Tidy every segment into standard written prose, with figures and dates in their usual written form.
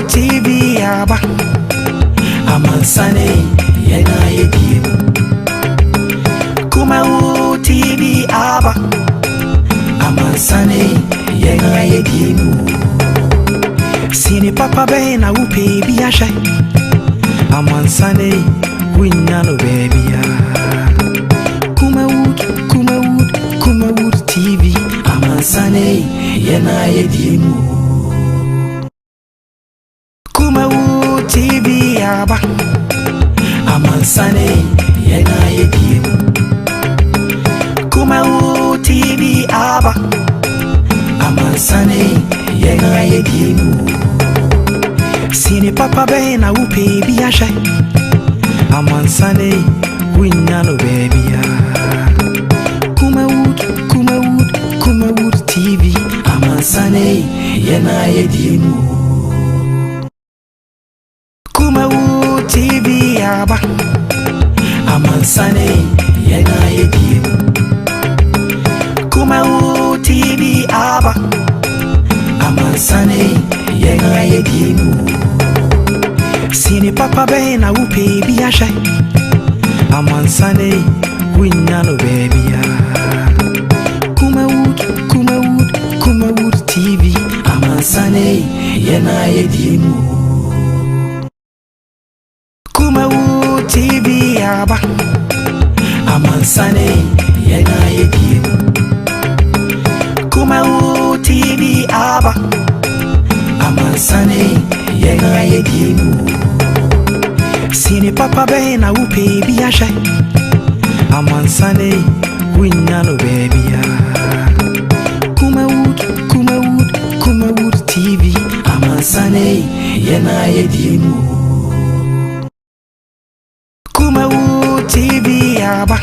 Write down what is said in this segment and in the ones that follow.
TV aba. Amansane yɛn ayɛ biem. Kumawu TV aba. Amansane yɛn ayɛ biem. Sini papa bɛn na wopɛ bi ahwɛ. Amansane wunya no baabia. Kumawood, Kumawood, Kumawood TV. Amansane yɛn ayɛ biem. Kumawood TV aba. Amansane yɛn ayɛ biem. Kumawood TV aba. Amansane yɛn ayɛ biem. Sini papa bɛn na wopɛ bi ahwɛ. Amansane wunya no baabia. Kumawood, Kumawood, Kumawood TV. Amansane yɛn ayɛ biem. Kumawood TV aba. Amansane yɛn ayɛ biem. Kumawood TV aba. Amansane yɛn ayɛ biem. Sini papa bɛn na wopɛ bi ahwɛ. Amansane wunya no baabia. Kumawood, Kumawood, Kumawood TV. Amansane yɛn ayɛ biem. Kumawood TV aba. Amansane yɛn ayɛ biem. Kumawood TV aba. Amansane yɛn ayɛ biem. Sini papa bɛn na wopɛ bi ahwɛ. Amansane wunya no baabia. Kumawood, Kumawood, Kumawood TV. Amansane yɛn ayɛ biem. Kumawood TV aba.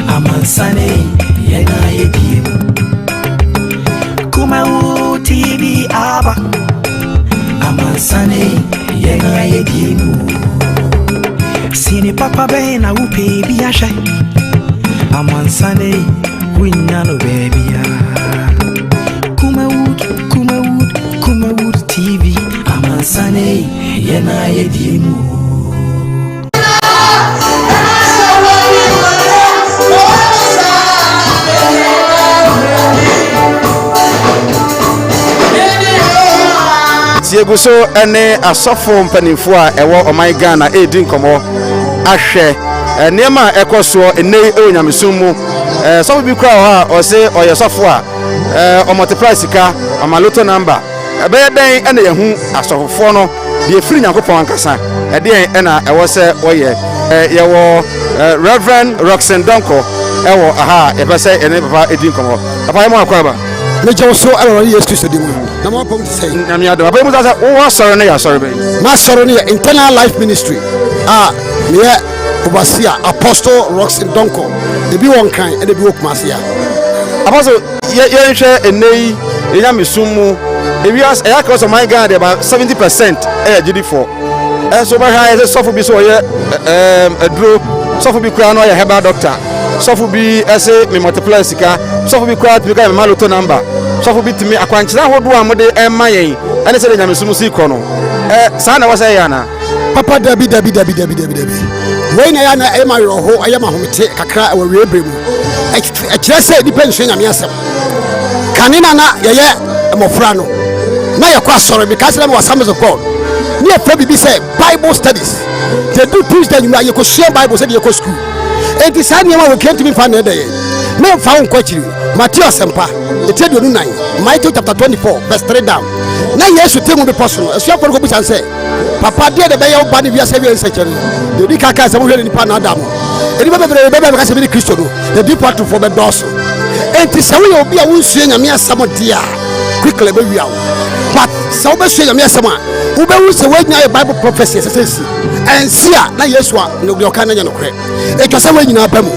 Amansane yɛn ayɛ biem. Kumawood TV aba. Amansane yɛn ayɛ biem. Sini papa bɛn na wopɛ bi ahwɛ. Amansane wunya no baabia. Kumawood, Kumawood, Kumawood TV. Amansane yɛn ayɛ biem. Tie gu so ne asɔfo mpanimfoɔ a ɛwɔ ɔman Ghana ɛredi nkɔmmɔ ahwɛ nneɛma a ɛkɔ soɔ nnɛ yi wɔ nyamesom mu. Sɔfo bi kura wɔ hɔ a ɔse ɔyɛ sɔfo a ɔmultiply sika, ɔma lotto number. Ɛbɛyɛ dɛn ɛna yɛhu asɔfofoɔ no deɛ ɛfiri Nyankopɔn ankasa, ɛdeɛn ɛna ɛwɔ sɛ wɔyɛ? Yɛwɔ Reverend Rockson Donkor ɛwɔ aha a yɛpɛ sɛ yɛne papa ɛdi nkɔmmɔ. Papa, yɛ mo akɔ aba. Megye wo so ɛwɔ Awurade Yesu Kristo din mu. Na mo apɔm te sɛ? Nyame adom. Papa, yi mu sɛ wowɔ asɔre no yɛ asɔre bɛn? M'asɔre no yɛ Internal Life Ministry a meyɛ overseer, Apostle Rockson Donkor. Ebi wɔ Nkran ɛna ebi wɔ Kumasi a. Apostle, yɛnhwɛ ɛnnɛ yi yɛ nyamesom mu ewiase, ɛyɛ aka sɛ ɔman Ghana deɛ ba 70% ɛyɛ gyidifoɔ, ɛnso wobɛhwɛ ayɛ sɛ sɔfo bi sɛ ɔyɛ aduro, sɔfo bi koraa no ɔyɛ herbal doctor, sɔfo bi ɛsɛ me multiply sika, sɔfo bi koraa tumi ka mema lotto number, sɔfo bi tumi akwankyerɛ ahodoɔ a mode ɛma yɛn ɛne sɛdeɛ nyamesom si kɔ no, saa na ɛwɔ sɛ ɛyɛ anaa? Papa, dabi, dabi, dabi, dabi, dabi, dabi. Wei na ɛyɛ na ɛyɛ ma awerɛho, ɛyɛ ma ahomete kakra ɛwɔ wie bere mu. Ɛkyerɛ sɛ nnipa nsua Nyame asɛm. Kane na na yɛyɛ mmɔfra no, na yɛkɔ asɔre. Meka sɛ na mewɔ Assemblies of God ne yɛfrɛ biribi sɛ Bible studies. Yɛdu Tuesday anwummerɛ a, yɛkɔsua Bible sɛdeɛ yɛkɔ sukuu. Enti saa nneɛma a wɔkura ntumi mfa nnɛ dɛ yɛn. Memfa wo nkɔ akyiri. Mateo Asɛmpa ɛti 24, Matthew chapter 24 verse 3 down. Na Yesu te ngo bepɔ so no, asuafoɔ no kɔbisa no sɛ, "Papa, deɛ de bɛyɛ wo ba ne wiase awie nsɛnkyerɛnne?" Deɛ ɔdi ka kaa sɛ, "Mohwɛ ne nipa naadaa mo. Nnipa bebree bɛbɛ bɛka sɛ mene Kristo no, na dipo atorofoɔ bɛdɔɔso." Enti sɛ woyɛ obi a wonsua Nyame asɛm deɛ a, quickly bɛwia wo. But sɛ wobɛsua Nyame asɛm a, wobɛhu sɛ woanya yɛ Bible prophecy ɛsɛ sɛ si ɛnsi a na Yesu a deɛ ɔka no nyɛ nokorɛ. Ɛtwa sɛ woanyinaa ba mu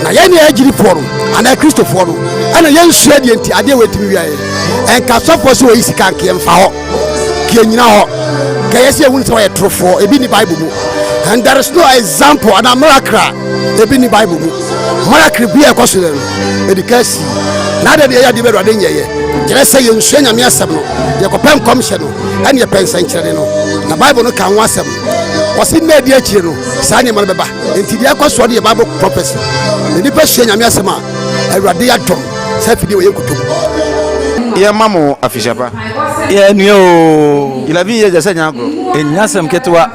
na yɛne yɛ agyidifoɔ no anaa Kristofoɔ no ɛna yɛnsua deɛ nti adeɛ wɔatumi wia yɛ. Ɛnka sɔfoɔ sɛ wɔyi sika nka yɛmfa hɔ ka yɛnyina hɔ ka yɛ sɛ yɛhunu sɛ wɔyɛ torofoɔ. Ebi ni Bible mu and there is no example ana miracle a ebi ni Bible mu. Miracle bi a ɛkɔ so yɛ no ɛdi ka si. Na adɛn na yɛyɛ adeɛ bi Awurade nyɛeɛ? Kyerɛ sɛ yɛnsua Nyame asɛm no, yɛkɔpɛ nkɔmhyɛ no, ɛne yɛpɛ nsɛnkyerɛnne no. Na Bible no ka ho asɛm. Ɔse nna adi akyire no, saa nneɛma no bɛba. Enti deɛ ɛkɔ soɔ no yɛ Bible prophecy. Na nnipa sua Nyame asɛm a, Awurade adom saa afidie wɔ yɛn nkuto mu. Yɛma mo afehyia pa. Yɛ nua oo. 11 years deɛ sɛ nyɛ agorɔ. Ɛnyɛ asɛm ketewa.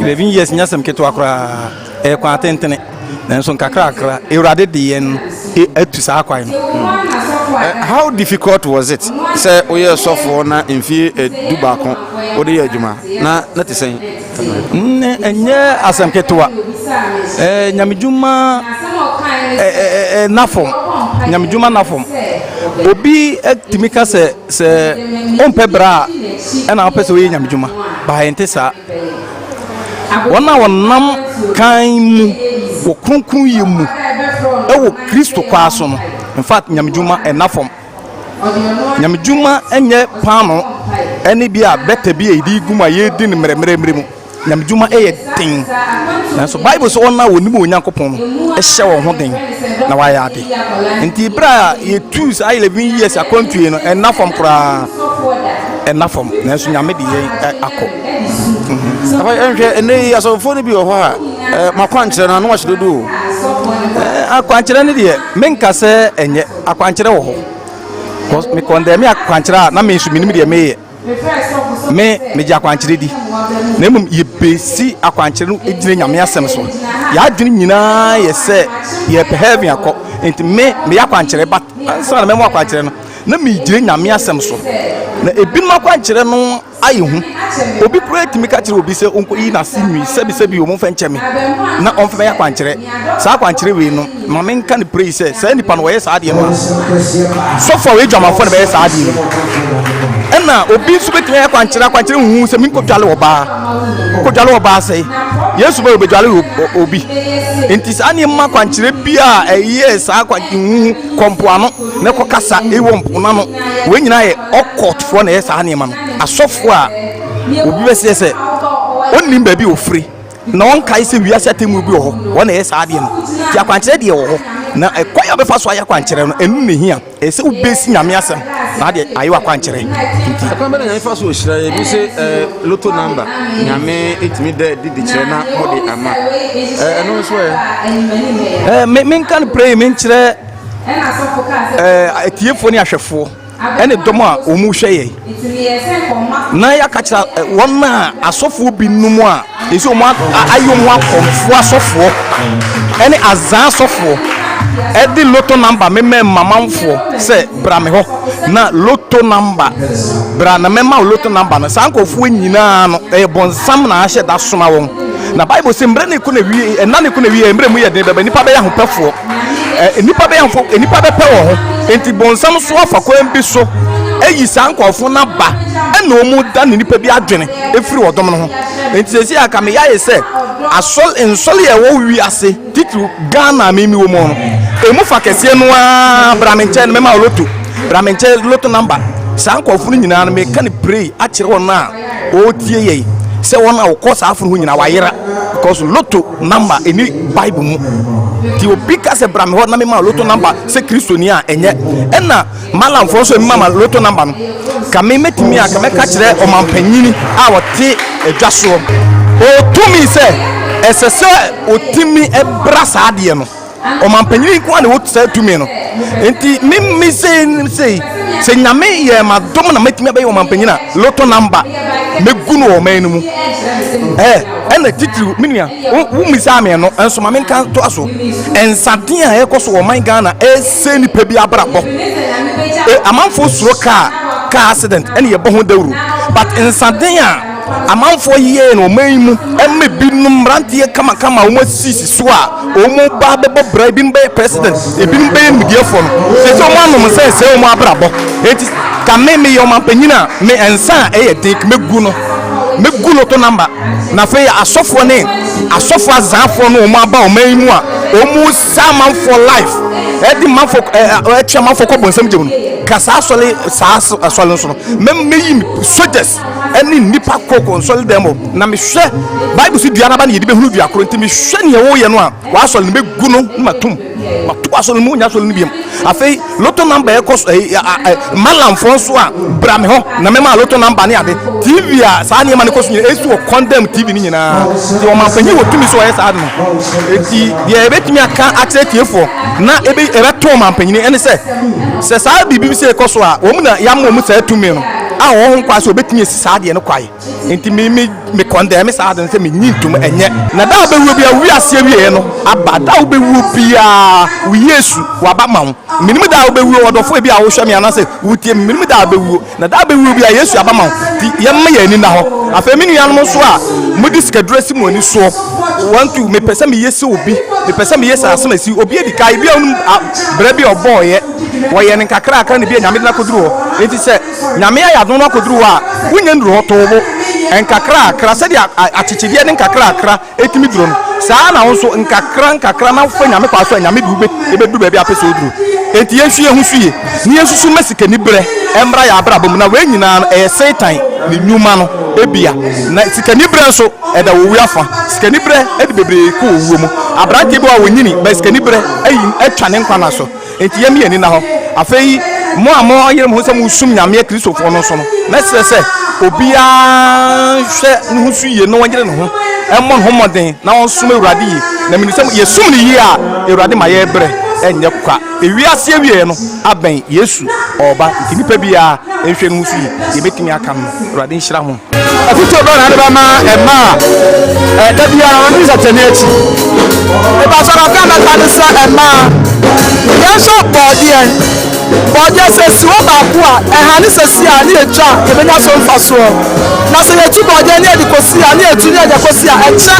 11 years nyɛ asɛm ketewa koraa. Ɛyɛ kwan tentene. Nanso nkakrakra Awurade de yɛn atu saa kwan no. How difficult was it sɛ woyɛ sɔfoɔ na mfie 11 wode yɛ adwuma na na te sɛn? Ɛnyɛ asɛm ketewa. Nyamedwuma na fam. Nyamedwuma na fam. Obi tumi ka sɛ sɛ wompɛ bra a ɛna wopɛ sɛ woyɛ nyamedwuma. Baa ɛnte saa. Wɔn a wɔnam kan mu wɔ kronkronyɛ mu wɔ Kristo kwaa so no, in fact, nyamedwuma ɛna fam. Nyamedwuma nyɛ paano ɛne bi a bɛtɛ bi a yɛde gu mu a yɛredi no mmerɛmmerɛmmerɛ mu. Nyamedwuma yɛ den. Nanso Bible sɛ wɔn a wɔnim Onyankopɔn no hyɛ wɔn ho den na wɔayɛ ade. Nti berɛ a yɛtuu saa 11 years akwantuo no, ɛnna fam koraa. Ɛnna fam. Nanso Nyame de yɛn akɔ. Papa yɛnhwɛ ɛnɛ yi asɔfofoɔ no bi wɔ hɔ a makwankyerɛ no ano ahyɛ dodo o. Akwankyerɛ no deɛ menka sɛ ɛnyɛ akwankyerɛ wɔ hɔ. Cause me kɔndɛme akwankyerɛ a na me nso menim deɛ meyɛ. Me megye akwankyerɛ di. Na mmom yɛbɛsi akwankyerɛ no gyina Nyame asɛm so. Yɛadwene nyinaa yɛ sɛ yɛpɛ heaven akɔ. Nti me meyɛ akwankyerɛ but ansa na mɛmo akwankyerɛ no na megyina Nyame asɛm so. Na ebinom akwankyerɛ no ayɛ hu. Obi koraa tumi ka kyerɛ obi sɛ ɔnkɔyi n'ase nwi sɛbisɛbi o, momfa nkyɛ me na ɔmfa mɛyɛ akwankyerɛ. Saa akwankyerɛ wei no, ma menka no pray sɛ saa nipa no wɔyɛ saa adeɛ no a, sɔfo a ɔyɛ dwamanfoɔ na bɛyɛ saa adeɛ no. Ɛna obi nso bɛtumi ayɛ akwankyerɛ, akwankyerɛ huhu sɛ menkɔdwale ɔbaa. Kɔdwale ɔbaa sɛe. Yesu bɛ ɔbɛdwale obi. Nti saa nneɛma akwankyerɛ bi a ɛyɛ saa akwankyerɛ huhu kɔ mpoano na ɛkɔkasa ɛwɔ mpono ano. Wei nyinaa yɛ occultfoɔ na ɛyɛ saa nneɛma no. Asɔfoɔ a obi bɛseɛ sɛ ɔnnim baabi a ɔfiri na ɔnkae sɛ wiase atemmuo bi wɔ hɔ, wɔn na ɛyɛ saa adeɛ no. Nti akwankyerɛ deɛ wɔ hɔ, na ɛkwan a wobɛfa so ayɛ akwankyerɛ no, ɛno na ɛhia. Ɛsɛ sɛ wobɛsi Nyame asɛm na adeɛ ayɛ w'akwankyerɛ. Nti ɛkwan bɛ na Nyame fa so ɔhyira yɛ? Ebi sɛ loto number Nyame ɛtumi da adi de kyerɛ na mode ama. Ɛno nso ɛ? Menka no pray menkyerɛ atiefoɔ ne ahwɛfoɔ ɛne dɔm a wɔn hwɛ yɛn na yɛaka kyerɛ wɔn a asɔfoɔ binom a ɛsɛ wɔn ayɛ wɔn akɔmfoɔ asɔfoɔ ɛne azaa asɔfoɔ ɛde loto namba mema mamanfoɔ sɛ bra me hɔ na loto namba bra na mɛma wo loto namba no. Saa nkurɔfoɔ nyinaa no ɛyɛ bɔnsam na ahyɛ da soma wɔn. Na Bible sɛ mmerɛ ne ko na wie ɛna ne ko na wie mmerɛ mu yɛ den bɛba nipa bɛyɛ ahopɛfoɔ. Nnipa bɛyɛ mfo, nnipa bɛpɛ wɔn ho. Enti bonsam so afa kwan bi so ayi saa nkurɔfo no aba ɛna wɔn da ne nipa bi adwene efiri ɔdɔm no ho. Enti sɛsi a ka meyɛ ayɛ sɛ asɔre nsɔre a ɛwɔ wiase titiriw Ghana a mimi wɔ mu no, emu fa kɛseɛ no ara bra me nkyɛn no mɛma wo loto, bra me nkyɛn loto number. Saa nkurɔfo no nyinaa no meka no pray akyerɛ wɔn a wɔretie yɛn sɛ wɔn a wɔkɔ saa aforo ho nyinaa wɔayera because loto number ɛni Bible mu. Nti obi ka sɛ bra me hɔ na mema loto number sɛ Kristoni a ɛnyɛ. Ɛna malamfoɔ nso ɛmema ma loto number no. Ka me mɛtumi a ka mɛka kyerɛ ɔmampanyini a ɔte adwa soɔ ɔtumi sɛ ɛsɛ sɛ ɔtumi bra saa adeɛ no. Ɔmanpanyin nko ara na ɛwɔ saa tumi no. Nti me me sei sei sɛ Nyame yɛ m'adom na mɛtumi abɛyɛ ɔmanpanyin a, lotto number mɛgu no wɔ ɔman no mu. Ɛɛ ɛna titiriw me nua wo mmisaa me ɛno nso ma menka ntoa so. Nsaden a ɛkɔ so wɔ ɔman Ghana ɛsɛ nipa bi abrabɔ. E, amanfoɔ suro kaa car accident ɛna yɛbɔ ho dawuro but nsaden a amanfoɔ yɛɛ no ɔman yi mu ɛma ebinom mmeranteɛ kamakama a wɔn asisi so a wɔn ba bɛbɔ bra, ebinom bɛyɛ president, ebinom bɛyɛ nimdeɛfoɔ no, sɛ sɛ wɔn anom nsa ɛsɛe wɔn abrabɔ. Eti ka me meyɛ ɔmanpanyin a, me nsa a ɛyɛ den mɛgu no, mɛgu loto namba. Na afei asɔfoɔ ne asɔfoɔ azaafoɔ no wɔn aba ɔman yi mu a wɔn sa amanfoɔ life ɛde manfoɔ ɛɛ ɛtwe amanfoɔ kɔ bɔnsam gyem no, ka saa asɔre saa asɔre nso no mɛ mɛyi soldiers ɛne nnipa kɔ kɔ nsɔre dɛm hɔ na mehwɛ Bible so dua no aba na yɛde bɛhunu dua koro nti mehwɛ nea wɔyɛ no a wɔasɔre no mɛgu no na matom mato. Wokɔ asɔre no mu wonya asɔre no biom. Afei lotto number ɛkɔ so ɛyi malamfoɔ nso a bra me hɔ na mɛma lotto number ne ade. TV a saa nneɛma no kɔ so nyinaa esi wɔ condemn TV no nyinaa. Nti ɔmanpanyin wɔ tumi sɛ ɔyɛ saa ade no. Eti deɛ yɛbɛtumi aka akyerɛ tiefoɔ na ebe ɛbɛto ɔmanpanyin ɛne sɛ sɛ saa biribi bi sɛ ɛkɔ so a wɔn na yɛama wɔn saa tumi no a wɔn ho kwa sɛ wɔbɛtumi asi saa adeɛ no kwae. Nti me me me kɔndɛme saa ade no sɛ menyi ntom ɛnyɛ. Na da a wobɛwuo biara wo wiase awieɛ no aba. Da a wobɛwuo biara wo Yesu waba ma wo. Menim da a wobɛwuo ɔdɔfoɔ ebi a wohwɛ me anaasɛ wotie me menim da a wobɛwuo. Na da a wobɛwuo biara Yesu aba ma wo. Nti yɛmma yɛn ani nna hɔ. Afei me nuanom nso a mode sikaduro asi mo ani soɔ one two mepɛ sɛ meyɛ sɛ obi mepɛ sɛ meyɛ sɛ asɛm asi obi adi kan ebi a wonim brɛ bi a ɔbɔɔyɛ wɔyɛ no nkakrakra na ebi a Nyame de no akɔduru hɔ. Nti sɛ Nyame ayɛ adom no akɔduru hɔ a, wonnya nnuru hɔ, too bo. Nkakrakra, sɛdeɛ akyekyedeɛ de nkakrakra tumi duro no, saa ara na wo nso, nkakra nkakra na wofa Nyame kwan so a, Nyame de wo bɛduru baabi a wopɛ sɛ woduru. Enti yɛnhwɛ yɛn ho so yie, na yɛnsusu mma sikaniberɛ mmra yɛn abrabɔ mu, na wei nyinaa no, ɛyɛ Satan ne nnwuma no bia. Na sikaniberɛ nso, ɛda owuo afa. Sikaniberɛ de bebree kɔ owuo mu. Aberanteɛ bi wɔ hɔ a, ɔnyini, but sikaniberɛ ayi, atwa ne nkwa nna so. Enti yɛmma yɛn ani nna hɔ. Afei, mo a moayere mo ho sɛ moresom Nyame Akristofoɔ no nso no, mɛsrɛ sɛ obiara nhwɛ ne ho so yie na ɔnyere ne ho, mmɔ ne ho mmɔden na ɔnsom Awurade yie. Na menim sɛ yɛsom no yie a, Awurade ma yɛn brɛ nyɛ kwa. Ewiase awieɛ no abɛn, Yesu ɔreba, nti nipa biara nhwɛ ne ho so yie. Deɛ mɛtumi aka no, Awurade nhyira mo. Afotuo bɛn na wode bɛma mmaa a da biara wɔdi nsɛnkyerɛnne akyi? Mepakyɛ kakra a mɛka ne sɛ mmaa yɛnhwɛ bɔɔdeɛ. Bɔɔdeɛ sɛ ɛsi hɔ baako a ɛhane sɛsi a ne yɛtwa a yɛbɛnya so mfasoɔ. Na sɛ yɛtu bɔɔdeɛ ne yɛde kɔsi a ne yɛtu ne yɛde kɔsi a ɛkyɛ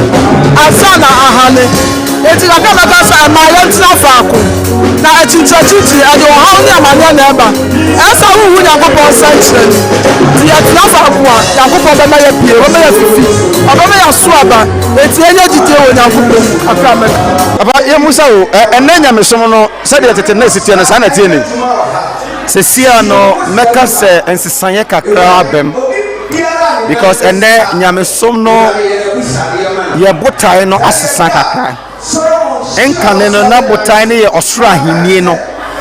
ansa na ahane. Enti kakra a mɛka sɛ mmaa yɛntena faako. Na akyinkyinakyinkyini ɛde ɔhaw ne amaneɛ na ɛba. Ɛyɛ sɛ wonhu Nyankopɔn nsɛnkyerɛnne. Nti yɛtena faako a, Nyankopɔn bɛma yɛapue, ɔbɛma yɛafifi, ɔbɛma yɛaso aba. Enti yɛnyɛ gyidie wɔ Nyankopɔn mu. Kakra a mɛka. Papa, yɛmmisa wo, ɛnnɛ nyamesom no, sɛdeɛ tete no na ɛsi teɛ no, saa na ɛteɛ nnɛ yi? Sesia no mɛka sɛ nsesaeɛ kakra aba mu because ɛnnɛ nyamesom no yɛ botae no asesa kakra. Nkane no na botae no yɛ ɔsoro ahenni no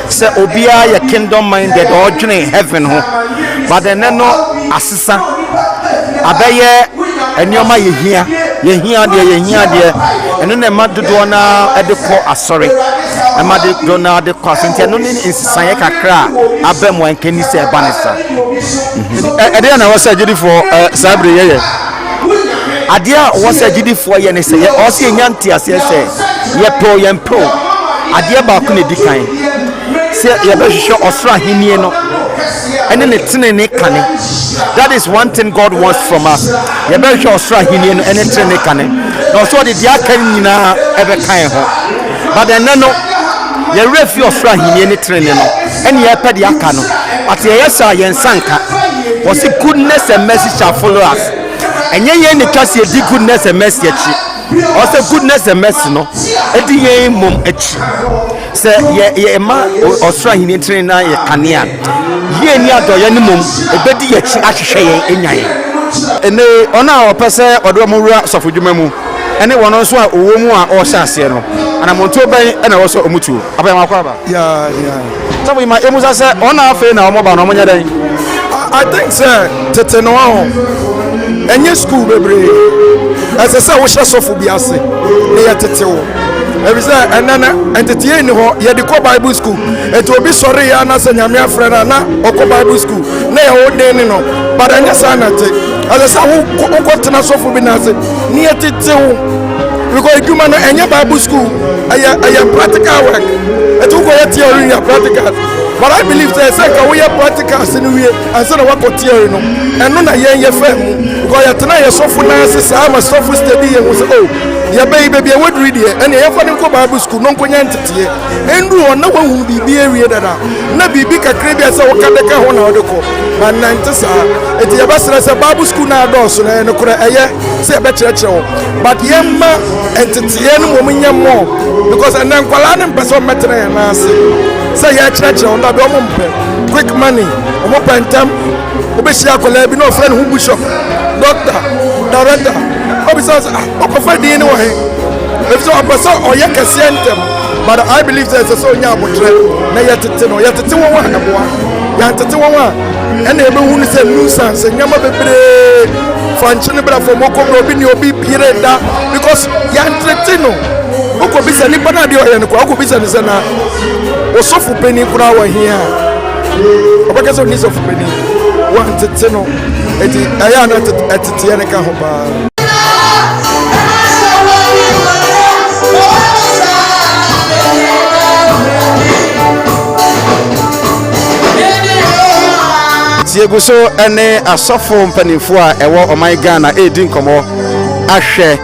sɛ obiara yɛ kingdom minded ɔdwene heaven ho but ɛnnɛ no asesa abɛyɛ nneɛma yɛhia yɛhia deɛ yɛhia deɛ ɛno na ɛma dodoɔ no ara de kɔ asɔre ɛma dodoɔ no ara de kɔ asɔre nti ɛno ne nsesaeɛ kakra a aba mu a nka ni sɛ ɛba ne saa. Ɛdeɛ na ɛwɔ sɛ agyidifoɔ saa bere yɛyɛ? Adeɛ a ɔwɔ sɛ agyidifoɔ yɛ ne sɛ yɛ ɔwɔ sɛ yɛnya nteaseɛ sɛ yɛpɛ o yɛmpɛ o adeɛ baako na ɛdi kan sɛ yɛbɛhwehwɛ ɔsoro ahennie no ɛne ne tenene kane. That is one thing God wants from us. Yɛbɛhwehwɛ ɔsoro ahennie no ɛne tenene kane na ɔsɛ ɔde deɛ aka nyinaa ɛbɛka yɛn ho. But ɛnɛ no yɛwerɛ fi ɔsoro ahennie ne tenene no ɛne yɛpɛ deɛ aka no. But yɛyɛ saa yɛn nsa nka. Wɔse goodness and mercy shall follow us. Ɛnyɛ yɛn na ɛtwa sɛ yɛdi goodness and mercy akyi. Ɔsɛ goodness and mercy no ɛdi yɛn mmom akyi. Sɛ yɛ yɛma ɔsoro ahenni tenene na yɛ kanea yie ne adɔeɛ no mmom ɛbɛdi yɛn akyi ahwehwɛ yɛn anya yɛn. Ɛnnɛ yi, wɔn a wɔpɛ sɛ wɔde wɔn wura asɔfodwuma mu ne wɔn nso a wɔwɔ mu a wɔrehyɛ aseɛ no, anammɔntuo bɛn na ɛwɔ sɛ wɔtuo? Afei wakɔ aba. Yeah, yeah. Sɔfo yi ma emu sa sɛ wɔn a afei na wɔn ba no wɔn nyɛ dɛn? I think sɛ tete no aho ɛnyɛ school bebree ɛsɛ sɛ wohyɛ sɔfo bi ase na yɛtete wo efisɛ ɛnɛ no nteteɛ nni hɔ yɛde kɔ bible school eti obi sɔre yɛ anasɛ nyame afrɛ no na ɔkɔ bible school na yɛwo den ne no but ɛnyɛ saa na ɛte ɛsɛ sɛ wokɔ tena sɔfo bi n'ase na yɛtete wo because adwuma no ɛnyɛ bible school ɛyɛ ɛyɛ practical work ɛti wokɔ yɛ theory yɛ practical but i believe sɛ sɛ nka woyɛ practicals no wie ansa na woakɔ theory no ɛno na yɛn yɛ fɛ mu because yɛtena yɛ sɔfo nan ase saa ma sɔfo steady yɛn ho sɛ oh yɛbɛyi baabi a waduru deɛ ɛnna yɛmfa no nkɔ bible school no nkɔnya nteteɛ ɛnduru hɔ na wahunu biribi awie dada na biribi kakra bi a sɛ woka de ka ho na wode kɔ ma nnante saa ɛti yɛbɛsrɛ sɛ bible school no adɔɔso no ɛyɛ nokorɛ ɛyɛ sɛ yɛbɛkyerɛkyerɛ wo but yɛmma nteteɛ no mmom nyɛ mmɔ because ɛnɛ nkwadaa no mpɛ sɛ wɔmmɛtena yɛn nan ase sɛ yɛkyerɛkyerɛ wɔn dabi wɔn mpɛ quick money wɔn pɛ ntɛm wobɛhyia akwadaa bi na ɔfrɛ ne ho bishop doctor director obisa sɛ ah ɔkɔfa din no wɔ he efisɛ ɔpɛ sɛ ɔyɛ kɛseɛ ntɛm. But I believe sɛ ɛsɛ sɛ ɔnya abotrɛ na yɛtete no. Yɛtete wɔn a ɛboa. Yɛantete wɔn a ɛna yɛbɛhu no sɛ nuisance, nneɛma bebree fa nkyene bra fam wokɔ bra obi ne obi yere da because yɛantete no. Wokɔbisa nipa no adeɛ ɔyɛ no koraa wokɔbisa no sɛ na ɔsɔfo panin koraa wɔ he a ɔbɛka sɛ ɔni sɔfo panin wantete no eti ɛyɛ a na ɛteteɛ no ka ho paa. Yɛgu so ne asɔfo mpanimfoɔ a ɛwɔ ɔman Ghana redi nkɔmmɔ ahwɛ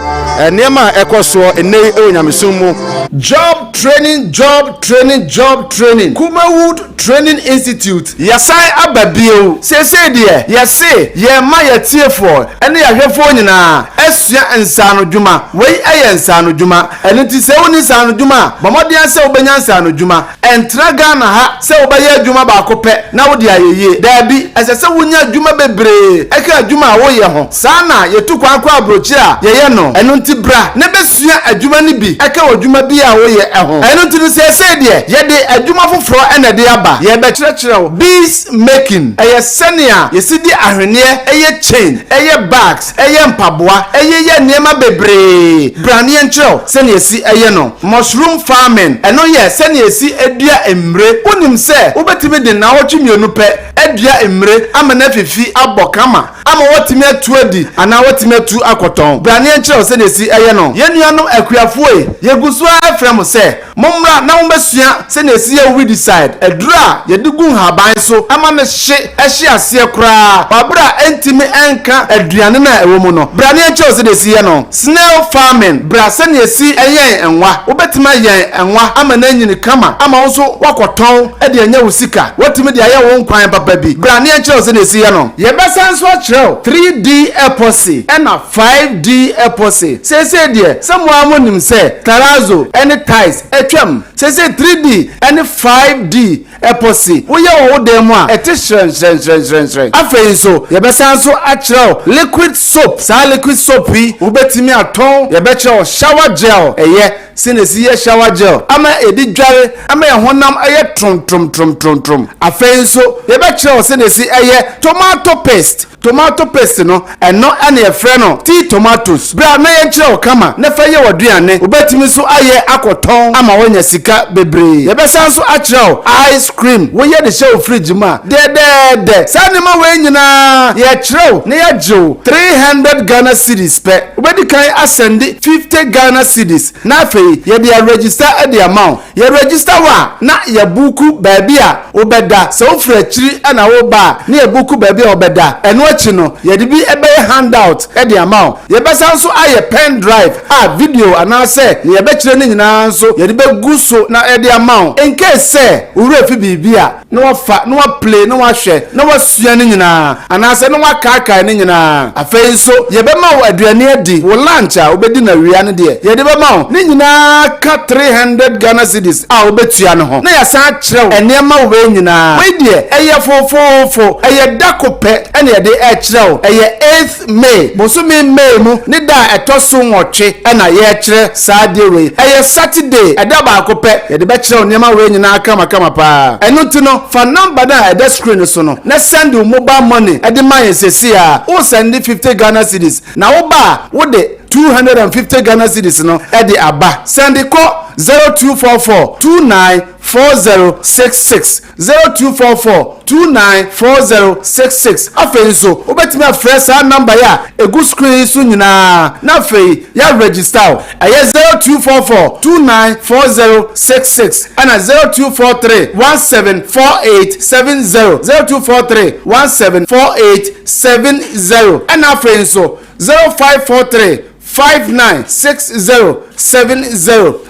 nneɛma a ɛkɔ soɔ nnɛ yi wɔ nyamesom mu. Job training job training job training Kumawood Training Institute Yɛasan aba bio. Seesei deɛ, yɛse yɛrema yɛatiefoɔ ne yɛahwɛfoɔ nyinaa asua nsaanodwuma. Wei yɛ nsaanodwuma. Ɛno nti sɛ wonni nsaanodwuma a, bɔ mmɔden ara sɛ wobɛnya nsaanodwuma. Ɛntena Ghana ha sɛ wobɛyɛ adwuma baako pɛ na wode ayɛ yie. Daabi, ɛsɛ sɛ wonya adwuma bebree ka adwuma a woyɛ ho. Saa na yɛtu kwan kɔ aburokyire a, yɛyɛ no. Ɛno nti bra na bɛsua adwuma no bi ka w'adwuma bi a woyɛ ho. Ɛno nti no seesei deɛ, yɛde adwuma foforɔ na ɛde aba. Yɛrebɛkyerɛkyerɛ wo beads making. Ɛyɛ sɛnea yɛsi de ahweneɛ yɛ chain, yɛ bags, yɛ mpaboa, yeyɛ nneɛma bebree. Bra na yɛnkyerɛ wo sɛnea yɛsi yɛ no. Mushroom farming, ɛno yɛ sɛnea yɛsi dua mmire. Wonim sɛ wobɛtumi de nnawɔtwe mmienu pɛ adua mmire ama no afifi abɔ kama ama woatumi atu adi anaa woatumi atu akɔtɔn? Bra na yɛnkyerɛ wo sɛnea yɛsi yɛ no. Yɛn nuanom akuafoɔ ei, yɛgu so ara frɛ mo sɛ Mommra na mommɛsua sɛnea ɛsi yɛ weedicide, aduru a yɛde gu nhaban so ma no hye hye aseɛ koraa wɔ bere a ɛntumi nka aduane no a ɛwɔ mu no. Bra na yɛnkyerɛ wo sɛnea ɛsi yɛ no. Snail farming, Bra sɛnea ɛsi yɛn nwa. Wobɛtumi ayɛn nwa ama no anyini kama ama wo nso woakɔtɔn de anya wo sika. Woatumi de ayɛ wo nkwan papa bi. Bra na yɛnkyerɛ wo sɛnea ɛsi yɛ no. Yɛbɛsan nso akyerɛ wo 3D epoxy ɛna 5D epoxy. Seesei deɛ, sɛ mo ara monim sɛ terrazzo ne tiles atwam. Seesei 3D ne 5D epoxy, woyɛ wɔ wo dan mu a, ɛte hyerɛnhyerɛnhyerɛnhyerɛn. Afei nso, yɛbɛsan nso akyerɛ wo liquid soap. Saa liquid soap yi, wobɛtumi atɔn. Yɛbɛkyerɛ wo shower gel, ɛyɛ sɛnea ɛsi yɛ shower gel ama yɛde dware ama yɛn honam ayɛ tromtromtromtrom. Afei nso, yɛbɛkyerɛ wo sɛnea ɛsi yɛ tomato paste. Tomato paste no, ɛno na yɛfrɛ no tea tomatoes. Bra na yɛnkyerɛ wo kama na fa yɛ w'aduane. Wobɛtumi nso ayɛ akɔtɔn ama woanya sika bebree. Yɛbɛsan nso akyerɛ wo ice cream, woyɛ de hyɛ wo fridge mu a, dɛdɛɛdɛ. Saa nneɛma wei nyinaa yɛkyerɛ wo na yɛagye wo 300 Ghana cedis pɛ. Wobɛdi kan asɛnde 50 Ghana cedis na afei yɛde aregister de ama wo. Yɛ register wo a na yɛ buuku baabi a wobɛda, sɛ wofiri akyiri na woreba a na yɛ buuku baabi a wobɛda. Ɛno akyi no yɛde bi bɛyɛ handout de ama wo. Yɛbɛsan nso ayɛ pen drive a video anaasɛ nea yɛbɛkyerɛ no nyinaa nso yɛde bɛgu so na yɛde ama wo in case sɛ wo werɛ fi biribi a. na wafa na waplay na wahwɛ na wasua ne nyinaa anaasɛ na wakaakae ne nyinaa. Afei nso yɛbɛma wo aduane adi, wo lunch a wobɛdi no awia no deɛ yɛde bɛma wo, ne nyinaa ka 300 Ghana cedis a wobɛtua no ho na yɛasan akyerɛ wo nneɛma wei nyinaa. Wei deɛ ɛyɛ fofoofo, ɛyɛ da ko pɛ na yɛde rekyerɛ wo, ɛyɛ eighth May, bosome May mu ne da a ɛtɔ so nwɔtwe na yɛrekyerɛ saa adeɛ wei. Ɛyɛ Saturday, ɛda baako pɛ, yɛde bɛkyerɛ wo nneɛma wei nyinaa kamakama paa. Ɛno nti no, fa number no a ɛda screen no so no na sɛnde wo mobile money de ma yɛn seesei ara. Wo sɛnde 50 Ghana cedis, na woba a, wode 250 Ghana cedis no de aba. Sɛnde kɔ 0244 29 4066. 0244 29 4066. Afei nso, wobɛtumi afrɛ saa nɔmba yi a ɛgu screen yi so nyinaa na afei yɛaregister wo. Ɛyɛ 0244 29 4066 ɛna 0243 17 4870, 0243 17 4870 ɛna afei nso 0543 59 6070,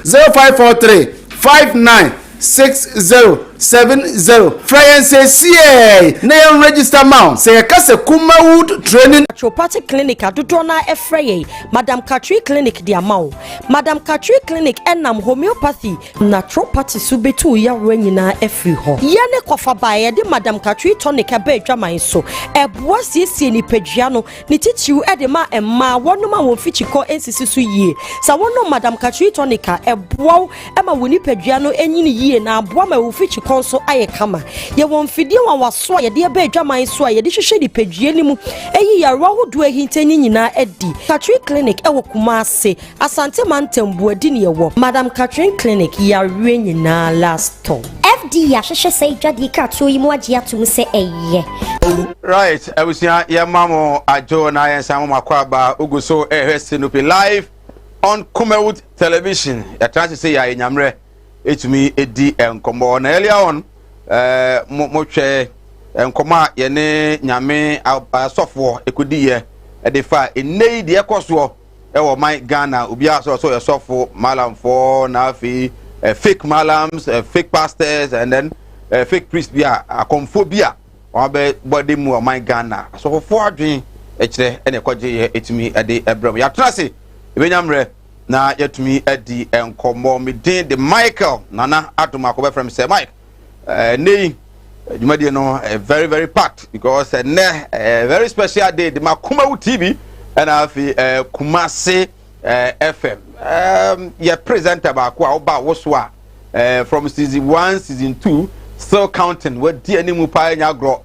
0543 59 6070. 70. Frɛ yɛn seesei na yɛn register ma wo. Sɛ yɛka sɛ Kumawood Training. Naturopathic Clinic a dodoɔ no ara frɛ yɛn Madam Katri Clinic de ama wo. Madam Katri Clinic nam homeopathy, naturopathy so bɛtu wo yareɛ nyinaa afiri hɔ. Yɛne kɔfaba a yɛde Madam Katri Tonic ba adwaman so. Ɛboa siesie nipadua no, ne titiriw de ma mmaa, wɔnom a wɔn fikyikɔ nsisi so yie. Sɛ wonom Madam Katri Tonic a, ɛboa wo ma wo nipadua no nyini yie na aboa ma wo fikyikɔ nso ayɛ kama. Yɛwɔ mfidie nwanwaso a yɛde aba adwaman so a yɛde hwehwɛ nipadua no mu yi yarewa ahodoɔ ahinta no nyinaa adi. Catherine Clinic wɔ Kumasi, Asante Mantam, Buadi ne yɛwɔ. Madam Catherine Clinic, yareɛ nyinaa last stop. FDA ahwehwɛ saa adwadie kratoɔ yi mu agye atom sɛ ɛyɛ. Right abusua yɛma mo adwo na yɛnsan mo makɔ aba ogu so ɛhwɛ Sinope live on Kumawood television. Yɛtra ase sɛ yɛ nyammerɛ ɛtumi ɛdi nkɔmmɔ na earlier on eh, mo mohwɛ nkɔmmɔ a yɛne nyame asɔfoɔ ɛkɔdiyɛ ɛde fa ɛnnɛ yi deɛ ɛkɔ soɔ ɛwɔ man Ghana. Obiara sɛ ɔsɛ ɔyɛ sɔfo malamfoɔ na afei eh, fake malams, eh, fake pastors and then eh, fake priest bi a akɔmfoɔ bi a wɔabɛbɔ de mu ɔman Ghana asɔfofoɔ adwen ɛkyerɛ ɛna ɛkɔgye yɛ ɛtumi ɛde ɛbrɛ mu. Yɛatena ase ɛbɛnya mmerɛ na yɛatumi adi nkɔmmɔ. Me din de Michael Nana Adomako, bɛfrɛ me sɛ Mike. Ɛnɛ yi dwumadie no very very packed because ɛnɛ very special day de ma Kumawu TV ɛna afei Kumasi FM. Yɛ presenter baako a woba woso a from season 1, season 2, still counting, wadi anim paa nya agorɔ,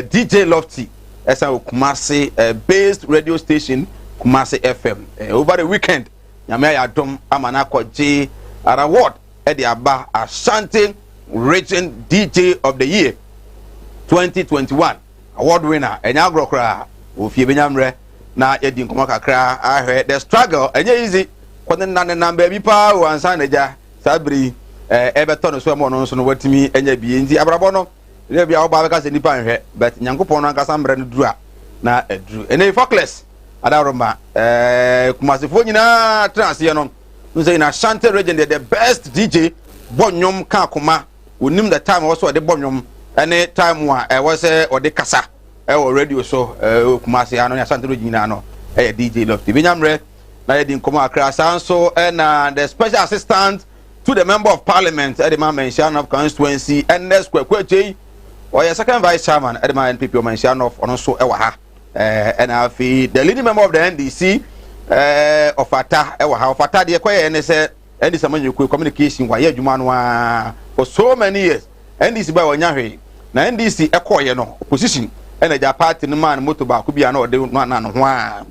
DJ Lofty, ɛsan wɔ Kumasi based radio station Kumasi FM. Over the weekend Nyame ayɛ adom ama no akɔgye an award ɛde aba, Ashanti Region DJ of the Year 2021 award winner. Ɛnyɛ agorɔ koraa. Ofie bɛnya mmerɛ na yɛdi nkɔmmɔ kakra ahwɛ the struggle. Ɛnyɛ easy kɔne na nenam baabi paa o ansa na agya saa bere yi ɛbɛtɔ no so ɛma ɔno nso no watumi anya bie. Nti abrabɔ no ɛdɛ bi a wɔba bɛka sɛ nipa nhwɛ, but Nyankopɔn no ankasa mmerɛ no duru a na aduru. Ɛnɛ Focles adaworoma Kumasefoɔ nyinaa tena aseɛ no n sɛ in Ashanti Region deɛ, the best DJ bɔ nnwom ka akoma, onim the time ɛwɔ sɛ ɔde bɔ nnwom ɛne time a ɛwɔ sɛ ɔde kasa ɛwɔ radio so ɛwɔ Kumase ano ne Ashanti Region nyinaa no ɛyɛ DJ Lofty. Bɛnya mmerɛ na yɛdi nkɔmmɔ akra. Saa nso ɛna the special assistant to the member of parliament ɛde ma Manhyia North constituency, Ernest Kwaku Agyei, ɔyɛ second vice chairman ɛde ma NPP Manhyia North, ɔno nso ɛwɔ ha. Ɛna afei the leading member of the NDC, Ɔfata, ɛwɔ ha. Ɔfata deɛ kɔyɛ ne sɛ NDC amanyɔkuo communication wayɛ adwuma no ara for so many years. NDC ba wɔnya hwee na NDC ɛkɔɔyɛ no opposition ɛna gya party no maa no moto baako bi a na ɔde no ana no ho a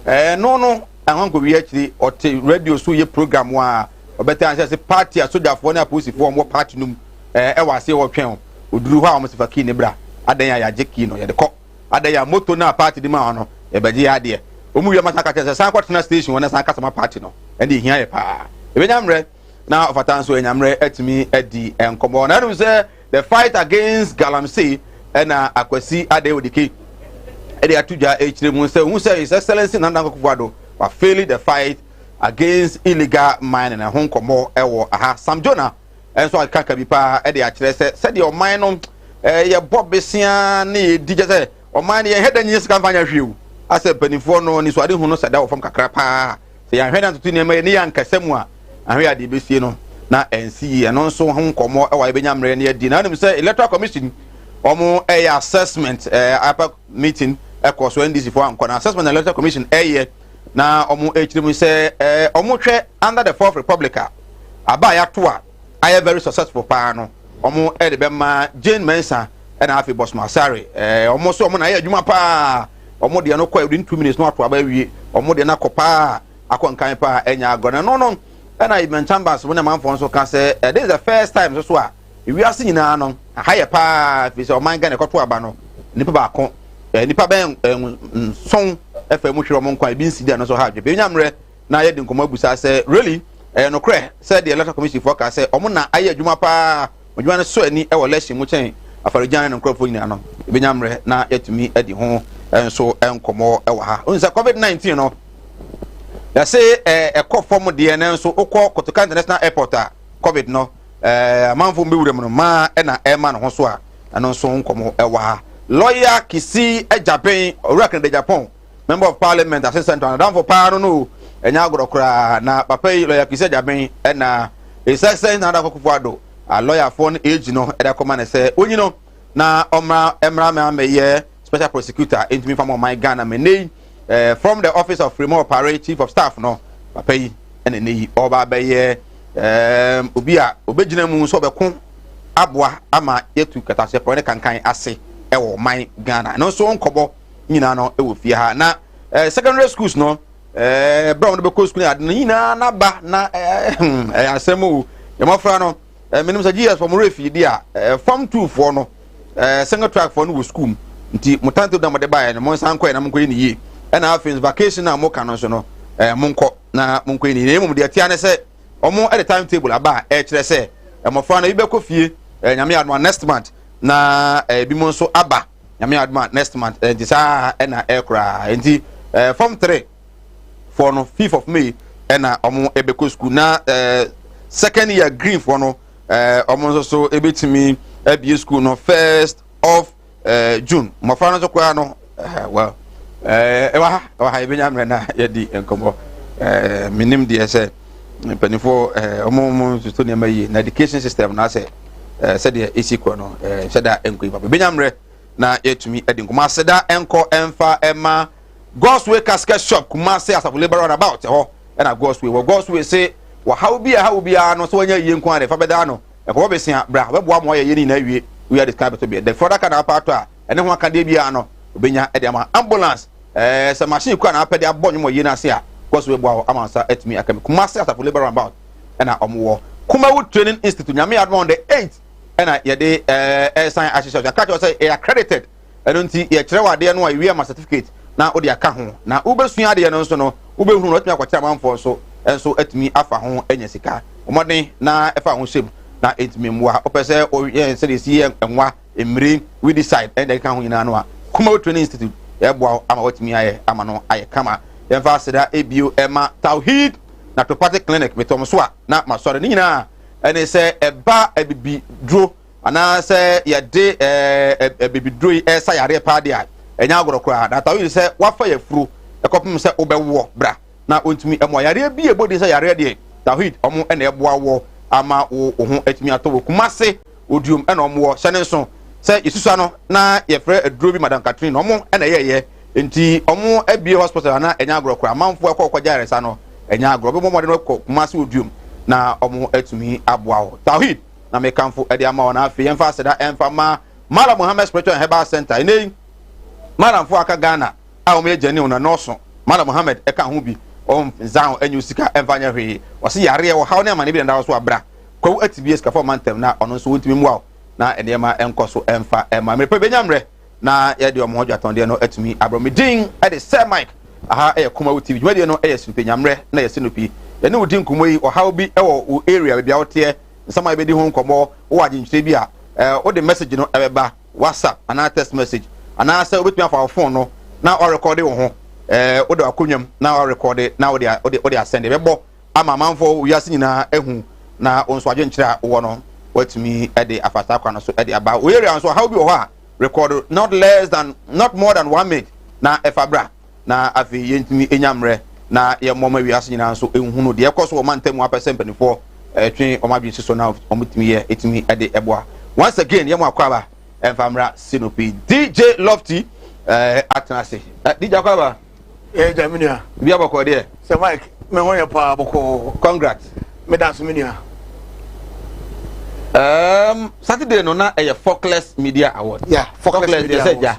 ɛno no ahonkɔwie akyiri ɔte radio so yɛ program a ɔbɛtɛ ansɛ sɛ party a sogyafoɔ ne apolisifoɔ wɔn wɔ party no mu ɛwɔ aseɛ wɔtwɛn o. Oduru hɔ a wɔn sɛ fa key ne bra adan a yɛagye key no yɛde kɔ adan a moto no a party de ma hɔ no yɛbɛgye yɛ adeɛ. Wɔn wie ma san ka kyerɛ sɛ san kɔtena station hɔ na san kasa ma party no ɛne ehia yɛ paa. Ebɛnya mmerɛ na Ɔfata nso anya mmerɛ atumi adi nkɔmmɔ na ɛnum sɛ the fight against galamsey ɛna Akwasi Ade Odike ɛde ato dwa ekyirɛ mu sɛ ohun sɛ His Excellency Nana Akufo-Addo wa fail the fight against illegal mining. Ɛho nkɔmmɔ ɛwɔ aha. Sam Jonah ɛnso akeka bi paa ɛde akyerɛ sɛ sɛdeɛ ɔman no yɛbɔ besia ne yɛdi kyɛ sɛ ɔman no yɛnhɛ da nyɛ sika mfa nyɛ hwee o, asɛ mpanimfoɔ no nisuade hu no sɛ da wɔ fam kakra paa sɛ yɛanhwɛ da ntoto nneɛma yɛ ne yɛ ankasa mu a ahwɛ yɛ adeɛ bɛsie no na ɛnsi yie. Ɛno nso ho nkɔmmɔ ɛwɔ a yɛbɛnya mmerɛ ne adi na anim sɛ Electoral Commission wɔn ɛyɛ assessment apa meeting ɛkɔ so. NDC foɔ ankɔ na assessment na Electoral Commission ɛyɛ na wɔn ɛkyerɛ mu sɛ wɔn hwɛ under the Fourth Republic a aba a yɛato a ayɛ very successful paa no wɔn ɛde bɛma Jane Mensa ɛna afei Bosman Asare. Wɔn nso wɔn na ayɛ adwuma paa. Wɔn deɛ no kɔ within 2 minutes no ato aba awie. Wɔn deɛ no akɔ paa akɔ nkan paa ɛnya agorɔ na ɛno no ɛna Ibn Chambers wɔn amanfoɔ nso ka sɛ this is the first time nso so a ewiase nyinaa no aha yɛ paa firi sɛ ɔman Ghana ɛkɔto aba no nipa baako nipa bɛn 7 ɛfɛ mu hwere wɔn nkwa ebi nsi deɛ no nso ha adwe. Bɛnya mmerɛ na yɛde nkɔmɔ abusa sɛ really ɛyɛ nokorɛ sɛ deɛ Electoral Commission foɔ ka sɛ ɔmo na ayɛ adwuma paa, adwuma no so ani ɛwɔ election mu kyɛn Afaregyan ne nkurɔfoɔ nyinaa no. Ebɛnya mmerɛ na yɛtumi adi ho nso nkɔmɔ ɛwɔ ha. Ohun sɛ COVID-19 no yɛse ɛkɔ fam deɛ, nanso wokɔ Kotoka International Airport a COVID no ɛɛ amanfoɔ mbɛwura mu no maa ɛna ɛma ne ho so a ɛno nso nkɔmɔ ɛwɔ ha. Lawyer Kissi Agyabeng, Owura Kennedy Agyapong, Member of Parliament Ase Central, nadamfo paa no no ɛnyɛ agorɔ koraa na papa yi Lawyer Kissi Agyabeng ɛna His Excellency Nana Addo Akufo-Addo a lɔyafoɔ no age no ɛde akɔma no sɛ onyi no na ɔmmra mmra ma mɛyɛ special prosecutor ntumi fa ma ɔman Ghana ma nnɛ yi eh, from the office of Frema Opare chief of staff no papa yi ɛna nnɛ yi ɔba abɛyɛ eh, obi a obɛgyina mu nso ɔbɛko aboa ama yɛtu kataseɛpɔn ne kankan ase ɛwɔ ɔman Ghana ɛno nso nkɔbɔ nyinaa no ɛwɔ fie ha na eh, secondary schools no ɛɛ bere a wɔde bɛkɔ sukuu ne ade no nyinaa n'aba na ɛɛ hmm, ɛyɛ asɛm o mmɔfra no ɛɛ menim sɛ gs fam refi di a ɛɛ fam two foɔ no ɛɛ single track foɔ no wɔ sukuu mu nti mo timetable na mo de baeɛ no mo nsan nkɔɛ na mo nkɔyɛ ne yie ɛna afei nso vacation a mo ka no nso no ɛɛ mo nkɔ na mo nkɔyɛ ne yie na mmom deɛ tia ne sɛ wɔn ɛde timetable aba a ɛkyerɛ sɛ mmɔfra no ebi bɛkɔ fie ɛɛ nyame adoma next month na ɛɛ ebi mo nso aba. Nyame adom a next month eh, nti saa ɛna ɛkoraa nti eh, form 3 foɔ no 5th of May ɛna ɔmo ɛbɛkɔ school na eh, second year green foɔ no eh, ɔmo nso so ɛbɛtumi abie school no first of eh, June mmɔfra no nso koraa no eh, well eh, ɛwɔ ha ɛwɔ ha yɛbɛnya mmerɛ na yɛdi nkɔmmɔ eh, menim deɛ sɛ mpanimfoɔ eh, ɔmo ɔmo nsusu nneɛma yie na education system no asɛ eh, sɛdeɛ ɛsi kɔ no eh, nhyɛ da nkɔ yi papa bɛnya mmerɛ na yɛatumi adi nkɔmmɔ aseda nkɔ ɛmfa ɛma God's Way Casket Shop Kumase Asafo Labour Roundabout ɛhɔ ɛna God's Way wɔ God's Way se wɔhaw bi a ɛhaw biara no sɛ wɔanya yie nko ara fa bɛda no ɛkɔbɔ besia bra wɔbɛboa ma wɔayɛ yie no nyinaa awie wia de sika bɛtɔ bi the further ka na apa atɔ a ɛne ho akadeɛ biara no obɛnya ɛde ama ambulance ɛɛ sɛ machine kura na apɛ de abɔ nnwom wɔ yie no ase a God's Way boa wo ama nsa atumi aka mi Kumase Asafo Labour Roundabout ɛna wɔn wɔ Kumawu Training Institute nyame adom on the 8 ɛna yɛde ɛɛ ɛsan ahyehyɛ so aka kyerɛ sɛ ɛyɛ accredited ɛno nti yɛkyerɛ wɔ adeɛ no a yɛwie ama certificate na wode aka ho na wobɛsua adeɛ no nso no wobɛhunu no watumi akɔkyerɛ amanfoɔ nso nso atumi afa ho anya sika mmɔden na ɛfa ho hyɛm na ɛntumi mmoa wopɛ sɛ woyɛ sɛdeɛ ɛsi yɛ nwa mmire weedicide ɛne deɛ ɛkeka ho nyinaa no a Kumawu Training Institute yɛboa wo ama watumi ayɛ ama no ayɛ kama yɛmfa aseda ebio ɛma Tawhid Naturopathic Clinic metɔm so a na masɔre ne nyinaa ɛne sɛ ɛba abibiduro anaasɛ yɛde ɛɛ abibiduro yi ɛsa yareɛ paa deɛ a ɛnyɛ agorɔ koraa na Tawhid sɛ wafa yɛfuro ɛkɔpem sɛ wobɛwoɔ bra na ɔntumi mmoa yareɛ bi a ɛbɔ din sɛ yareɛ deɛ Tawhid ɔmo na ɛboa wɔ ama wo wo ho atumi atɔ wɔ Kumase Oduom ɛna ɔmo wɔ hyɛ ne nso sɛ yɛsusua no na yɛfrɛ aduro bi Madam Catherine ɔmo na ɛyɛɛyɛ nti ɔmo abie hospital ana ɛnyɛ agorɔ koraa amanfoɔ ɛkɔ kɔgya ayaresa no ɛnyɛ agorɔ bɛbɔ mmɔden kɔ Kumase Oduom na ɔmo atumi aboa wo Tawhid na mekamfo ɛde ama wɔn afei yɛmfa aseda ɛmfa ma Malam Muhammad Spiritual and Herbal Center ɛnɛ yi Malamfoɔ aka Ghana a wɔyɛ genuine no ɛnɔɔso. Malam Mohammed ɛka ho bi. Ɔnzan ɛnyɛ sika ɛmfa nyɛ hwee. Ɔse yareɛ, ɔhaw ne amane bi na ɛda hɔ so a bra. Kwawu Atibie sikafo ɔmantam na ɔno nso wontumi mmoa wo na nneɛma ɛnkɔ so ɛmfa ɛmma. Mmerɛ pa bɛnya mmerɛ na yɛde wɔn ho dwatɔndeɛ no atumi abrɛ. Me din ɛde Sir Mike. Aha ɛyɛ Kumawu TV. Dwumadie no ɛyɛ Sinope Nyammerɛ na yɛ Sinope. Yɛne wo di nkɔmmɔ yi, ɔhaw bi ɛwɔ wo area baabi a woteɛ, nsɛm a yɛbɛdi ho nkɔmmɔ, wowɔ adwenkyerɛ bi a, wode message no ɛbɛba. WhatsApp anaa text message anaasɛ wobɛtumi afa wo phone no na warekɔde wo ho ɛɛ wode akonnwa mu na warekɔde na wode wode wode asɛnde bɛbɔ ama amanfoɔ wiase nyinaa ahu na wo nso adwenkyerɛ a wowɔ no watumi de afa saa kwan no so de aba wo area nso ɔhaw bi wɔ hɔ a record not less than not more than one minute na ɛfa bra na afei yɛntumi nya mmerɛ na yɛmmɔ ma wiase nyinaa nso nhunu deɛ ɛkɔ so wɔ mantam mu apɛ sɛ mpanimfoɔ ɛtwe wɔn adwene si so na wɔtumi yɛ ɛtumi de ɛboa once again yɛ mo akɔ aba ɛmfa mmra Sinopi DJ Lofty ɛɛ atena ase DJ akɔ aba yɛ gya me nua bi abɔkɔ deɛ sɛ Mike me ho yɛ paa bɔkɔɔ congrats meda so me nua Saturday no na ɛyɛ Folkless Media Award. Yeah, Folkless Media Award. Sɛ gya,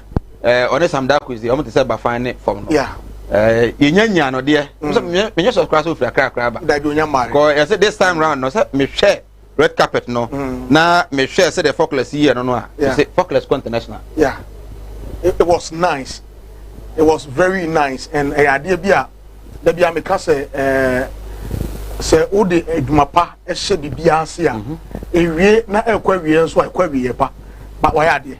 ɔne Sam Darkus deɛ ɔmo te sɛ Bafan ne fam no. Yeah. Yɛnya nya no deɛ. Mm. Menyɛ sɔ koraa sɛ ofiri akra koraa ba. Dabi onya mmaare. Kɔ yɛsɛ this time round no sɛ mehwɛ red carpet no. Mm. Na mehwɛ sɛ deɛ Folkless yɛ no no a. Yeah. Sɛ Folkless kɔ international. Yeah. It was nice. It was very nice and ɛyɛ adeɛ bi a dabi a meka sɛ ɛɛ sɛ wode adwuma pa hyɛ biribiara ase a mhm. ewie na ɛkɔ awie nso a ɛkɔ awie pa ba wayɛ adeɛ.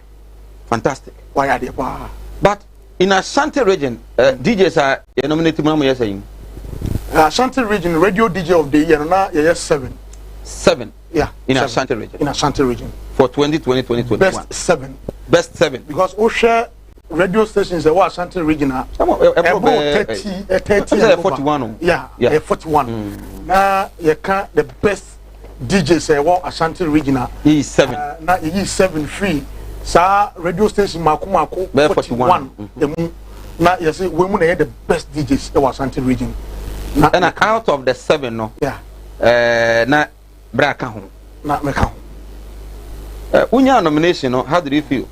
Fantastic. Wayɛ adeɛ paa. But in Ashanti region uh, eh, DJs a yɛ nominate mu amu yɛ sɛ yi. Ashanti region radio DJ of the year no na yɛyɛ seven. Seven. Yeah. In seven. Ashanti region. In Ashanti region. For 2020, 2021. Best seven. Best seven. Because wohwɛ radio stations ɛwɔ Ashanti region a. Ɛboro 30 30 and over. 41. Yeah, yeah. 41. Na yɛka the best DJs ɛwɔ Ashanti region a. Yɛyi seven. Na yɛyi seven free saa radio station mako mako 41 emu na yɛsɛ wɔn mu na yɛ the best DJs ɛwɔ Ashanti region. Na ɛna out of the seven no. Yeah. Na bra ka ho. Na mɛka ho. Wonya nomination no, how did you feel?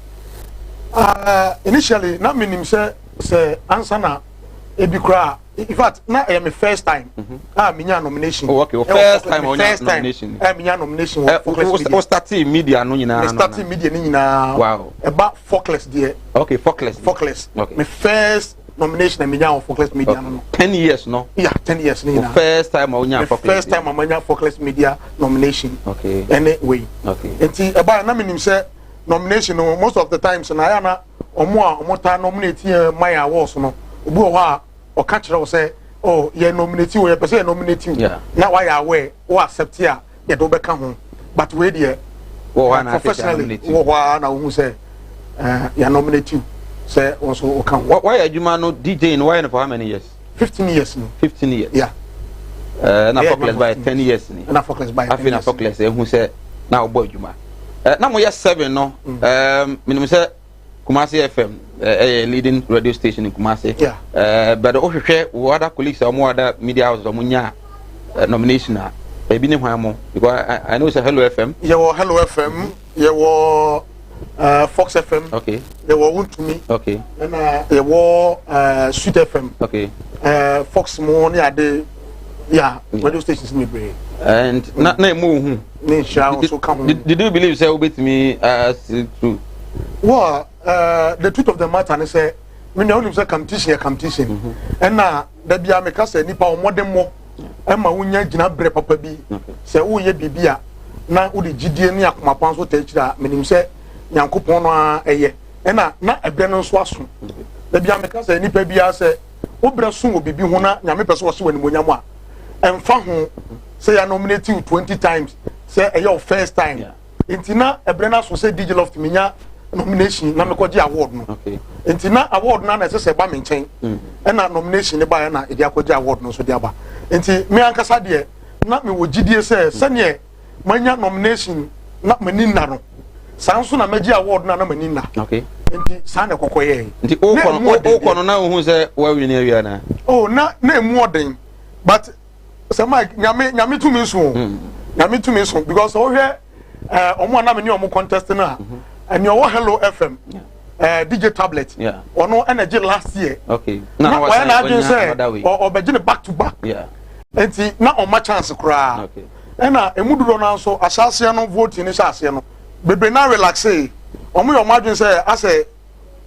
Initially na menim sɛ ansa na ebi koraa, in fact na ɛyɛ me first time a menya nomination. Oh, okay, well, first time onya nomination. A menya nomination wɔ Focus Media. O starting media no nyinaa no. Starting media no nyinaa. Wow. Ɛba Focus deɛ. Okay, Focus. Focus. Okay. Me first nomination na menya wɔ Focus Media no. 10 years no. Yeah, 10 years ni nyinaa. First time onya Focus. First time amanya Focus Media nomination. Okay. Anyway. Okay. Nti ɛba na menim sɛ nomination no most of the times na aya na ɔmo a ɔmo ta nominate yɛ my awards no. Obi wɔ hɔ a ɔka kyerɛ wo sɛ oh yɛ nominate wo, yɛ pɛ sɛ yɛ nominate wo. Na wayɛ aware wo accept a yɛde wo bɛka ho. But wei deɛ professionally wɔ hɔ a na wohu sɛ yɛ nominate wo sɛ wɔn nso wɔka ho. Wayɛ adwuma no DJ no wayɛ no for how many years? 15 years no. 15 years. Yeah. Na Focus by 10 years ni. Na Focus by 10 years. Afei na Focus ehu sɛ na wobɔ adwuma. Na mo yɛ 7 no. Minim sɛ Kumasi FM leading radio station in Kumasi. Yeah. But wohwehwɛ wo other colleagues or more other media houses or nya nomination a ebi ne hwan mo, because I know say Hello FM. Yɛwɔ Hello FM, yɛwɔ Fox FM. Okay. Yɛwɔ Wuntumi. Okay. Ɛna yɛwɔ Sweet FM. Okay. Fox mo ne ade, yeah, radio stations ni bebree. And na emu hu. Ne nhyira nso ka ho. Did you believe say wobetumi see through? Well, the truth of the matter is say me na onim say competition ya competition. Ɛna da bia me ka say nipa omodem mo e ma wonya gina bre papa bi. Say wo ye bibia na wo de gidie ne akoma pan so ta akira menim say Nyankopɔn no a eye. Ɛna na ebre no nso aso. Da bia me ka say nipa bia say wo bre so wo bibi ho na Nyame pɛ so wo se wanimonyam a emfa ho say ya nominate you 20 times say eye your first time. Nti na ebre na so say DJ Loft menya nomination na mekɔgye award no. Okay. Nti na award na na ɛsɛ sɛ ba me nkyɛn. Ɛna nomination ne ba na ɛde akɔgye award no so de aba. Nti me ankasa deɛ na me wɔ gidie sɛ sɛneɛ manya nomination na mani nna no. Saa nso na magye award na na mani nna. Okay. Nti saa na ɛkɔkɔ yɛ. Nti okɔ no na wohu sɛ woawi ne awia na. Oh na emu ɔden. But sɛ Mike nyame tumi so. Nyame tumi so because wohwɛ omo na me ne omo contest na and your Hello FM DJ tablet ono energy last year. Okay. Na why na adwin say obegye ne back to back. Yeah. Enti na oma chance kra. Okay. Ena emuduro na nso asase no voting ni asase no bebre na relax e omo ye omo adwin say ase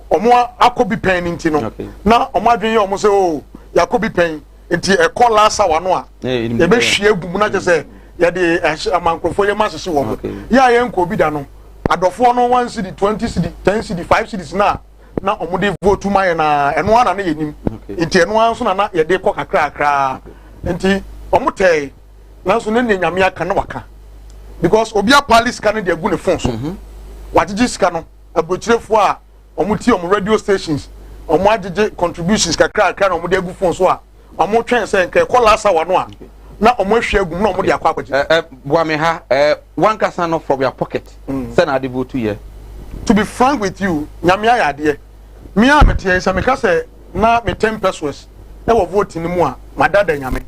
omo akobi pen ni nti no. Na omo adwin ye omo say oh yakobi pen nti e call last hour no a e be hwie gum na che say ya de amankrofo ye masese wo mo ya ye nko bi da no adofo no 1 cedi 20 cedi 10 cedi 5 cedis na na omode vote ma ye na eno ana na yenim nti eno anso na na ye de kɔ kakra kakra nti omotei na so ne nyame aka na waka because obi apali sika ne de agu ne phone so wagege sika no abrochirefo a omoti om radio stations omo agege contributions kakra kakra na omode agu phone so a omo twen sɛ nka kɔ last hour no a na omo ahwe agum na omo de akɔ akɔgye. Boame ha one kasa no from your pocket. Send a vote here. To be frank with you, nyame ayade. Me a metie sɛ meka sɛ na me 10 pesos e wo vote ni mu a madada nyame.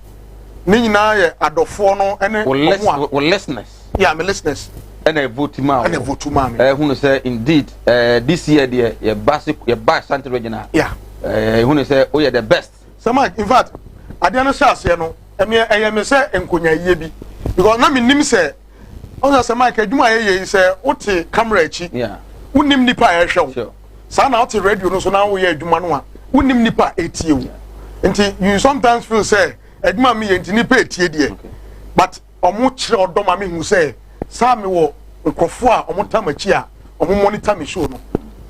Ne nyina ye adofo no ene omo a listeners. Yeah, me listeners. Ene vote ma. Ene vote ma me. Who say indeed this year there your basic your bash Ashanti regional. Yeah. Who say oh yeah the best. So Mike, in fact, ade no hyɛ ase no eme eye me sɛ nkonya yie bi because na me nim sɛ on sɛ Mike adwuma ye ye sɛ wote camera akyi. Yeah. Wonim nipa a ɛhwɛ wo. Saa na wote radio no so na wo yɛ adwuma no a wonim nipa etie wo. Nti you sometimes feel sɛ adwuma me ye nti nipa etie deɛ. But omo kyerɛ odɔ ma me hu sɛ saa me wɔ nkrofo a omo tam akyi a omo monitor me show no.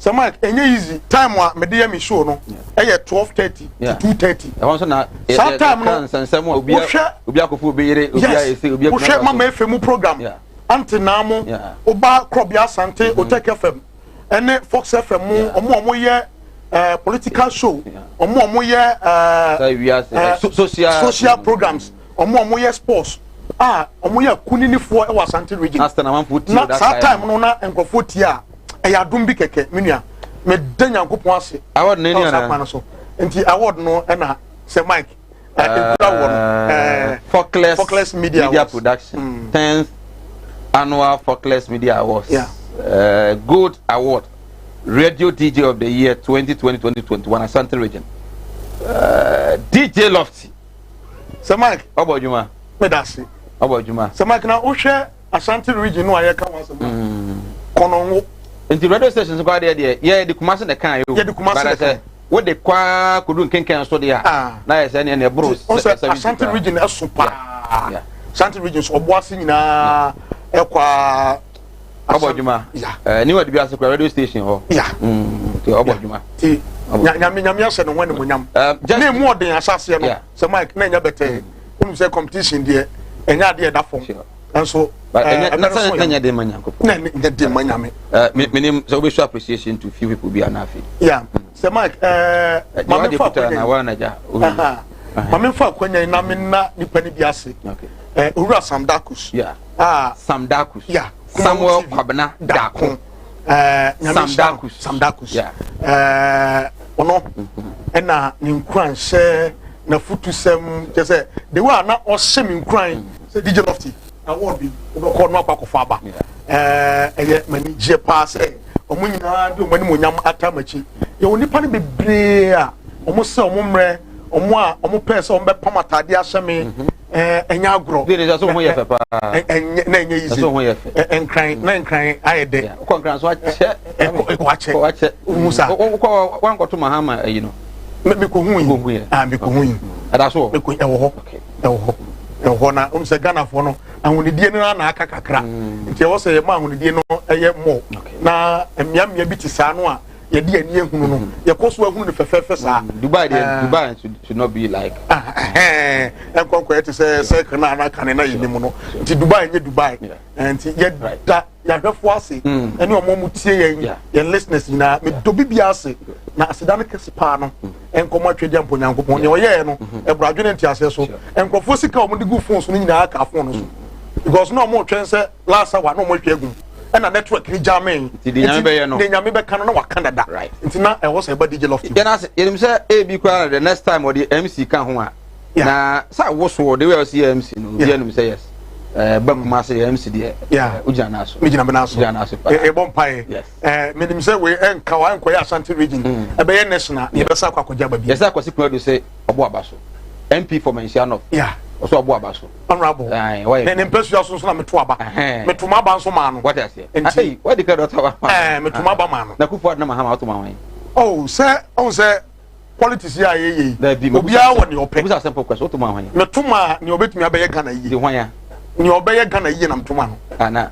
Sɛ Mike enye easy time a me de ye me show no eye 12:30 to 2:30. E won so na saa time no nsensem obi obi akofo obi yere obi ayese obi akofo. Wo hwɛ mama FM program. Ante Namo, woba Krɔbea Asante, Otek FM, ɛne Fox FM mu, ɔmo a ɔmo yɛ eh, political show, ɔmo a ɔmo yɛ eh, eh, social programs, ɔmo a ɔmo yɛ sports a ɔmo yɛ akuninifoɔ wɔ Asante region. Na saa time no na nkurɔfoɔ tie a ɛyɛ adom bi kɛkɛ me nua. Meda Nyankopɔn ase. Award no ɛwɔ saa kwan no so. Nti award no ɛna sɛ Mike ekura wɔ no. Focless, Focless Media, Media Production 10th annual Focless Media Awards. Yeah. Gold Award, Radio DJ of the Year 2020-2021, Asante Region. DJ Lofty. Sir Mike. Ọbọ adwuma. Medase. Ọbọ adwuma. Sir Mike na wohwɛ Ashanti region no a yɛka ho asɛm. Kɔnɔngo. Nti radio stations kɔ adeɛ deɛ yɛ de Kumasi na ɛka yɛ o. Yɛ de Kumasi na ɛka. Wode kwaa kodu nkenken so deɛ a na yɛ sɛ ɛneɛ ɛboro sɛ Ashanti region ɛso paa. Ashanti region so ɔbo ase nyinaa ɛkɔ a. Ɔbɔ adwuma. Ɛɛ ne wɔ de bi ase kura radio station hɔ. Ti ɔbɔ adwuma. Ti nyame nyame ahyɛ ne ho animuonyam. Ne emu ɔden ahyɛaseɛ no sɛ Mike na ɛnyɛ bɛtɛɛ. Wonim sɛ competition deɛ ɛnyɛ adeɛ ɛda fam. Nso ɛbɛrɛ so yɛ. Na ɛnyɛ den ma Nyankopɔn. Na ɛnyɛ den ma Nyame. Menim sɛ wobɛsu appreciation to few people bi anaa afei. Yeah. Sɛ Mike ɛɛ maame fa akwanya yi maame fa akwanya yi na me na nipa ni bi ase. Ɛɛ Owura Sam Dakus. Yeah. Ah. Sam Dakus. Yeah. Samuel Kwabena Dako. Ɛɛ Sam Dakus. Sam Dakus. Yeah. Ɛɛ ɔno ɛna ne nkuranhyɛ n'afutusɛm kyɛ sɛ the way a na ɔhyɛ me nkuran sɛ DJ Lofty award bi wobɛkɔ no akɔ akɔfa aba. Ɛɛ ɛyɛ m'ani gyeɛ paa sɛ wɔn nyinaa de wɔn animuonyam ata m'akyi. Yɛwɔ nnipa no bebree a wɔn sɛ wɔn mmerɛ, wɔn a wɔn pɛɛ sɛ wɔn bɛpam ataadeɛ ahyɛ me, ɛɛ ɛnyɛ agorɔ. Bi de sɛ ho yɛ fɛ paa. Ɛnyɛ na ɛnyɛ yize. Ɛsɛ ho yɛ fɛ. Nkran na nkran ayɛ dɛ. Kɔ nkran so akyɛ. Ɛkɔ akyɛ. Kɔ akyɛ. Ohun sa. Kɔ wankɔto Mahama ayi no. Me me kɔ hu yi. Kɔ hu yɛ. Ah me kɔ hu yi. Ɛda so wɔ. Me kɔ ɛwɔ hɔ. Ɛwɔ hɔ. Ɛwɔ hɔ na ohun sɛ Ghanafoɔ no ahonidie no na aka kakra. Nti ɛwɔ sɛ yɛma ahonidie no ɛyɛ mɔ na mmeammea bi te saa no a yɛde ani ehunu no yɛkɔ so ehunu no fɛfɛɛfɛ saa. Dubai deɛ Dubai should not be like. Nkɔnkɔ yɛ te sɛ circle na anaka ne na yɛ nim no nti Dubai nye Dubai nti yɛda yɛahwɛfo ase ɛne ɔmo ɔmo tie yɛn yɛn listeners nyinaa medɔ bibi ase na aseda no kɛse paa no nkɔmɔ atwa di ampo Nyankopɔn nea ɔyɛɛ no ɛboro adwene nteaseɛ so nkurɔfoɔ sika a wɔde gu phone so no nyinaa ka phone no so because na ɔmo twɛn sɛ last hour na ɔmo atwa agu ɛna network ni gya mee nti deɛ Nyame bɛyɛ no deɛ Nyame bɛka no na waka dada nti na ɛwɔ sɛ ɛba DJ Lofty. Yɛn ase yɛnim sɛ ebi koraa the next time ɔde MC ka ho a na sɛ awoso the way ɔsi yɛ MC no obi anim sɛ yes ɛɛ ba kuma ase yɛ MC deɛ ogyina n'aso megyina me n'aso gyina n'aso paa ɛbɔ mpaeɛ yes ɛɛ menim sɛ wei ɛnka wa ɛnkɔyɛ Ashanti region ɛbɛyɛ national na yɛbɛsa akɔ akɔgya ba bi yɛsɛ akwasi kunadu sɛ ɔbɔ aba so MP for Manhyia North ɔsɛ ɔbɔ aba so honorable ne ne mpɛsua so nso na meto aba meto ma aba nso maa no wate aseɛ nti wadi ka dɔtɔ aba ɛɛ meto ma aba maa no na kufu adena mahama wato ma wɔn oh sɛ ɔn sɛ politics yi a yɛyɛ yi obiara wɔ nea ɔpɛ obusa simple question woto ma wɔn meto ma nea ɔbɛtumi abɛyɛ Ghana yie de hwan ya nea ɔbɛyɛ Ghana yie na meto ma no ana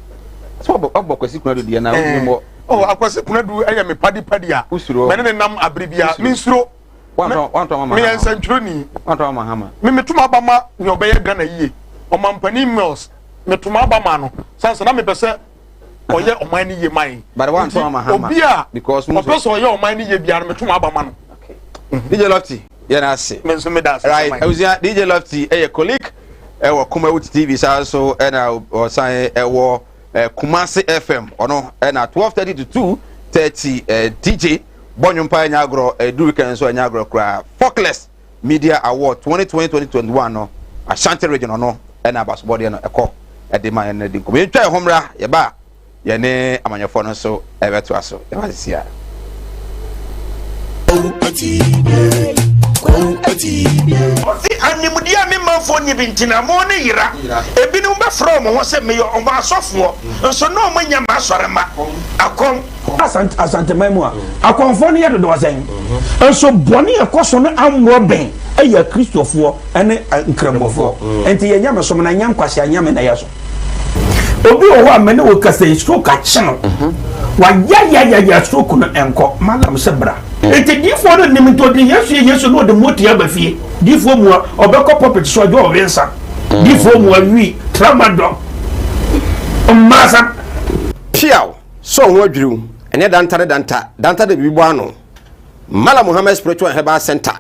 sɛ ɔbɔ ɔbɔ Kwasi Kunadu deɛ na ɔtumi mmɔ oh Akwasi Kunadu ɛyɛ me padi padi a mɛne ne nam abere bia mensuro meyɛ nsɛntwerɛni me metom aba ma nea ɔbɛyɛ Ghana yie ɔmampanin Mills metom aba ma no sane sɛ na mepɛ sɛ ɔyɛ ɔman no yie ma yɛn nti obi a ɔpɛ sɛ ɔyɛ ɔman no yie biara no metom aba ma no. DJ Lofty yɛn ase. Me nso meda ase. Right, abusua DJ Lofty ɛyɛ colleague ɛwɔ Kumawood TV saa nso ɛna ɔsan ɛwɔ Kumasi FM ɔno ɛna 12:30 to 2:30 DJ bɔ nnwom paa ɛnyɛ agorɔ ɛdu weekend nso ɛnyɛ agorɔ koraa Folkless Media Award 2020-2021 no Ashanti Region ɔno ɛna abasobɔdeɛ no ɛkɔ ɛde ma yɛn no di nkɔmɔ yɛntwa yɛn ho mmra yɛba a yɛne amanyɔfoɔ no nso ɛbɛtoa so yɛba sisi a. Ɔse animdeɛ a me manfoɔ nni bi nti na mo ne yera. Ebinom bɛfrɛ wɔn ho sɛ meyɛ wɔn asɔfoɔ, nso na wɔn nyɛ m'asɔremma. Akɔm. Asante Asanteman mu a, akɔmfoɔ no yɛ dodoɔ sɛn? Nso bɔne a ɛkɔ so no amorɔ bɛn yɛ Akristofoɔ ne Nkramofoɔ. Nti yɛn nyamesom no ɛnyɛ nkwasea nyame na yɛsom. Obi wɔ hɔ a me ne wo kasa yi stroke akye no. Wayayayaya stroke no ɛnkɔ. Malam sɛ bra. Nti diifoɔ no nim nti ɔde Yesu yɛ Yesu na ɔde motia aba fie. Diifoɔ mua ɔbɛkɔ pulpit so ɔgye ɔwe nsa. Diifoɔ mua wi tramadol. Mmarasɛm. Piaw! Sɛ wo ho adwiriw, ɛnyɛ danta ne danta, danta de biribi bɔ ano. Mallam Muhammad Spiritual and Herbal Center,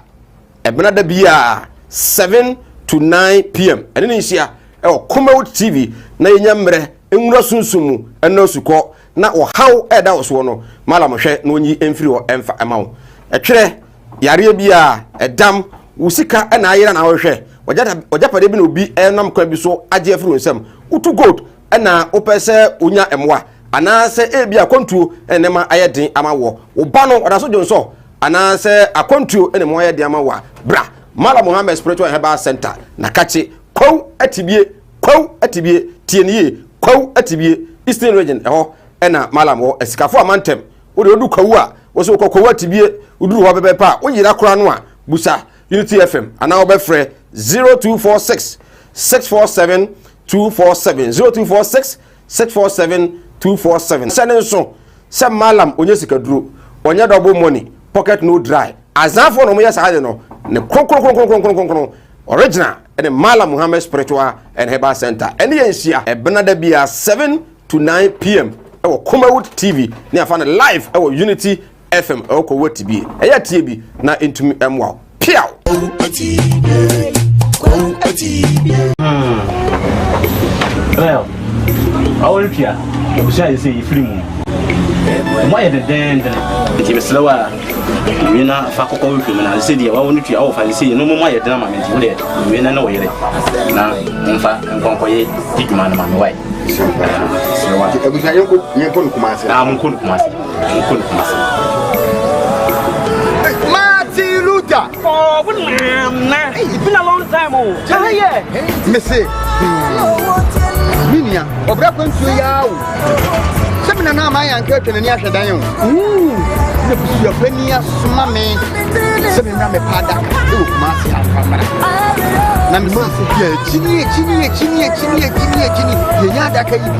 ɛbena da biara 7 to 9 pm, ɛne ne nhyia ɛwɔ Kumawood TV na yɛnya mmerɛ nwura sunsum mu ɛnɔ asukɔ na ɔhaw ɛda wo soɔ no, Mallam hwɛ na ɔnyi mfiri hɔ ɛmfa ɛma wo. Ɛtwerɛ yareɛ biara, ɛdam, wo sika na ayera na wohwehwɛ, w'agyapadeɛ bi na obi nam kwan bi so agye afiri wo nsam, wotu gold na wopɛ sɛ wonya mmoa, anaasɛ ebi akwantuo na nneɛma ayɛ den ama woɔ, wo ba no ɔda so dwonsɔ, anaasɛ akwantuo na mu ayɛ den ama wo a, bra Mallam Muhammad Spiritual and Herbal Center, Nakakye, Kwawu Atibie, Kwawu Atibie, tie no yie, Kwawu Atibie, Eastern Region, ɛhɔ na Mallam wɔ, Asikafo Amantam. Wo deɛ wodu Kwawu a, wo sɛ wokɔ Kwawu Atibie, woduru hɔ pɛpɛɛpɛ a, woyera koraa no a, busa Unity FM anaa wobɛfrɛ 0246 647 247, 0246 647 247. Hyɛ ne nso sɛ Mallam ɔnyɛ sikaduro, ɔnyɛ double money, pocket no dry. Azanfoɔ na wɔyɛ saa ade no, ne kronkronkronkronkronkron original ɛne Mallam Muhammad Spiritual and Herbal Center. Ɛne yɛn nhyia ɛbena da biara 7 to 9 pm ɛwɔ Kumawood TV ne afa no live ɛwɔ Unity FM ɛwɔ Kowa TV. Ɛyɛ tie bi na ntumi ɛmoa wo. Piaw! Well, awɔre tua abusua yɛ sɛ yɛfiri mu mu ayɛ dendenden nti mesrɛ wo a wie na fa kɔkɔ wohwɛ mu na sɛ deɛ wawo no tua wɔ fa sɛ no mu ayɛ den ama me nti wo deɛ wie na ne wo yere na momfa nkɔnkɔyɛ di dwuma no ma me wae Abusua yɛnkɔ yɛnkɔ no Kumasi. Ah, monkɔ no Kumasi. Monkɔ no Kumasi. Martin Luther. Oh, what na? Hey, it's been a long time, oh. Yeah, yeah. Me say, minia, obra kwantuo yi awo. Sɛ me nana ama yɛ anka atwa n'ani ahwɛ dan o. Na busuapani asoma me sɛ memmra mɛpa adaka ɛwɔ Kumasi afa mmra. Na me se yɛ akyini akyini akyini akyini akyini akyini yɛnya adaka yi bi.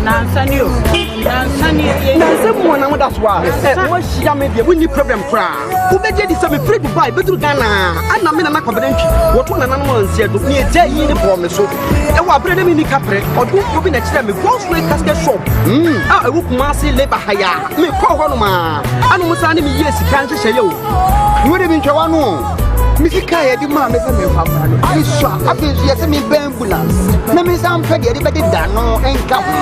Nansa ni o. Nansa ni. Nansa mu na moda so a ɛ moahyia me deɛ monni problem koraa. Wobɛgye di sɛ mefiri Dubai bɛduru Ghana ana me nana Kwabena Ntwi wɔto nananom ansia do ne ɛgya yi ne bɔɔ me so. Ɛwɔ aberɛ na menni kaprɛ ɔdomfoɔ bi na ɛkyerɛ me God's Way Casket Shop a ɛwɔ Kumasi Labour ha yi a mekɔɔ hɔ nom a ana mo saa ne meyɛɛ sika nhyehyɛeɛ o. Wode mentwa w'ano o. Me sika a yɛde maa me sɛ memfa mmra no esua. Afei nso yɛsɛ mempɛ ambulance na mensan mpɛ deɛ yɛde bɛdeda no nka ho.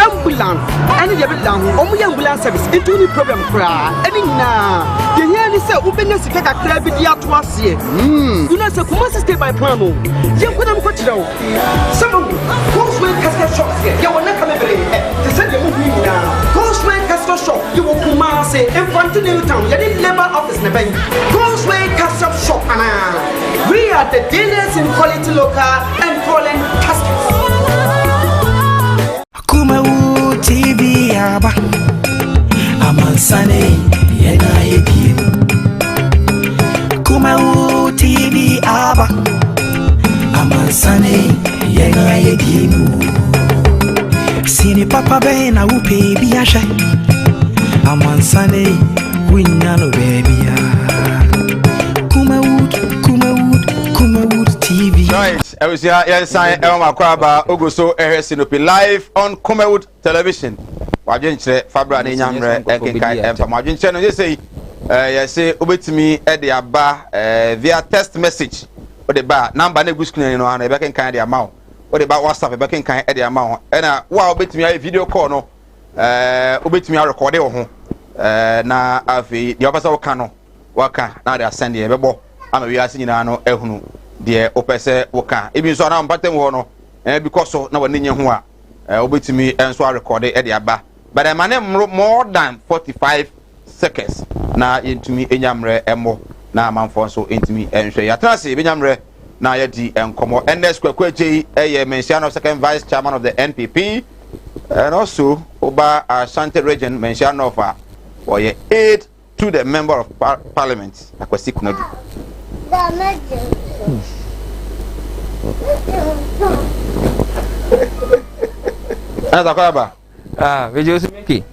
Ambulance ɛne deɛ ɛbɛdeda ho. Wɔn yɛ ambulance service nti wonni problem koraa. Ɛne nyinaa deɛ hia ne sɛ wobɛnya sika kakra bi de ato aseɛ. You know sɛ Kumasi stay by plan o. Yɛnkɔ na mekɔkyerɛ wo. Sɛ moahu, Goldway Casket Shop deɛ, yɛwɔ nnaka bebree ɛ, te sɛ deɛ mohu yi nyinaa. Goldway Casket Shop, yɛwɔ Kumasi, Mfante New Town, yɛne Labour Office na ɛbɛn. Goldway Casket Shop anaa? We are the dealers in quality local and foreign caskets. Kumawu TV aba amansane yɛna yɛbie Kumawu TV aba amansane yɛna yɛbie mu Sini papa bɛn na wopɛ bi ahwɛ amansane wonya no baabia Kumawood, Kumawood, Kumawood TV. Right, abusua yɛnsan ɛwɔ makɔ aba ogu so ɛhwɛ Sinopi live on Kumawood television. Wadwenkyerɛ fabra ne nya mmerɛ ɛnkenkan ɛmfa mo adwenkyerɛ no yɛ sɛ yi yɛse wobɛtumi ɛde aba via text message wode ba number no egu screen no ano yɛbɛkenkan de ama wo wode ba WhatsApp yɛbɛkenkan ɛde ama wo ɛna wo a wobɛtumi ayɛ video call no wobɛtumi arekɔde wo ho na afei deɛ wopɛ sɛ woka no waka na ade asɛn deɛ ɛbɛbɔ ama wiase nyinaa no ahunu deɛ wopɛ sɛ woka ebi nso anaa mpata mu hɔ no bi kɔ so na wɔne nye ho a wobɛtumi nso arekɔde de aba but ɛma ne mmoro more than 45 seconds na yɛntumi nya mmerɛ mmɔ na amanfoɔ nso ntumi nhwɛ yɛatena ase yɛbɛnya mmerɛ na yɛadi nkɔmmɔ Ernest Kwaku Agyei ɛyɛ Manhyia North second vice chairman of the NPP and also Oba Ashanti region Manhyia North a wɔyɛ aide to the member of par parliament Akwasi Konadu. Ɛna sakɔ Ah, meje osu Mickey.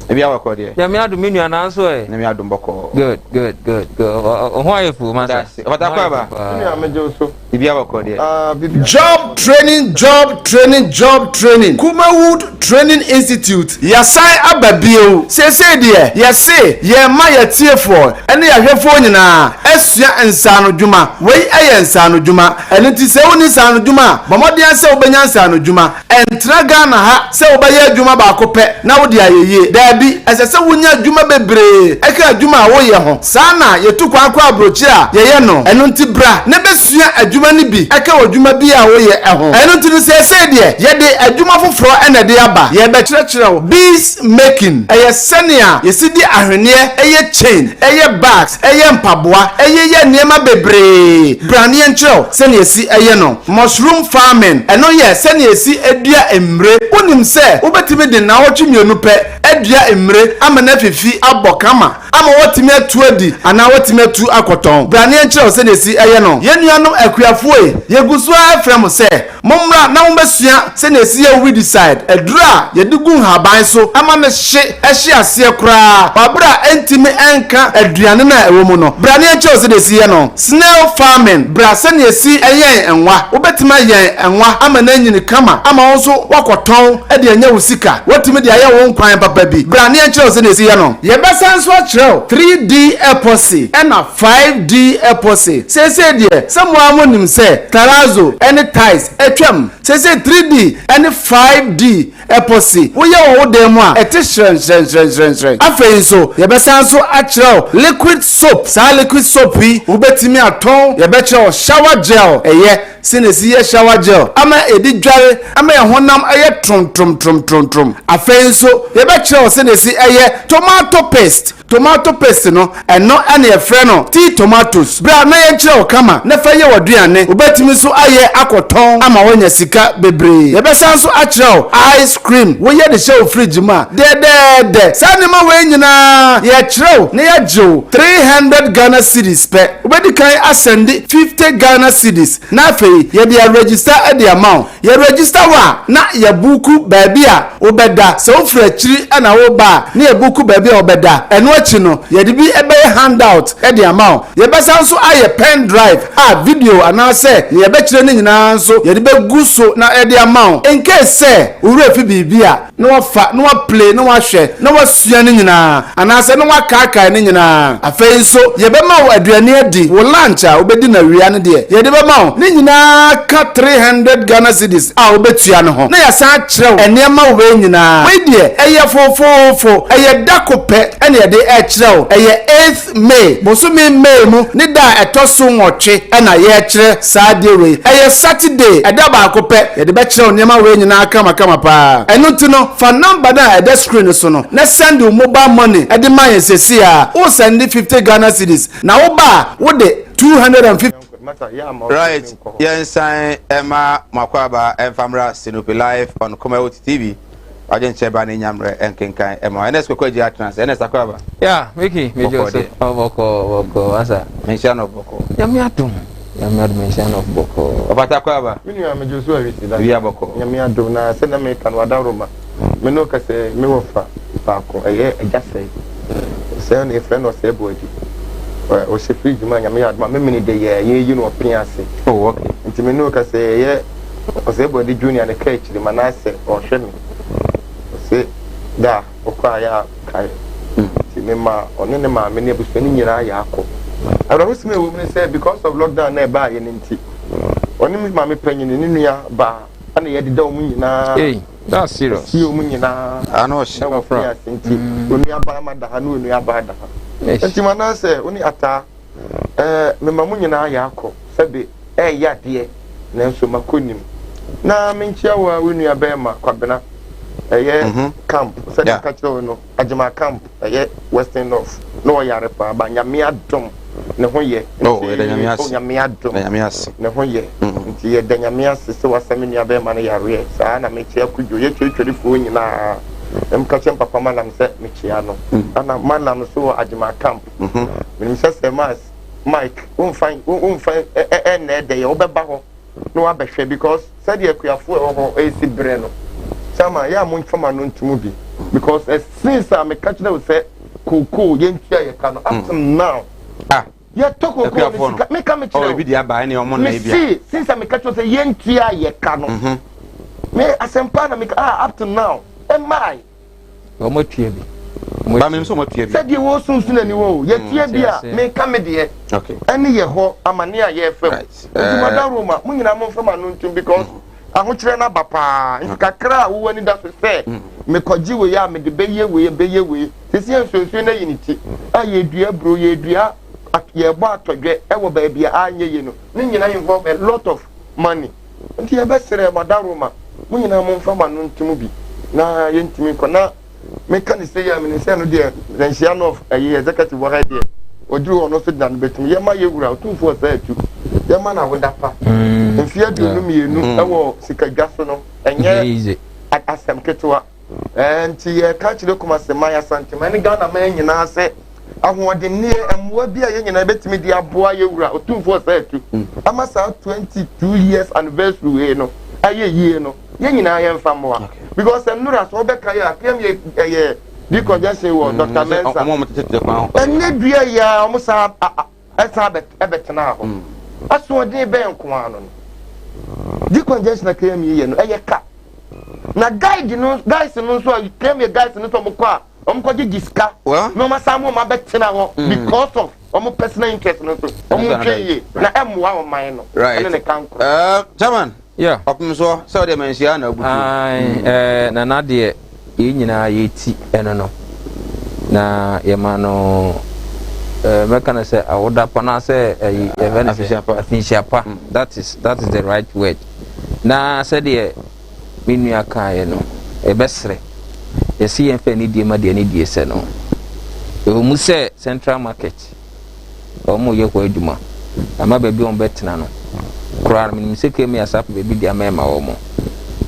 Ebi awɔ kɔ deɛ. Nyame adum me nua nanso ɛ. Nyame adum bɔkɔ. Good, good, good, good. Ɔho ayɛ fu masa. Ɔbata kɔ aba. Me nua meje osu. Biribiara bɔkɔɔ deɛ. Ah, biribiara. Job training job training job training Kumawood Training Institute Yɛasan aba bio. Seesei deɛ yɛse yɛrema yɛatiefoɔ ne yɛahwɛfoɔ nyinaa asua nsaanodwuma. Wei yɛ nsaanodwuma. Ɛno nti sɛ wonni nsaanodwuma a, bɔ mmɔden ara sɛ wobɛnya nsaanodwuma. Ɛntena Ghana ha sɛ wobɛyɛ adwuma baako pɛ na wode ayɛ yie. Daabi, ɛsɛ sɛ wonya adwuma bebree ka adwuma a woyɛ ho. Saa na yɛtu kwan kɔ aburokyire a, yɛyɛ no. Ɛno nti bra na bɛsua adwuma no bi ka w'adwuma bi a woyɛ ho. Ɛno nti no seesei deɛ, yɛde adwuma foforɔ na ɛde aba. Yɛrebɛkyerɛkyerɛ wo beads making. Ɛyɛ sɛnea yɛsi de ahweneɛ yɛ chain, yɛ bags, yɛ mpaboa, yeyɛ nneɛma bebree. Bra na yɛnkyerɛ wo sɛnea yɛsi yɛ no. Mushroom farming, ɛno yɛ sɛnea yɛsi dua mmire. Wonim sɛ wobɛtumi de nnawɔtwe mmienu pɛ adua mmire ama no afifi abɔ kama ama woatumi atu adi anaa woatumi atu akɔtɔn? Bra na yɛnkyerɛ wo sɛnea yɛsi yɛ no. Yɛn nuanom akuafoɔ ei, yɛgu so ara frɛ mo sɛ Mommra na mommɛsua sɛnea ɛsi yɛ weedicide, aduru a yɛde gu nhaban so ma no hye hye aseɛ koraa wɔ bere a ɛntumi nka aduane no a ɛwɔ mu no. Bra na yɛnkyerɛ wo sɛnea ɛsi yɛ no. Snail farming, Bra sɛnea ɛsi yɛn nwa. Wobɛtumi ayɛn nwa ama no anyini kama ama wo nso woakɔtɔn de anya wo sika. Woatumi de ayɛ wo nkwan papa bi. Bra na yɛnkyerɛ wo sɛnea ɛsi yɛ no. Yɛbɛsan nso akyerɛ wo 3D epoxy ɛna 5D epoxy. Seesei deɛ, sɛ mo ara monim sɛ terrazzo ne tiles atwam. Seesei 3D ne 5D epoxy, woyɛ wɔ wo dan mu a, ɛte hyerɛnhyerɛnhyerɛnhyerɛn. Afei nso, yɛbɛsan nso akyerɛ wo liquid soap. Saa liquid soap yi, wobɛtumi atɔn. Yɛbɛkyerɛ wo shower gel, ɛyɛ sɛnea ɛsi yɛ shower gel ama yɛde dware ama yɛn honam ayɛ tromtromtromtrom. Afei nso, yɛbɛkyerɛ wo sɛnea ɛsi yɛ tomato paste. Tomato paste no, ɛno na yɛfrɛ no tea tomatoes. Bra na yɛnkyerɛ wo kama na fa yɛ w'aduane. Wobɛtumi nso ayɛ akɔtɔn ama woanya sika bebree. Yɛbɛsan nso akyerɛ wo ice cream, woyɛ de hyɛ wo fridge mu a, dɛdɛɛdɛ. Saa nneɛma wei nyinaa, yɛkyerɛ wo na yɛagye wo 300 Ghana cedis pɛ. Wobɛdi kan asɛnde 50 Ghana cedis na afei yɛde aregister de ama wo. Yɛ register wo a na yɛ buuku baabi a wobɛda, sɛ wofiri akyiri na woreba a na yɛ buuku baabi a wobɛda. Ɛno akyi no yɛde bi bɛyɛ handout de ama wo. Yɛbɛsan nso ayɛ pen drive a video anaasɛ nea yɛbɛkyerɛ no nyinaa nso yɛde bɛgu so na yɛde ama wo in case sɛ wo werɛ fi biribi a. na wafa na waplay na wahwɛ na wasua ne nyinaa anaasɛ na wakaakae ne nyinaa. Afei nso yɛbɛma wo aduane adi, wo lunch a wobɛdi no awia no deɛ yɛde bɛma wo, ne nyinaa ka 300 Ghana cedis a wobɛtua no ho na yɛasan akyerɛ wo nneɛma wei nyinaa. Wei deɛ ɛyɛ fofoofo, ɛyɛ da ko pɛ na yɛde rekyerɛ wo, ɛyɛ eighth May, bosome May mu ne da a ɛtɔ so nwɔtwe na yɛrekyerɛ saa adeɛ wei. Ɛyɛ Saturday, ɛda baako pɛ, yɛde bɛkyerɛ wo nneɛma wei nyinaa kamakama paa. Ɛno nti no, fa number no a ɛda screen no so no na sɛnde wo mobile money de ma yɛn seesei ara. Wo sɛnde 50 Ghana cedis na woba a wode 250. Right, yɛnsan ɛma mo akwaaba ɛmfa mmra Sinope live on Kumawood TV. Wagye nkyɛn ba ne nya mmerɛ nkenkan ɛma Ernest Koko agye atena ase. Ernest akwaaba. Ya, Miki, mejo so. Ɔbɔkɔ, bɔkɔ, asa. Menhyia no bɔkɔ. Nyame adom. Nyame adom menhyia no bɔkɔ. Ɔfata akwaaba. Me nua mejo so awisi da. Wia bɔkɔ. Nyame adom na sɛ na meka no wadaworo ma. Me no kɛsɛ me wɔ fa baako ɛyɛ agya sɛe. Sɛ na yɛfrɛ no ɔsɛe boadi. Ɔhyɛ fridge mu a Nyame yɛ adom a memene de yɛ yɛyi no ɔpea ase. Oh, okay. Nti me no kɛsɛ ɛyɛ Ɔsɛ Boadi Junior ne ka akyiri ma na sɛ ɔhwɛ me ɔse da ɔkɔ a yɛ a kae nti me ma ɔne ne maame ne abusua no nyinaa yɛ akɔ. Awerɛhosɛm a ɛwɔ mu ne sɛ because of lockdown na ɛbaa yɛ no nti ɔne me maame panyin ne nua baa ɛna yɛdeda wɔn nyinaa. Hey, that's serious. Sie wɔn nyinaa. Ano ɔhyɛ ɛwɔ fie ase nti onua baa ma da ha ne onua baa da ha. Nti ma na sɛ ɔne ataa Ɛɛ, mema mo nyinaa yaakɔ sɛbe ɛɛyɛ adeɛ nanso makɔ nim. Na menkyia wo a wo nua bɛɛma Kwabena ɛyɛ mhm. camp sɛdeɛ aka kyerɛ wo no Agyema camp ɛyɛ Western North na ɔyare paa ba Nyame adom ne ho yɛ oh, nti Nyame adom ne ho yɛ mhm. nti yɛda Nyame ase sɛ wasa me nua bɛɛma no yareɛ saa na mekyia Kudwo yɛtwetwerifoɔ nyinaa mka kyɛ mpapa malam sɛ mekyia no mm. ana malam so wɔ Agyema camp Menim sɛ sɛ Miles, Mike, womfa womfa ɛnnɛ dɛ yɛ wobɛba hɔ na wabɛhwɛ because sɛdeɛ akuafoɔ ɛwɔ hɔ ɛresi berɛ no sama yɛ a momfa ma no ntomu bi because since a meka kyerɛ wo sɛ kookoo yɛntua yɛ ka no up to now. Ah. Yɛtɔ koko ne sika meka me kyerɛ oh, ebi di aba ɛne ɔmo na ebi a. Mesi since meka kyerɛ sɛ yɛntua yɛ ka no. Mhm. Me asɛmpa na meka ah up to now ɛmmae. Wɔn atua bi. Ba mi nso wɔn atua bi. Sɛdeɛ wɔsunsun ani wɔ o yɛtua bi a meka me deɛ ɛne yɛ hɔ amane a yɛfam. Nti mada Roma mo nyinaa mo nfa ma no ntum because ahokyerɛ no aba paa nti kakra a wowɔ ani da so sɛ mekɔgye wei a mede bɛyɛ wei bɛyɛ wei sisi yɛ nsuonsuo no ayi ne ti a yɛdua aburo yɛdua yɛbɔ atɔdwɛ ɛwɔ baabi a anyɛ yie no ne nyinaa involve a lot of money nti yɛbɛsrɛ madaroma mo nyinaa momfa mo ano ntom bi na yɛntumi nkɔ na meka ne sɛ yi a menim sɛ no deɛ nhyia no ɛyɛ executive wɔ ha deɛ ɔduru hɔ no so gyina no bɛtumi yɛma yɛ wura ɔtumfoɔ sɛ atu yɛma no awoda pa mm. mfeɛ 22 mm. ɛwɔ sikadwa so no ɛnyɛ asɛm ketewa nti yɛka kyerɛ Kumase man Asanteman ne Ghana man nyinaa sɛ ahoɔdenneɛ mmoa bi a yɛn nyinaa bɛtumi de aboa yɛ wura ɔtumfoɔ sɛ atu mm. ama saa 22 years anniversary wei no ayɛ yie no yɛn nyinaa yɛmfa mmoa because nnora sɛ wobɛka yɛ a pm yɛ ɛyɛ decongestion wɔ mm, Dr. Mensah ɛnɛ dua yi a wɔn san ɛsan ɛbɛtena hɔ mm. asoɔden bɛn nko ara no no decongestion a km yɛ no ɛyɛ ka na guide no guys no nso a km yɛ guys no nso wɔn kɔ a wɔn kɔ gyegye sika na wɔn asan wɔn abɛtena hɔ mm. because of wɔn personal interest no nso wɔn nhwɛ yie na ɛmmoa wɔn man no ɛne ne kankoro. Eh, chairman yeah. ɔpem soɔ sɛ ɔde manhyia na abutu mm. eh, nana deɛ yɛn nyinaa yɛti ɛno no na yɛma no eh, mɛka no sɛ awoda pa no sɛ ɛyi yɛfɛ no sɛ afinhyia pa mm. that is that is the right word na sɛdeɛ me nua kaeɛ no, yɛbɛsrɛ, yɛse yɛmfa anidie ma deɛ anidie sɛ no. Ɛwɔ mu sɛ Central Market, wɔn yɛ hɔ adwuma, ama baabi a wɔn bɛtena no, koraa no menim sɛ KMA asafo baabi de ama ɛma wɔn.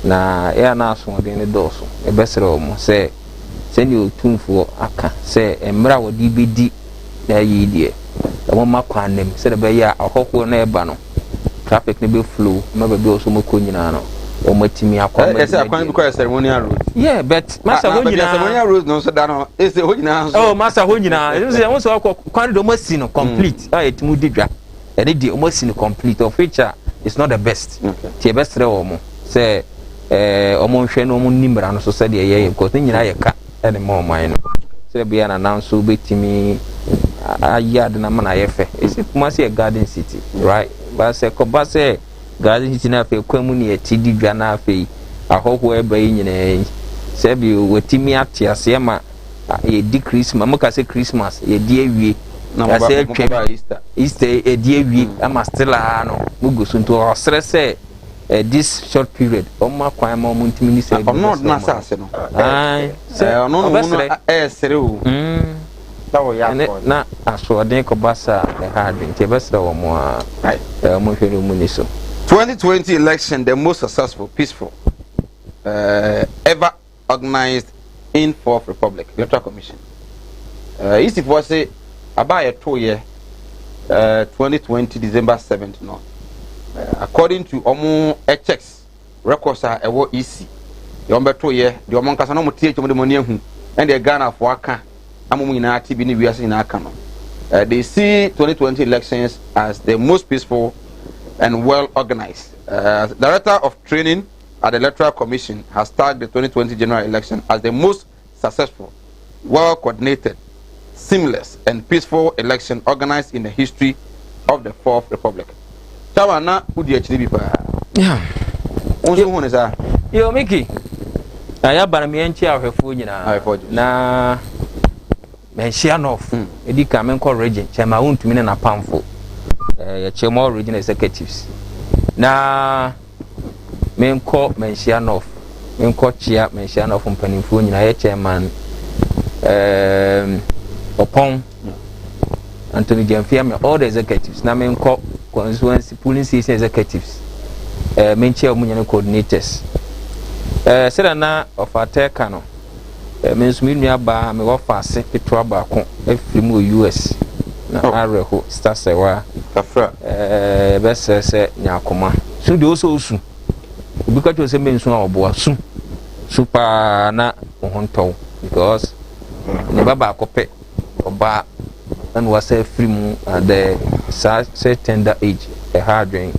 Na ɛyɛ a na asoɔden no dɔɔso. Yɛbɛsrɛ wɔn sɛ sɛdeɛ Otumfoɔ aka sɛ mmerɛ a wɔde bɛdi n'ayi deɛ, wɔmma kwan no mu sɛdeɛ ɛbɛyɛ a ahɔhoɔ no ɛreba no, traffic no bɛ flow ma baabi a wɔsɛ wɔkɔ nyinaa no wɔn atumi akɔ ama ɛsɛ akwan bi kɔ yɛ ceremonial road. yeah but masa hɔ nyinaa ceremonial road no nso da no ɛsɛ hɔ nyinaa nso. oh masa hɔ nyinaa ɛsɛ sɛ wɔn sɛ ɔkɔ kwan de wɔn asi no complete a yɛtumi di dwa ɛne deɛ wɔn asi no complete of which a it's not the best ti ɛbɛsrɛ wɔn sɛ ɛɛ wɔn nhwɛ na wɔn ni mmara no so sɛdeɛ yɛyɛ because ne nyinaa yɛ ka ɛne ma ɔman no sɛ ɛbɛyɛ na nan nso bɛtumi ayɛ ade no ama no ayɛ fɛ. Ɛsɛ Kumasi yɛ garden city, right? But sɛ kɔba sɛ garden city no afei kwan mu ne yɛte di dwa na afei ahɔhoɔ ɛba yi nyinaa yi, sɛ bi wɔtumi ate aseɛ ma yɛdi Christmas, mo ka sɛ Christmas yɛdi awie, yɛasɛ atwam Easter yɛdi awie ama still a no mo gu so nti ɔsrɛ sɛ eh, this short period wɔn ma kwan ma wɔn ntumi ni sɛ ɔno ɔdena asase no sɛ ɔno no ɔbɛsrɛ ɛɛsrɛ o mm. na asoɔden kɔba saa ɛha adwene nti ɛbɛsrɛ wɔn a wɔn nhwɛ no mu ni so. 2020 election the most successful peaceful uh, ever organized in Fourth Republic Electoral Commission. Uh, EC foɔ se aba a yɛtoyɛ uh, 2020 December 7th no uh, according to ɔmo checks records a ɛwɔ EC deɛ ɔmo bɛtoyɛ deɛ ɔmo nkasa na ɔmo tie kyɛm de mo ani ahu ɛne deɛ Ghana foɔ aka ama ɔmo nyinaa te bi ne wiase nyinaa aka no uh, they see 2020 elections as the most peaceful and well organized. Uh, Director of Training at the Electoral Commission has tagged the 2020 general election as the most successful, well coordinated, seamless, and peaceful election organized in the history of the Fourth Republic. Tawa na udi akyiri bi paa. Yeah. Wo nso hu ne saa? Yo, Miki. Na yɛaba no meɛnkye ahwɛfoɔ nyinaa. Na Manhyia North. Edi kan menkɔ region kyɛn ma wontumi ne n'apamfo. Eh, yɛkyɛ mu all region executives. Na menkɔ Manhyia North. Menkɔ kyia Manhyia North mpanimfoɔ nyinaa yɛ chairman um, Ɔpɔn Anthony Gyamfi me all the executives. Na menkɔ constituency polling station executives. Eh, menkyia wɔn nyinaa coordinators. Eh, sɛdeɛ na ɔfata ka no Me nso me nua baa me wɔfaase ketewa baako afiri mu wɔ US na oh. awerɛho sista sɛwa yɛbɛsrɛ sɛ nya akoma su deɛ ɔsɛ ɔsu obi ka kyerɛ sɛ mensu a ɔboa su su paa na wo ho ntɔw because ne ba baako pɛ ɔbaa. Ɛna wasa afiri mu at the saa sɛ tender age ɛha adwen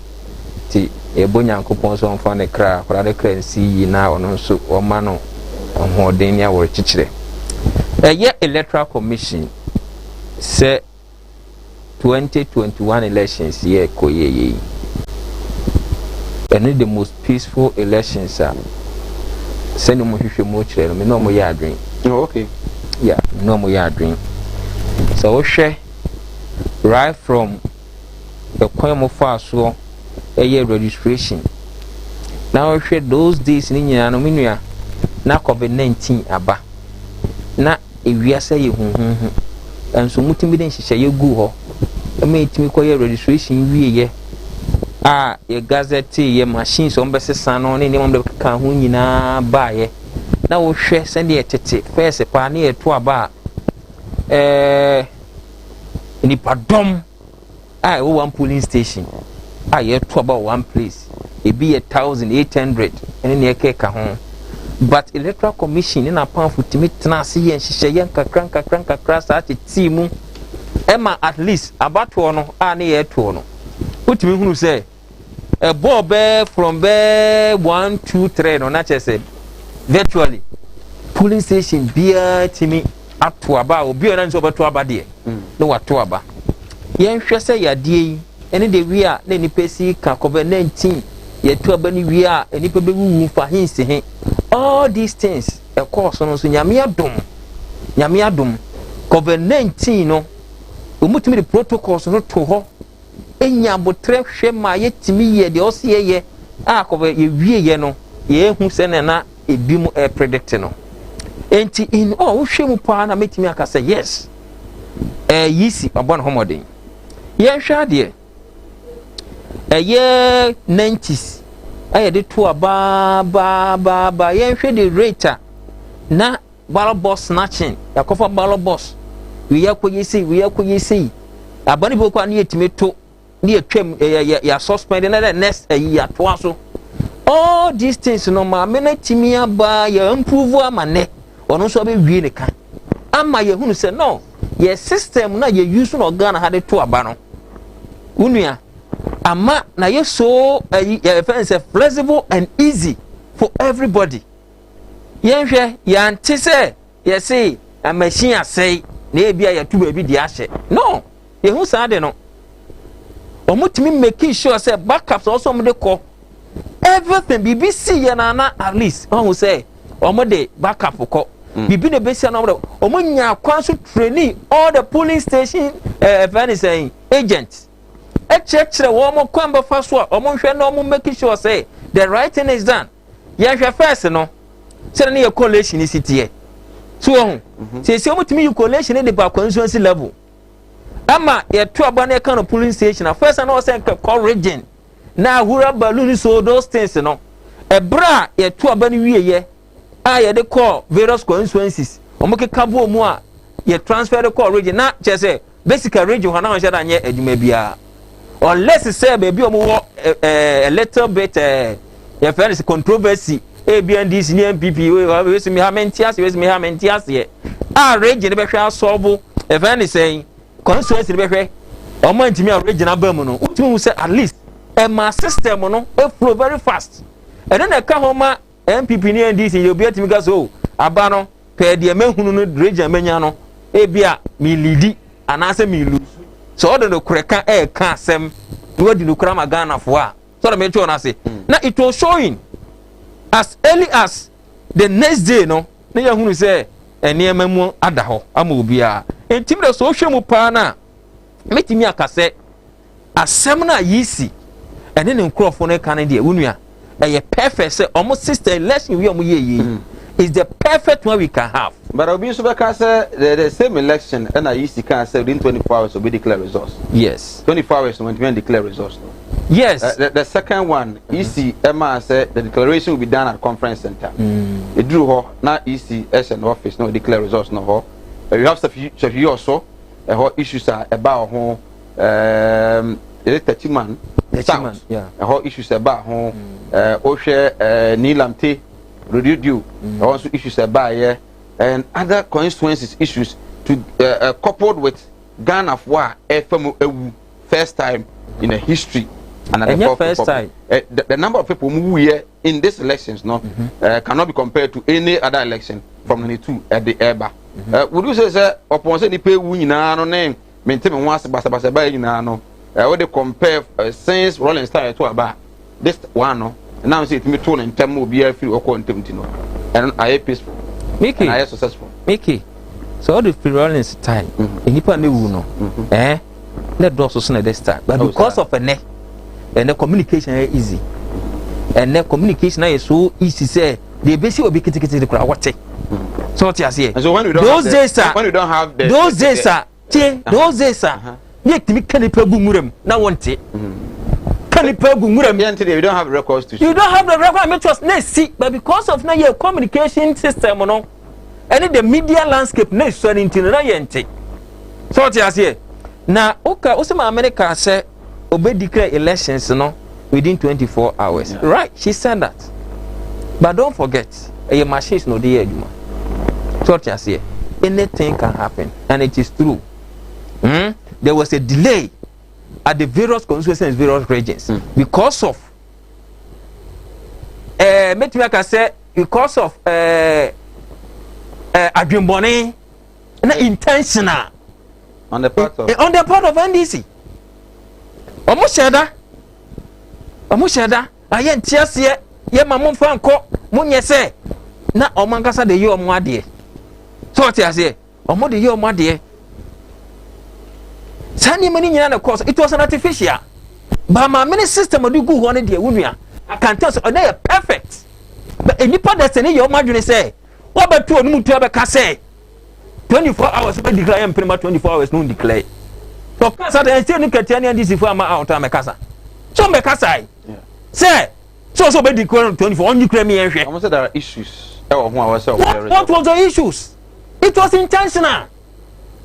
nti yɛbɔ Nyankopɔn sɛ ɔmfa ne kra akwadaa ne kra nsi yie na ɔno nso ɔma no ahoɔden ne awerɛkyekyerɛ. Ɛyɛ Electoral Commission sɛ 2021 elections yɛ kɔ yɛ yɛ yi ɛno the most peaceful elections a sɛdeɛ wɔn hwehwɛ mu kyerɛ no me ne wɔn yɛ adwen. Oh, okay. Yeah, me ne wɔn yɛ adwen. Sɛ wohwɛ right from ɛkwan mu faa soɔ ɛyɛ registration na wohwɛ those days ne nyinaa no me nua na covid 19 aba na ewiase ayɛ huhuhu nso motumi de nhyehyɛeɛ guu hɔ ma yɛtumi kɔyɛ registration wieɛ a yɛ gazette yɛ machines wɔn bɛsesa no ne nneɛma wɔn bɛkeka ho nyinaa baeɛ na wohwɛ sɛdeɛ tete fɛɛse paa ne yɛto aba a ɛɛ nipadɔm a ɛwɔ one polling station a yɛto aba wɔ one place ebi yɛ 1800 ɛne nea ɛkeka ho, but Electoral Commission ne n'apamfo tumi tena ase yɛ nhyehyɛeɛ nkakra nkakra nkakra saa tetee mu ɛma at least abatoɔ no a ne yɛtoɔ no wotumi hunu sɛ ɛbɔɔ bɛɛ from bɛɛ 1, 2, 3 no na kyerɛ sɛ virtually polling station biara tumi ato aba a obi a ɔnam sɛ ɔbɛto aba deɛ na wato aba. Yɛnhwɛ sɛ yadeɛ yi ɛne de wie a na nipa si ka COVID 19 yɛto aba no wie a nipa bɛwuwu fa hensi he, all these things ɛkɔɔ so no nso, Nyame adom, Nyame adom, COVID 19 no wɔmutumi de protocols no to hɔ enya abotrɛ hwɛ ma yɛtumi yɛ deɛ ɔsi yɛyɛ a kɔbɛ yɛwie yɛ no yɛhu sɛ na na ebi mu ɛpredict no. Nti in all, wohwɛ mu paa na mɛtumi aka sɛ yes, EC ɔbɔ ne ho mmɔden. Yɛnhwɛ adeɛ ɛyɛ 90s a yɛde to abaabaaba, yɛnhwɛ the rate a na ballot box snatching, yɛakɔfa ballot box wei akɔyɛ sei, wei akɔyɛ sei, aba no bi wɔ kɔ a ne yɛtumi to ne yɛtwam yɛ yɛ yɛ suspend na the next ɛyi yɛatoa so. All these things no, maame no atumi aba yɛ improve ama nnɛ ɔno nso abɛwie ne ka ama yɛhunu sɛ no yɛ system na yɛ use no Ghana ha de to aba no, wo nua, ama na yɛ so ɛyi yɛfɛ sɛ flexible and easy for everybody. Yɛnhwɛ, yɛante sɛ yɛse machine asɛe na ebi a yɛto baabi de ahyɛ no. Yɛhu saa de no, wɔn tumi making sure sɛ backups ɔsɔ wɔn de kɔ everything. Biribi si yɛ nana, at least wɔn sɛ wɔn de backup kɔ biribi na ebesi ano, wɔn de wɔn nya kwan so training all the polling station ɛfɛ ne sɛn agents, ɛkyerɛkyerɛ wɔn kwan bɛfa so a wɔn hwɛ na wɔn making sure sɛ the right thing is done. Yɛhwɛ first no sɛdeɛ ne yɛ collation si teɛ so wɔn ho siesie, wɔn tumi yi collation de ba constituency level ama yɛto aba no yɛka no polling station a first na ɔsɛ nka kɔ region na ahura balloon. So those things no, ɛberɛ a yɛto aba no wieyɛ a yɛde kɔ various constituencies, wɔn keka bɔ mu a yɛ transfer de kɔ region na kyerɛ sɛ basically region hɔ na wɔn hyɛ da nyɛ adwuma biara unless sɛ baabi a wɔn wɔ a little bit yɛfrɛ no sɛ controversy, ebi NDC ne NPP, wesi mi ha mente aseɛ, wesi mi ha mente aseɛ a region bɛhwɛ asɔɔbo, yɛfrɛ no sɛn, constituency bɛhwɛ wɔn ntumi a region aba mu no, wotumi hu sɛ at least ɛma system no flow very fast. Ɛno na ɛka ho ma NPP ne NDC yɛ obi atumi ka so aba no pɛɛ deɛ mɛhunu no region mɛnya no ebi a mi lead anaasɛ mi lose. Sɛ ɔde no korɛ ka ɛɛka asɛm na wadi no kora ma Ghanafoɔ a sɔrɔ mi twɛ wɔn ase na it was showing as early as the next day no na yɛhunu sɛ nneɛma mu ada hɔ ama obiara. Ntim de sɛ ɔhwɛ mu paa na mɛtumi aka sɛ asɛm no a yisi ɛne ne nkurɔfoɔ no ka no deɛ, wo nua, ɛyɛ perfect sɛ ɔmo system election wi a ɔmo yɛ yie is the perfect one we can have. But obi nso bɛka sɛ the same election ɛna EC kan sɛ within 24 hours obi declare results. 24 hours no wɔntumi declare results no. The second one, EC ɛmaa sɛ the declaration will be done at conference center. Eduru hɔ na EC ɛhyɛ no office na o declare results no hɔ. You have Sefwi ɔso ɛhɔ issues a ɛba ho, yɛde Techiman South ɛhɔ issues ɛba ho, wohwɛ Nii Lante Odododiodio ɛhɔ nso issues ɛba yɛ and other constituencies issues to coupled with Ghanafoɔ a ɛfa mu awu first time in a history and at the Ɛnyɛ fourth first republic. time. The number of people who were in these elections no cannot be compared to any other election from 92 at the ɛba. Would you say sɛ ɔpɔn sɛ nipa ewu nyinaa no ne mente me ho ase basabasa bɛyɛ nyinaa no wode compare since Rawlings time ɛto aba a, this one no nam sɛ ɛtumi to ne ntɛm ma obiara firi ɔkɔ ntɛm ti no ɛno ayɛ peaceful Mickey, and ayɛ successful. Mickey, sɛ ɔde firi Rawlings time nnipa ne wu no na ɛdɔɔso so na this time, but Oh, because sir. of ɛnɛ communication ayɛ easy, ɛnɛ communication ayɛ so easy sɛ deɛ ebesi obi ketekete koraa wɔte sɛ ɔte aseɛ. And so when we don't Those have the, days a when we don't have the those the, days the, a tie, those days a ne yɛtumi ka nipa gu nwura mu na wɔnte ka nipa gu nwura mu. Yeah, until you don't have records to show. You don't have the record. I trust na esi, but because of na yɛ communication system no ɛne the media landscape na esua ne nti no na yɛ nte sɛ ɔte aseɛ. Na oka osi maame ne ka sɛ obe declare elections no within 24 hours, right? She said that, but don't forget, ɛyɛ machines na ɔde yɛ adwuma sɛ ɔte aseɛ. Anything can happen, and it is true. There was a delay at the various constituencies and various regions because of mɛtumi aka sɛ because of adwembɔne na intentional on the part of on the part of NDC. Ɔmo hyɛ da, ɔmo hyɛ da ayɛ nte aseɛ yɛ ma mo nfa nkɔ mo nyɛ sɛ na ɔmo ankasa de yɛ ɔmo adeɛ sɛ ɔte aseɛ. Ɔmo de yɛ ɔmo adeɛ saa nneɛma no nyinaa na kɔɔ so. It was an artificial, but maame ne system ɔde gu hɔ no deɛ, wo nua, I can tell sɛ ɔno yɛ perfect, but nipa da sɛ ne yɛ ɔmo adwene sɛ wɔbɛto ɔno tu abɛka sɛ 24 hours bɛ declare yɛ mpere ma 24 hours no declare ɔka sa de ɛsɛ ne kɛtɛ ne NDC fo ama out a mɛkasa so mɛkasa yi sɛ ɔsɛ ɔbɛ declare 24, ɔnyi kura mi yɛn hwɛ. Ɔmo sɛ there are issues ɛwɔ ho a wɔsɛ ɔmo yɛ. What was the issues? It was intentional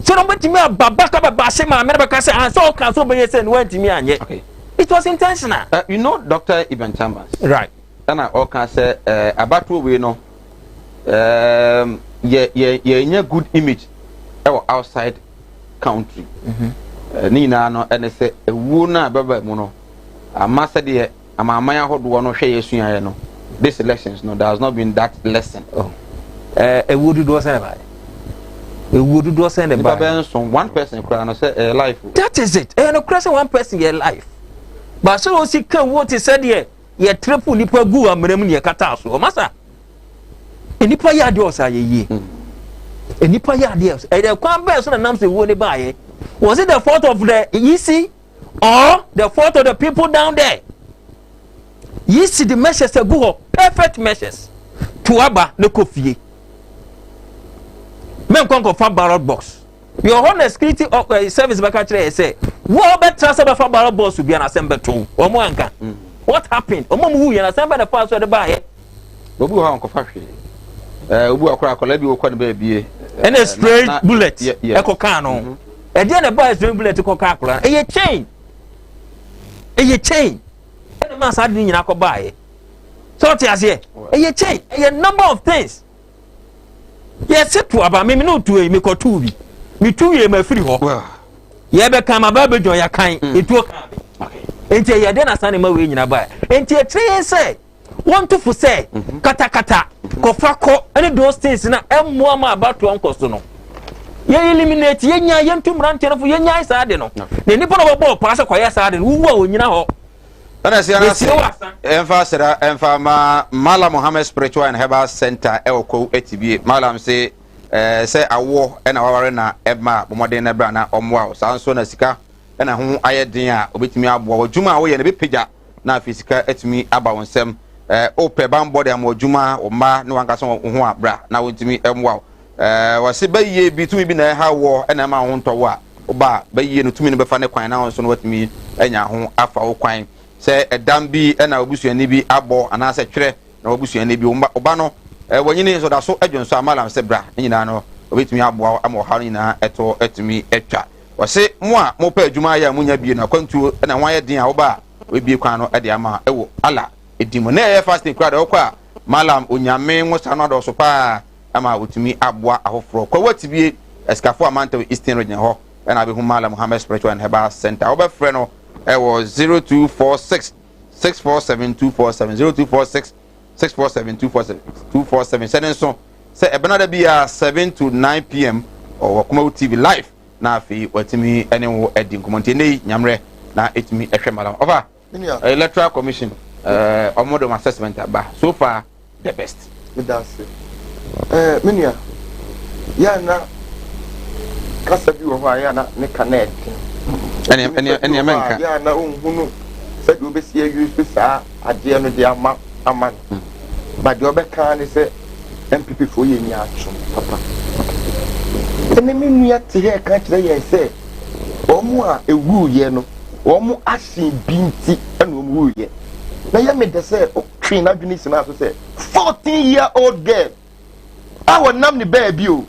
so na ɔbɛtumi aba baka bɛba ase maame na bɛka sɛ ansa ɔka so ɔbɛyɛ sɛ ne wantumi anyɛ. It was intentional. You know Dr. Ivan Chambers. Right. Ɛna ɔka sɛ abatoɔ wei no yɛ yɛ yɛnya good image ɛwɔ outside country. Ne nyinaa no ɛne sɛ ewuo no a bɛba mu no ama sɛdeɛ amanaman ahodoɔ no hwɛ yɛ suaeɛ no, this elections no, there has not been that lesson. Oh. Ewuo dodoɔ sɛn na baayɛ? Ewuo dodoɔ sɛn na nipa baayɛ? Bɛyɛ nson, one person koraa no sɛ ɛyɛ life o. That is it. Ɛyɛ no kura sɛ one person yɛ life, but sɛ osi ka wuo te sɛ deɛ yɛ triple nipa gu amena mu ne yɛ kata so. Ɔmasa nipa yɛ adeɛ ɔsa yɛ yie, nipa yɛ adeɛ ɔsa ɛyɛ kwan bɛɛ so na nam sɛ wuo ne baayɛ. Was it the fault of the EC or the fault of the people down there? EC the measures egu hɔ, perfect measures to aba ne kɔ fie mɛnkɔ nkɔfa ballot box yɛ hɔ na security service bɛka kyerɛ yɛ sɛ wo bɛtra sɛ bɛfa ballot box bi a n'asɛm bɛto wɔn anka. What happened? Wɔn mu wu yɛn asɛm bɛ na fa so ɛde baayɛ. Obi wɔ hɔ a nkɔfa hwee, obi wɔ akora akɔla bi wɔ kɔ ne baabi. Ɛna spray bullet ɛkɔ kaa no, ɛdeɛ na ɛbaa spray bullet kɔ kaa akora, ɛyɛ chain, ɛyɛ chain ɛna maa saa de ne nyinaa kɔ baayɛ sɛ ɔte aseɛ. Ɛyɛ chain, ɛyɛ number of things. Yɛsi to aba mímí n'o tu yi mi kɔ tu bi mi tu yɛ ma firi hɔ yɛbɛka ma ba bɛdwa yɛ kan etuo kan mi nti ɛyɛ dɛ na san ne ma wei nyina ba. Nti ekyirɛ yɛn sɛ wɔn to fo sɛ katakata kɔfa kɔ ɛne those things na ɛmmoa ma abatoɔ nkɔ so no, yɛ eliminate, yɛnya yɛntu mmeranteɛ no fo, yɛnya saa de no na nipa na wɔbɔ ɔpaa sɛ kɔyɛ saa de no wuwu a onyina hɔ. Ɛna sɛ Yɛsie wɔ asa. Ɛmfa sra ɛmfa ma Malam Mohammed Spiritual and Herbal Center ɛwɔ Kwawu Atibie. Malam se sɛ awoɔ ɛna waware na ɛma bɔmmɔden no bra na ɔmmoa wo. Saa nso na sika ɛna ho ayɛ den a obɛtumi aboa wɔ adwuma a woyɛ no bɛpagya na afei sika atumi aba wo nsɛm. Wopɛ bambɔ de ama adwuma wo mma ne wankasa wo ho a, bra na wontumi mmoa wo. Wɔse bɛyie bi tumi bi na ɛha wɔ ɛna ɛma wo ho ntɔ wo a, woba a bɛyie no tumi no bɛfa ne kwan na wo nso no watumi anya ho afa wo kwan. Sɛ ɛdam bi ɛna obusuani bi abɔ anaasɛ twerɛ na wabusuani bi wo ba no wanyini nso da so adwo nso a, Malam sɛ bra, ne nyinaa no obɛtumi aboa wo ama ɔhaw no nyinaa ɛto atumi atwa. Wɔse mo a mopɛ adwuma ayɛ a monya bie no akwantuo ɛna ho ayɛ den a, woba a wɔbɛbie kwan no de ama ɛwɔ Allah ɛdi mu. Na ɛyɛ fasting koraa deɛ, wokɔ a Malam Onyame nwosa no adɔɔso paa ama wɔtumi aboa afoforɔ. Kwawu Atibie, Asikafoɔ Amantam, Eastern Region hɔ. ɛna abɛhu Malam Muhammad Spiritual and Herbal Center. Wobɛfrɛ no ɛwɔ 0246 647 247 0246 647 247 247 hyɛ ne nso sɛ ɛbɛnada biara 7 to 9 pm ɔwɔ Kumawu TV live na afei watumi ne wo adi nkɔmmɔ nti ɛnɛ yi nyammerɛ na ɛtumi ɛhwɛ malam ɔfa electoral commission ɔmo de assessment aba so far the best. Meda ase. Ɛɛ me nua, yɛ a na kasa bi wɔ hɔ a yɛ a na ne ka na ɛden. Ɛne ɛne ɛne ɛmɛ nka. Yɛ a na ohunu sɛdeɛ obesi ayi so saa adeɛ no de ama ama no. Hmm. Ba deɛ ɔbɛka ne sɛ NPP foɔ yɛ nyaatwom papa. Ɛne me nua te hɛ ka kyerɛ yɛn sɛ wɔn a ewuiɛ no wɔn ahyɛn bi nti ɛna wɔn wuiɛ. Na yɛ me dɛ sɛ twee n'adwene si n'aso sɛ 14 year old girl a wɔnam ne baabi o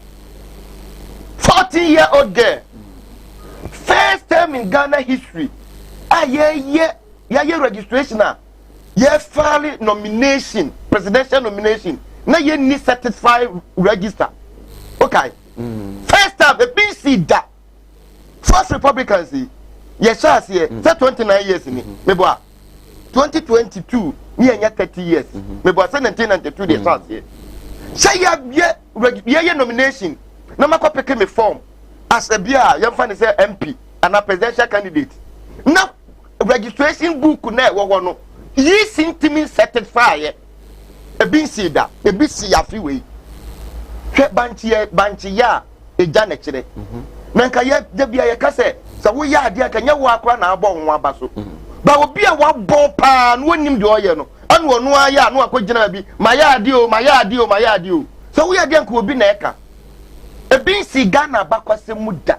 14 year old girl first time in Ghana history a yɛyɛ yɛayɛ registration a yɛfile nomination presidential nomination na yɛnni certified register okay mm. first time ebi nsi da first republicans yi yɛhyɛ aseɛ mm. sɛ 29 years ni mm-hmm. meboa 2022 ne yɛnyɛ 30 years mm-hmm. meboa sɛ 1992 deɛ hyɛ aseɛ sɛ yɛyɛ yɛyɛ nomination na makɔ peke me form as a bi a yɛmfa ne sɛ mp anaa presidential candidate na registration book na ɛwɔ hɔ no yi si ntumi certify yɛ ebi nsi da ebi si afe wei hwɛ bankyeɛ bankyeyɛ a egya na kyerɛ mhm. na nka yɛ da bi a yɛka sɛ sɛ woyɛ adeɛ nka nyɛ wo akora na abɔ wo ho aba so mhm. ba obi a wabɔ paa na onim deɛ ɔyɛ no ɛna ɔno ayɛ a na wakɔ gyina bi ma yɛ adeɛ o ma yɛ adeɛ o ma yɛ adeɛ o sɛ woyɛ adeɛ nka obi na ɛka ebi nsi Ghana abakwasɛm mu da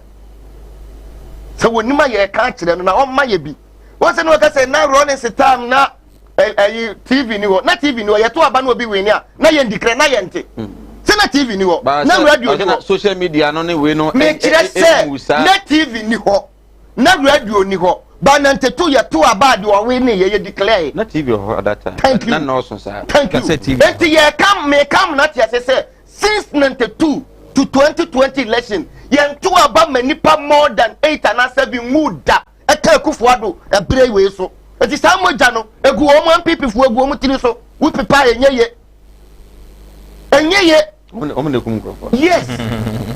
sɛ wɔnim a yɛka akyerɛ no na ɔmma yɛ bi wɔn sɛ na wɔka sɛ na Rawlings time na ɛyi tv ni hɔ na tv ni hɔ yɛto aba na obi win a na yɛn dikrɛ na yɛn te hmm. sɛ na tv ni hɔ na radio ni hɔ social media no ne wei no mekyerɛ sɛ na tv ni hɔ na radio ni hɔ ba na nteto yɛto aba de ɔwe ne yɛyɛ declare na tv wɔ hɔ at that time thank you na nɔɔso saa thank you eti yɛka meka mu na te ase sɛ since 92 to 2020 election yɛn to aba ma nipa more than eight and seven nwu da ɛka Akufo Addo ɛberɛ wei so eti saa mogya no egu wɔn NPP foɔ egu wɔn tiri so wo pepa ɛnyɛ ye ɛnyɛ ye. Wɔn na ekum nkurɔfoɔ. Yes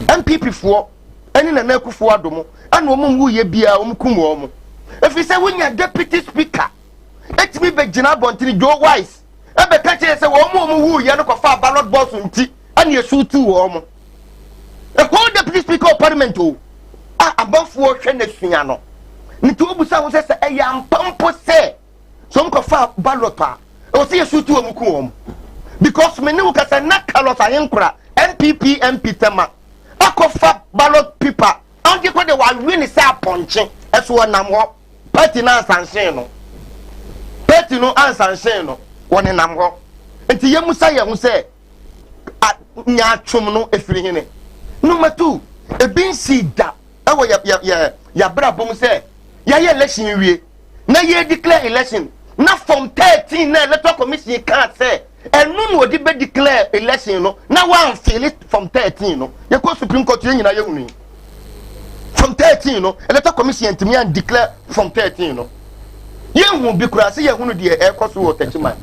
NPP foɔ ɛne Nana Akufo Addo mo ɛna wɔn nwu yɛ biara wɔn kum wɔn efi sɛ wonya deputy speaker etumi bɛ gyina abɔntene Joe Wise ɛbɛka kyerɛ sɛ wɔn mu wɔn wu yɛ no kɔfa ballot box nti ɛna esu tu wɔn. The whole deputy speaker of parliament o a amanfoɔ hwɛ no sua no nti wobusa ho sɛ sɛ ɛyɛ ampa mpo sɛ sɛ wɔn kɔfa ballot a ɛwɔ sɛ yɛsu tu wɔn ku wɔn because me ne wo kasa na Carlos Ahenkora NPP MP Tema akɔfa ballot paper ɔngye kɔ de wawe ne sɛ apɔnkye ɛso ɔnam hɔ party no ansanhyɛn no party no ansanhyɛn no wɔnenam hɔ nti yɛmusa yɛn ho sɛ nyaatwom no efiri hene? Number two, ebi nsii da ɛwɔ yɛ yɛ yɛ yɛabrabɔ mu sɛ yɛayɛ election wie na yɛ declare election na form 13 na electoral commission kaa sɛ ɛno na wɔde bɛ declare election no na wɔamfili form 13 no yɛkɔ supreme court yɛn nyinaa yɛhunu yi form 13 no electoral commission ntumi an declare form 13 no yɛnhu bi koraa sɛ yɛhunu deɛ ɛrekɔ so wɔ Techiman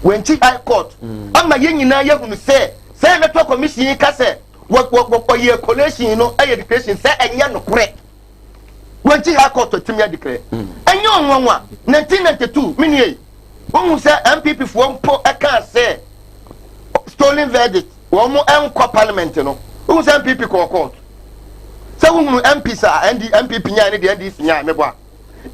Wenchi high court mm. ama yɛn nyinaa yɛhunu sɛ sɛ electoral commission yi ka sɛ wɔyɛ collation no ɛyɛ declaration sɛ ɛnyɛ nokorɛ Wenchi high court atumi adeclare mm. ɛnyɛ ɔnwanwa 1992 menie wohu sɛ NPP foɔ mpo ɛka sɛ stolen verdict wɔn nkɔ parliament no wohu sɛ NPP kɔɔ court sɛ wohunu MPs a ND, NPP nyae ne deɛ NDC nyae meboa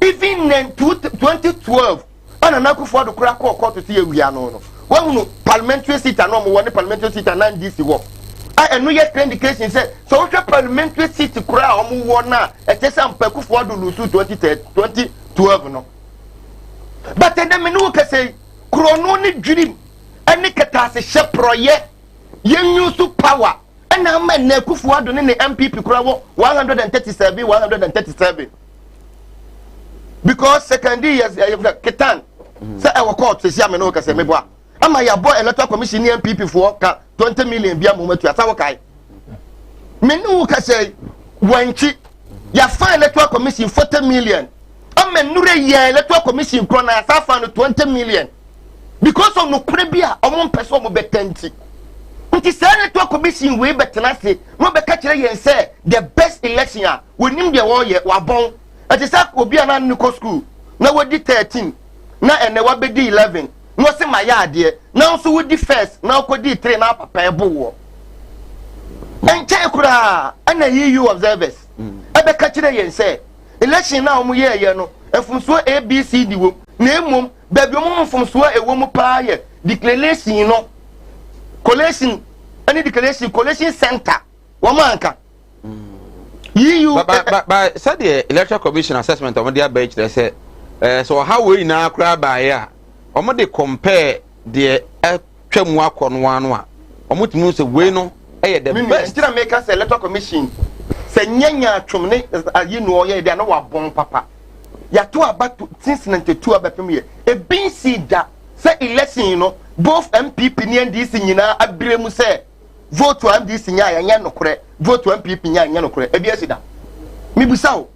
even in 2012 ɛna na Akufo Addo koraa kɔɔ court sɛ yɛwia no no wohunu parliamentary seat a na wɔwɔ ne parliamentary seat a na NDC wɔ a ɛno yɛ clear indication sɛ sɛ wohwɛ parliamentary seat koraa a wɔwɔ no a ɛkyɛ sɛ ampa Akufo Addo lusu 2012 no but ɛnɛ me ne wo kɛsɛ yi korɔno ne dwirim ɛne kɛtɛasehyɛ porɔyɛ yɛn power ɛna ama ɛnɛ Akufo Addo ne ne NPP koraa wɔ 137 137 because secondary yɛ ɛyɛ ketan sɛ ɛwɔ court sisi ame no kɛsɛ meboa ama yɛabɔ electoral commission ne NPP foɔ ka 20 million bi ama wɔn atua sa wɔkae me ne wo kɛsɛ wɔnkyi. Yɛafa Electoral Commission 40 million. Ama nnura yɛ Electoral Commission korɔ na yɛasa afa no 20 million. Because of nokorɛ bi a wɔn mpɛ sɛ wɔn bɛka nti. Nti saa Electoral Commission wei bɛtena ase na wɔbɛka kyerɛ yɛn sɛ the best election a wɔnim deɛ wɔreyɛ wabɔn. Ɛte sɛ obi a na ne kɔ school na wadi 13 na ɛnɛ wabɛdi 11 na ɔse mayɛ adeɛ na nso wodi first na wokɔdii 3 na papa ɛbo woɔ. Ɛnkyɛe koraa ɛna EU observers ɛbɛka kyerɛ yɛn sɛ election no a wɔn yɛɛyɛ no mfomsoɔ ABCD wom na mmom baabi wɔn mfomsoɔ a ɛwɔ mu paa yɛ declaration no collation ɛne declaration collation center wɔn anka EU. Ba ba ba sɛdeɛ electoral commission assessment a wɔde aba yi kyerɛ sɛ ɛɛ sɛ ɔha wei nyinaa koraa baeɛ a wɔde compare deɛ atwa mu akɔ no ano a wɔtumi hu sɛ wei no yɛ the best. Nti na meka sɛ electoral commission sɛ nyɛ nyaatwom ne ayi no ɔyɛ deɛ na wabɔn papa. Yɛato aba since 92 abɛpem yɛ ebi nsi da sɛ election no both NPP ne NDC nyinaa abire mu sɛ vote a NDC nyaeɛ ɛnyɛ nokorɛ, vote a NPP nyaeɛ ɛnyɛ nokorɛ. Ebi asi da. Mebisa o.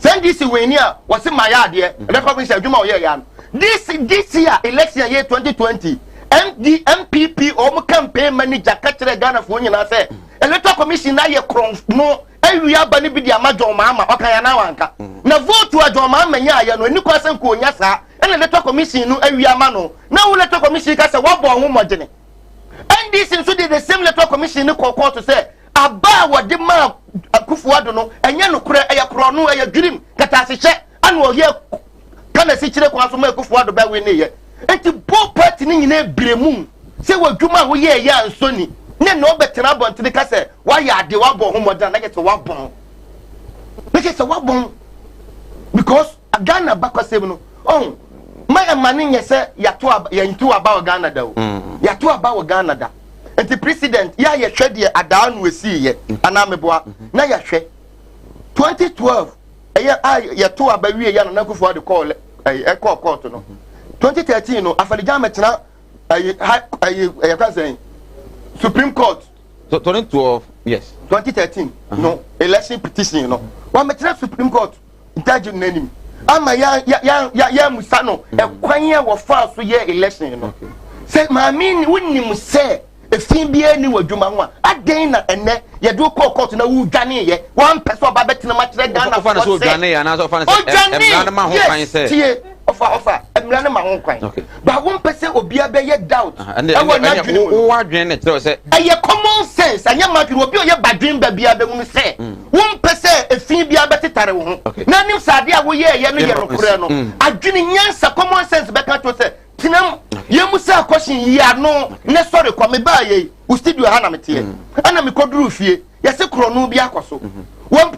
Sɛ NDC wini a wɔse mayɛ adeɛ, electoral commission adwuma a ɔyɛɛ yɛ ano. This this year election a yɛ 2020 MD MPP wɔn campaign manager ka kyerɛ Ghanafoɔ nyinaa sɛ electoral commission na ayɛ korɔn no awie aba no bi de ama John Mahama ɔka yɛ anaa wanka. Na vote a John Mahama nyaeɛ no ɛni kwan sɛ nka ɔnya saa ɛna electoral commission no awie ama no na wo electoral commission ka sɛ wabɔ ho mmɔdene. NDC nso de the same electoral commission no kɔɔ kɔɔto sɛ aba a wɔde maa Akufo Addo no ɛnyɛ nokorɛ, ɛyɛ korɔno, ɛyɛ dwirim, kɛtɛasehyɛ ana ɔyɛ kanasikyire kwan so ma Akufo Addo bɛ winneeɛ. Nti both party no nyinaa bire mu sɛ wɔ adwuma a woyɛɛyɛ ansɔ ni ne na ɔbɛtena abɔntene ka sɛ wayɛ adeɛ wabɔ ho mmɔden a na kyerɛ sɛ wabɔn na kyerɛ sɛ wabɔn because Ghana bakwasɛm no ɔho ma ɛma no nyɛ sɛ yɛato aba yɛnto aba wɔ Ghana da o mm. yɛato aba wɔ Ghana da nti president yɛ a yɛhwɛ deɛ adaa no esii yɛ mm. anaa meboa mm-hmm. na yɛhwɛ 2012 ɛyɛ a yɛto aba wie yɛ Nana Akufo-Addo kɔɔ ɛyɛ ɛkɔɔ kɔɔto no 2013 no Afari-Gyan mɛtena ɛyɛ ha ɛyɛ ɛyɛ kwan sɛn Supreme Court. So 2012 yes. 2013 no election petition no wɔn mɛtena Supreme Court. judge no n'anim ama ya ya ya ya yɛamusa no mm. ɛkwan a wɔfaa so yɛ election no sɛ maame wonim sɛ efi biara ni wɔ adwuma ho a adɛn na ɛnɛ yɛde wo kɔɔ kɔɔto na wodwaneeɛ wampɛ sɛ ɔba bɛtena mu akyerɛ Ghana foɔ sɛ ɔdwaneeɛ anaasɛ ɔfa no sɛ mmara no ma ho kwan sɛ tie ɔfa ɔfa mmara no ma ho kwan ba wompɛ sɛ obiara bɛyɛ doubt ɛwɔ n'adwene mu no w'adwene na kyerɛ sɛ ɛyɛ common sense ɛnyɛ m'adwene obi a ɔyɛ badwene ba biara bɛhunu sɛ mm. Wompɛ sɛ efi biara bɛtetare wo ho, na anim sɛ adeɛ a woyɛeɛ no yɛ nokorɛ no, mm. adwene nyansa, common sense bɛka kyerɛ sɛ tena mu. Yɛn mu sɛ akɔhyen yi ano ne sɔre kɔ. Mebaa yei, wo studio ha na meteɛ. Mm. Ɛna mekɔduruu fie, yɛse korɔno bi akɔ so. Mm-hmm.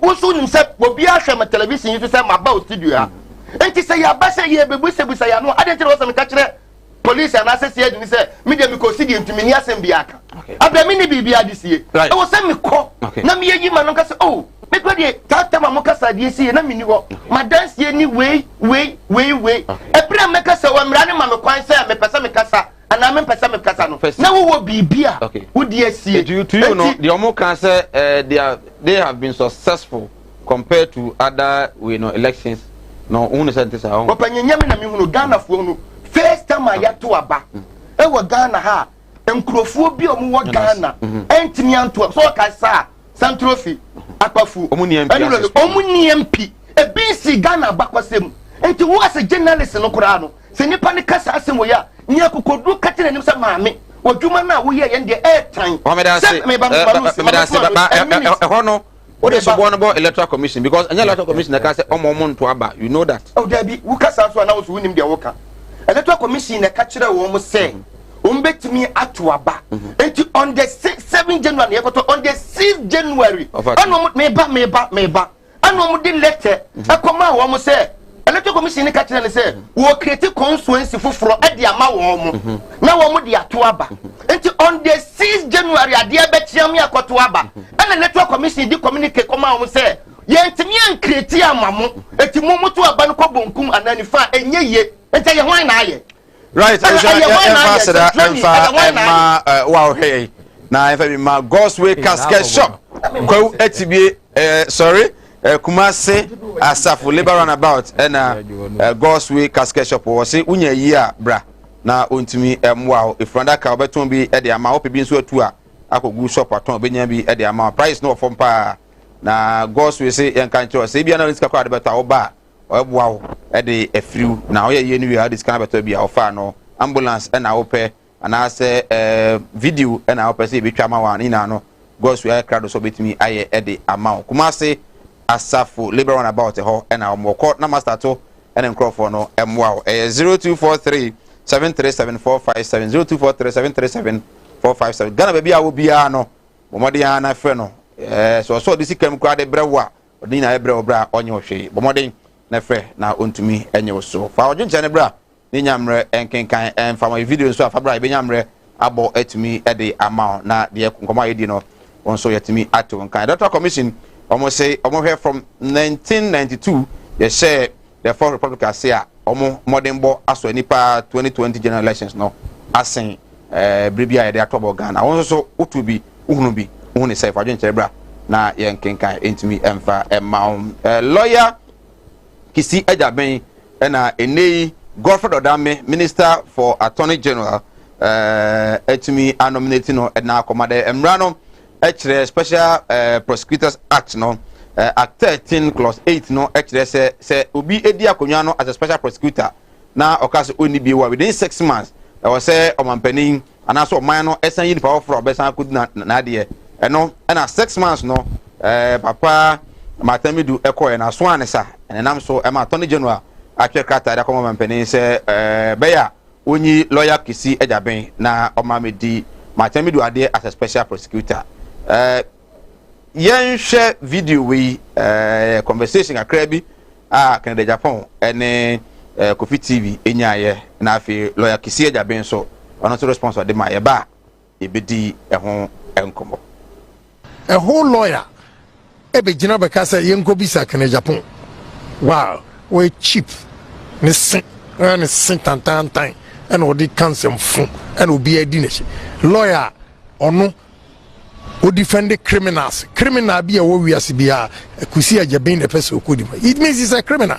Wo nso wonim sɛ obiara hwɛ me television yi so sɛ maba wo studio ha. Mm. Nti sɛ yɛaba sɛ yɛbɛbusabusa yɛn ano a, adɛn nti na wɔ sɛ meka kyerɛ police anaasɛ CID ni sɛ me deɛ mekɔ si deɛ nti menni asɛm biara ka abɛ me ne biribiara de sie ɛwɔ sɛ mekɔ na meyɛyi ma no nka sɛ oh mekɔ deɛ saa tam a moka saa deɛ sie na menni hɔ madanseɛ ni wei wei wei wei ɛberɛ a mɛka sɛ wɔ mmara no ma me kwan sɛ mepɛ sɛ mekasa anaa mempɛ sɛ mekasa no na wowɔ biribi a wode asie to you no deɛ ɔmo ka sɛ eh, they have been successful compared to other we no elections no ohun sɛ nte saa ɔho. Ɔpanyin nyɛ me na mehunu Ghanafoɔ hunu first time a yɛato aba ɛwɔ Ghana ha a nkurɔfoɔ bi a wɔwɔ Ghana ɛntumi anto sɛ ɔka saa Santrofi Akpafu ɔmo ni MP ɛne ɔmo ni MP ebi nsi Ghana abakɔsɛm nti wo asɛ journalist no koraa no sɛ nipa no ka saa asɛm wɔ yi a nea akokoduro ka kyerɛ n'anim sɛ maame w'adwuma no a woyɛ yɛn deɛ ɛɛtan sɛ meba meba meba ɛhɔ no Wode soboɔ no bɔ electoral commission because ɛnyɛ electoral commission na ɛka sɛ ɔmo ɔmo nto aba you know that. Oh dabi wo kasa nso a na wo so wonim deɛ woka. Electoral commission na ɛka kyerɛ wɔn sɛ wɔn bɛtumi ato aba. Nti on the 7 January na yɛkɔtɔ on the 6 January ɛna wɔn meba meba meba ɛna wɔn de letter ɛkɔma wɔn sɛ electoral commission ne ka kyerɛ ne sɛ wɔ create constituency foforɔ ɛde ama wɔn mo na wɔn de ato aba nti on the 6 January adeɛ bɛkyea me akɔto aba ɛna electoral commission di communicate kɔma wɔn sɛ yɛntumi ancreate ama mo eti mo mo to aba no kɔ bonkum anaa nifa a ɛnyɛ yie nti ɛyɛ hwan na ayɛ. Right, Ɛna ɛnsa ɛyɛ hwan na yɛmfa ayɛ aseda sɛntrani ɛmfa ɛyɛ hwan na ayɛ. ɛma wo a wohwɛ yɛn na yɛmfa bi ma God's Way Casket Shop kwawu atibie eh, sorry. Eh, Kumase Asafo Labour Runabout ɛna eh, God's Way Casket Shop wɔ se wonya yie a bra na ɔntumi mmoa wo. Efunu adaka wɔbɛtɔn bi de ama wopɛ bi nso atu a akɔgu shop atɔn obɛnya bi de ama wo. Price no wɔ fam paa na God's Way se yɛnka nkyerɛ sɛ ebia na wone sika koraa de bɛtɔ a woba a ɔbɛboa wo de afiriw na woyɛ yie no wie a wode sika no abɛtɔ bi a wɔfaa no ambulance ɛna wopɛ anaasɛ ɛɛ video ɛna wopɛ sɛ yɛbɛtwa ama wo a ne nyinaa no God's Way ayɛ krado sɛ ɔbɛtumi ayɛ de ama wo. Kumase Asafo Labour Runabout hɔ ɛna wɔn kɔ na master to ɛne nkurɔfoɔ no mmoa wo. Ɛyɛ 0243 737 457 0243 737 457 Ghana baabi a wɔ biara no bɔ mmɔden ara na frɛ no ɛɛ sɛ ɔsɛ ɔde sika mu koraa de brɛ wo a ɔde nyinaa brɛ wo brɛ a ɔnyɛ wo hwee bɔ mmɔden na frɛ na ɔntumi nyɛ wo so fa ɔdwenkyerɛ no bra ne nya mmerɛ nkenkan ɛmfa ma video nso a fa bra yɛbɛnya mmerɛ abɔ atumi de ama wo na deɛ nkɔmmɔ a yɛdi no wɔn nso yɛtumi ato nkan electoral commission wɔn se wɔn hwɛ from 1992 yɛhyɛ the fourth republic ase a wɔn mmɔdenbɔ asɔ ani paa 2020 general elections no asen ɛɛ bere bi a yɛde ato abɔ Ghana wɔn nso so wotu bi wohunu bi wohu ne sɛ fa adwenkyerɛ bra na yɛn kenkan ntumi mfa mma wɔn ɛɛ lawyer Kisi Agyabeng ɛna ɛnɛ yi Godfred Odame Minister for Attorney General ɛɛ atumi anominate no ɛna akɔma dɛ mmara no ɛkyerɛ Special ɛɛ Prosecutors Act no ɛɛ Act 13 clause 8 no ɛkyerɛ sɛ sɛ obi edi akonnwa no as a special prosecutor na ɔka sɛ ɔnni bio a within 6 months ɛwɔ sɛ ɔmampanin anaasɛ ɔman no ɛsan yi nipa foforɔ a ɔbɛsan akɔdi n'adeɛ. Ɛno ɛna 6 months no papa Martin Amidu ɛkɔɛ na aso ne sa ɛnenam so ɛma Attorney General atwerɛ krataa de akɔma ɔmampanin sɛ bɛyɛ a onyi lawyer Kisi Agyabeng na ɔma medi Martin Amidu adeɛ as a special prosecutor. Yɛnhwɛ video wei, conversation kakra bi a Kennedy Agyapong ne Kofi TV nyaeɛ na afei lawyer Kisi Agyabeng nso ɔno nso response ɔde ma yɛba a yɛbɛdi ɛho nkɔmmɔ. A whole lawyer ɛbɛgyina bɛka sɛ yɛnkɔbisa Kennedy Agyapong. Wow, wɔyɛ cheap ne se ne se tantantan ɛna ɔde ka nsɛmfo ɛna obiara di n'akyi. Lawyer ɔno odefend criminals, criminal bi a ɛwɔ wiase biara Kusi Agyabeng na ɛpɛ sɛ ɔkɔdi ma, it means he's a criminal.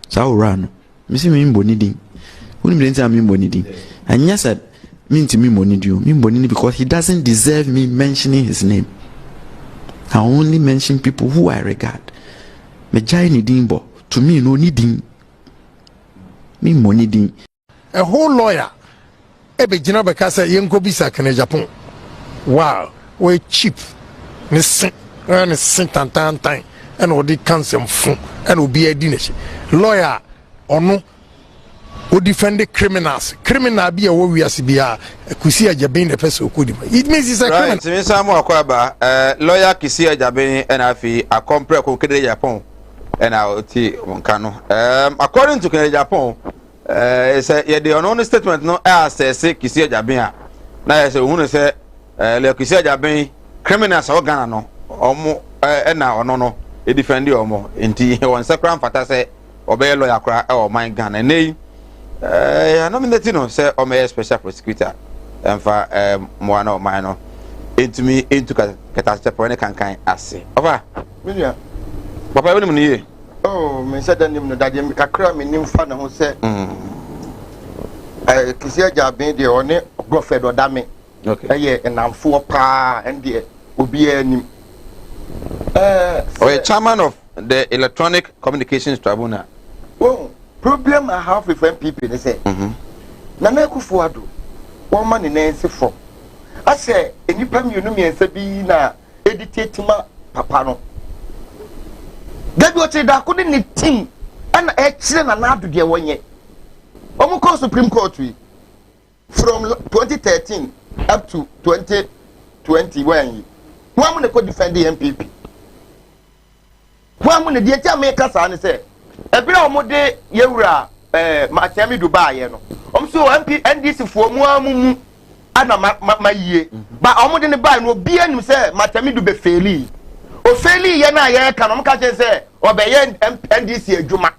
Saa owura no mesi mi mbɔ ne din. Wonim deɛ nti a membɔ ne din? Ɛnyɛ sɛ mentumi mmɔ ne din o, membɔ ne din because he doesn't deserve me mentioning his name. I only mention people who I regard. Megyae ne din bɔ. To me no, ɔni din. Memmɔ ne din. A whole lawyer ɛbɛgyina bɛka sɛ yɛnkɔbisa Kennedy Agyapong. Wow, wɔyɛ cheap ne se ne se tantantan ɛna ɔde ka nsɛmfo ɛna obiara di n'akyi. Lawyer ɔno odefend criminals, criminal bi a ɛwɔ wiase biara Kusi Agyabeng na ɛpɛ sɛ ɔkɔdi ma, it means he's a criminal. Right, nsa mu akɔ aba lawyer Kisi Agyabeng ɛna afei akɔmprɛ ko Kennedy Agyapong ɛna ɔte wɔn ka no. According to Kennedy Agyapong, sɛ yɛde ɔno no statement no ɛasɛse Kisi Agyabeng a, na yɛ sɛ ohunu sɛ lawyer Kisi Agyabeng criminals a wɔ Ghana no ɔmo ɛna ɔno no edefend ɔmo, nti wɔn nsa koraa mfata sɛ ɔbɛyɛ lawyer koraa ɛwɔ ɔman Ghana. Ɛnɛ yi nominate no sɛ ɔmɛyɛ special prosecutor ɛmfa mmoa na ɔman no ntumi ntu kɛtɛasekyɛpɔn ne kankan ase. Ɔfa menua papa ɛwɔ ne mu no yie. Oh, me nsa da nim no dadeɛ kakra me nim fa ne ho sɛ Kisi Agyabeng deɛ ɔne Godfred Odame ɛyɛ nnamfoɔ paa, ɛn deɛ obiara nim. Ɔyɛ chairman of the Electronic Communications Tribunal. Wɔn problem I have with NPP ne sɛ Nana Akufo-Addo wɔma ne nan si fam asɛ nnipa mmienu mmiɛnsa bi na edi tietima papa no. Dabi ɔkyerɛ daako ne ne team ɛna ɛkyerɛ Nana Addo deɛ wɔnyɛ. Wɔn kɔ Supreme Court yi from 2013 up to 2021 yi, wɔn na kɔ defend the NPP. Wɔn na deɛ ti a meka saa ne sɛ ɛbere a wɔn de yɛwura Martin Amidu baayɛ no, wɔn so MP NDC foɔ mu ara mu mu ana ma ma ma yie ba wɔn de ne baayɛ no, obiara nim sɛ Martin Amidu bɛ faili ofeeli yɛ no a yɛreka no, wɔn ka kyerɛ sɛ ɔbɛyɛ NDC adwuma.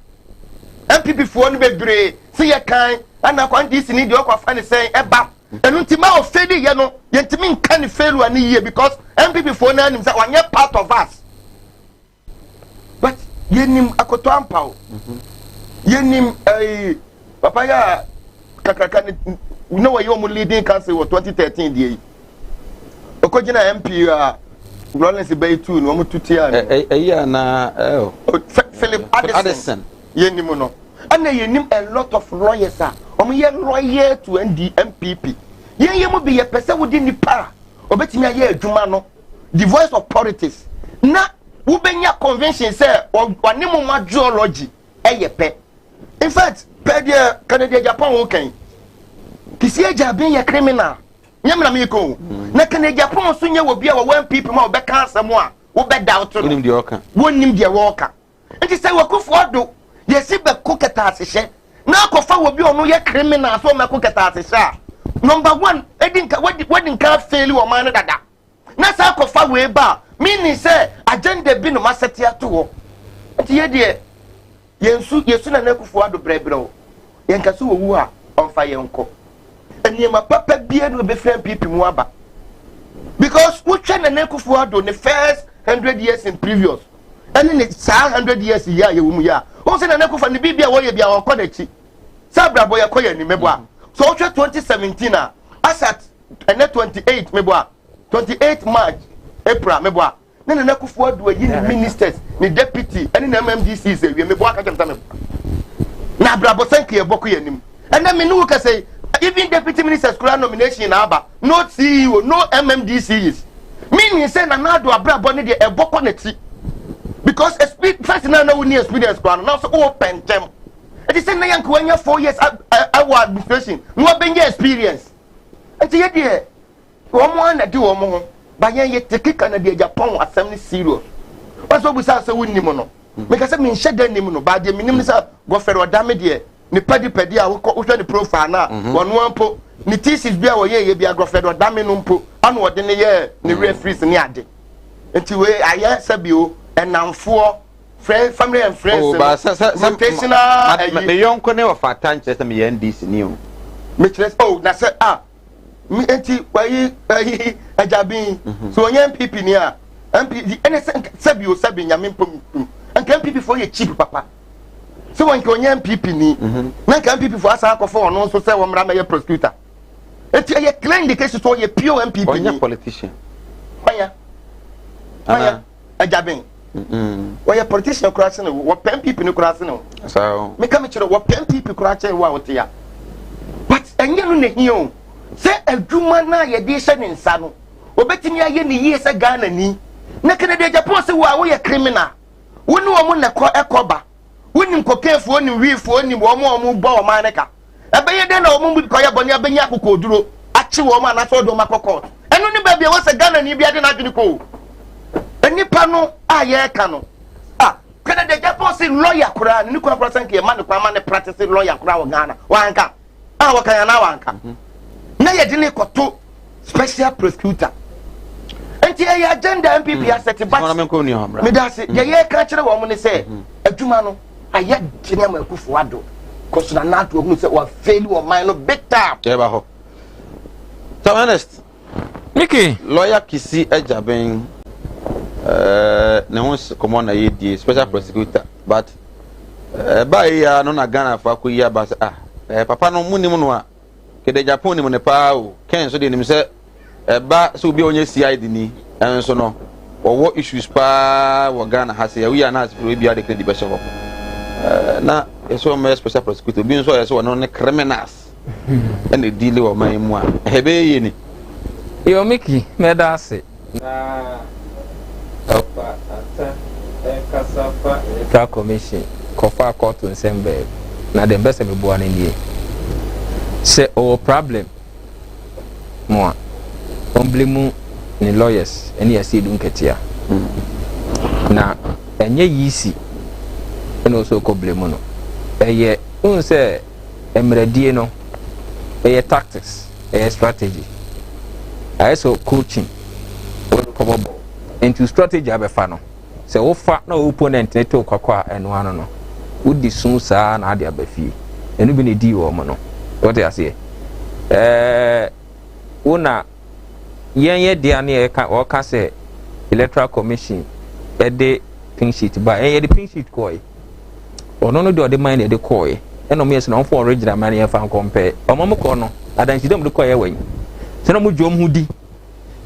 NPP foɔ no bebree sɛ yɛ kan ana kɔ NDC ni deɛ ɔkɔ afa ne sɛn ɛba ɛno nti ma ofeeli yɛ no, yɛntumi nka ne failure ne yie because NPP foɔ no anim sɛ ɔnyɛ part of us. Yɛnim Akoto Ampaw. Yɛnim ɛyi papa yɛ a kakraka ne na wɔyɛ wɔn leading council wɔ 2013 deɛ yi. Ɔkɔgyina MP a Rawlings bɛyi tu no wɔn tu tia no. Ɛyi a na ɛɛ. Philip Addison. Yɛnim no. Ɛna yɛnim a lot of lawyers a wɔn yɛ lawyer to ND NPP. Yɛn yɛ mu bi yɛpɛ sɛ wodi nipa a obetumi ayɛ adwuma no the voice of politics na wobɛnya convention sɛ ɔne mo ideology ɛyɛ pɛ. In fact, pɛ deɛ Kennedy Agyapong ho kan. Kissi Agyabeng yɛ criminal. Nyɛ me na meyɛ o. Na Kennedy Agyapong nso nyɛ wɔ bi a wɔwɔ NPP mu a wɔbɛka asɛm a wobɛdoubt no. Wonim deɛ ɔka. Wonim deɛ wɔka. Nti sɛ Akufo Addo yɛsi bɛko kɛtɛasehyɛ na akɔfa wɔ bi a ɔno yɛ criminal sɛ ɔmɛko kɛtɛasehyɛ a, number one, edi nka wadi wadi nka afeeli ɔman no dada. Na sɛ akɔfa wei ba a, meaning sɛ agenda bi na ɔmasɛte ato hɔ. Nti yɛ deɛ yɛnsu yɛsu Nana Akufo Addo brɛbrɛ o. Yɛnka sɛ owu a ɔmfa yɛn nkɔ. Nneɛma papa biara na obɛfiri NPP mu aba. Because wohwɛ Nana Akufo Addo ne first 100 years in previous ɛne ne saa 100 years yi a yɛwɔ mu yi a, wohu sɛ Nana Akufo ne biribi a wɔyɛ bi a ɔnkɔ n'akyi. Sɛ abrabɔ yɛkɔ yɛn anim meboa. So wohwɛ 2017 a, asat ɛnɛ 28 meboa, 28 March, April meboa. Ne Nana Akufo Addo ayi ne ministers, ne deputy ɛne ne MMDCs awie meboa ka kyerɛ me sɛ meboa. Na abrabɔ sɛ nka yɛbɔ kɔ yɛn anim. Ɛnɛ me ne wo kasa yi, even deputy ministers koraa nomination na aba, no CEO, no MMDCs. Meaning sɛ Nana Addo abrabɔ ne deɛ ɛbɔ kɔ n'akyi. Because first na na wonni experience koraa no, na so wopɛ ntɛm. Ɛti sɛ na yɛnka wanya 4 years awɔ administration na wabɛnya experience. Nti yɛ deɛ wɔn ara na di wɔn ho ba yɛn yɛ teke Kennedy Agyapong asɛm no serious. Wɔn sɛ obusa sɛ wonim no, meka sɛ menhyɛ da nim no, ba deɛ menim ne sɛ Godfred Ɔdame deɛ ne pɛdipɛdi a wokɔ wohwɛ ne profile no a, wɔn ara mpo ne thesis bi a wɔyɛ yɛ bi a Godfred Ɔdame no mpo ana ɔde ne yɛ ne referees ne ade. Nti wei ayɛ sɛbio ɛnamfoɔ friend family and friends Oh, no ba sɛ sɛ sɛ rotational ayi. Me yɔnko ne ɔfa ata nkyerɛ sɛ meyɛ NDC ni o. Mekyerɛ sɛ oh na sɛ ah me enti wayi ayi agyabin so ɔnyɛ NPP ni a NPP ɛne sɛ sɛbi o sɛbi nyame mpom nka NPP fo yɛ cheap papa sɛ wɔn nka ɔnyɛ NPP ni na nka NPP fo asan akɔfɔ ɔno nso sɛ wɔn mmra mɛyɛ prosecutor eti ɛyɛ clear indication sɛ ɔyɛ pure NPP ni. Ɔnyɛ politician. Ɔnyɛ ɔnyɛ. Agyaben wɔyɛ politician koraa sene wo, wɔpɛ NPP no koraa sene wo. Meka me kyerɛ wɔpɛ NPP koraa kyɛn wo a wote ya. But ɛnyɛ no na hia o. Sɛ adwuma no a yɛde hyɛ ne nsa no, obetumi ayɛ ne yie sɛ Ghana ni. Na Kennedy Agyapong sɛ wo a woyɛ criminal, wo ne wɔn na ɛkɔ ɛkɔ ba. Wonim kokainfoɔ, nim wiifoɔ, nim wɔn a wɔbɔ ɔman no ka. Ɛbɛyɛ dɛn na wɔn mu bi kɔyɛ bɔne abɛnya akokoɔduro akye wɔn anaasɛ ɔde wɔn akɔ court? Ɛno ne baabi a ɛwɔ sɛ Ghanani bi ade n'adwene kɔ o. Nnipa no a yɛreka no, ah, Kennedy Agyapong se lawyer koraa, ne kura koraa sɛ nka yɛma ne kwan ma ne practice lawyer koraa wɔ Ghana. Wanka. A wɔka yɛn anaa wanka. Na yɛde ne kɔto special prosecutor. Nti ɛyɛ agenda NPP asɛte but meda ase deɛ yɛreka kyerɛ wɔn ne sɛ adwuma no ayɛ dene ama Akufo Addo kɔso na Nana Addo ahunu sɛ wafeeli ɔman no big time. Yɛba hɔ. Tom Ernest. Mickey. Lawyer Kissi Agyabeng eh, ne ho kɔmɔ na yɛdie special prosecutor but ɛbaa eh, yi ya no na Ghana fo akɔyi aba sɛ ah eh, papa no mu nim no a kede Japan nim ne paa o. Ken nso deɛ nim sɛ ɛba sɛ obi a ɔnyɛ CID ni nso no wɔwɔ issues paa wɔ Ghana ha sɛ yɛwoyɛ anaasɛ firi ebi ade kene de bɛhyɛ hɔ na yɛsɛ wɔn yɛ special prosecutor obi nso a yɛsɛ wɔn ne criminals ɛna edi le wɔ ɔman mu a ɛbɛyɛ yie ni. Yo Mickey mɛda ase. Na ɔfa ata ɛkasa fa Electoral Commission kɔfa kɔɔto nsɛm baabi na deɛ mpɛ sɛ meboa no nie sɛ ɔwɔ problem mu a ɔmble mu ne lawyers ɛne Asiedu Nketia na ɛnyɛ yisi ɛna ɔsɛ ɔkɔ ble mu no ɛyɛ wohu sɛ mmerɛdie no ɛyɛ tactics ɛyɛ strategy ayɛ sɛ coaching kɔbɔ bɔ nti strategy abɛfa no sɛ wofa na opponent ne to kɔkɔ a ɛno ano no wodi sun saa na ade aba fie ɛno bi na ɛdii wɔn mo no wɔte aseɛ ɛɛ wo na yɛn yɛ dea ne yɛka wɔka sɛ Electoral Commission ɛde. pink sheet ba ɛyɛ de pink sheet kɔɔe. Ɔno no deɛ ɔde man na ɛde kɔɔe. Ɛna ɔmo yɛ sɛ na ɔmo fɔ original man yɛn fa nkɔmpɛ. Ɔmo ɔmo kɔ no adansi dɛ ɔmo de kɔɔɛ wɔ yi. Sɛ na ɔmo gye ɔmo ho di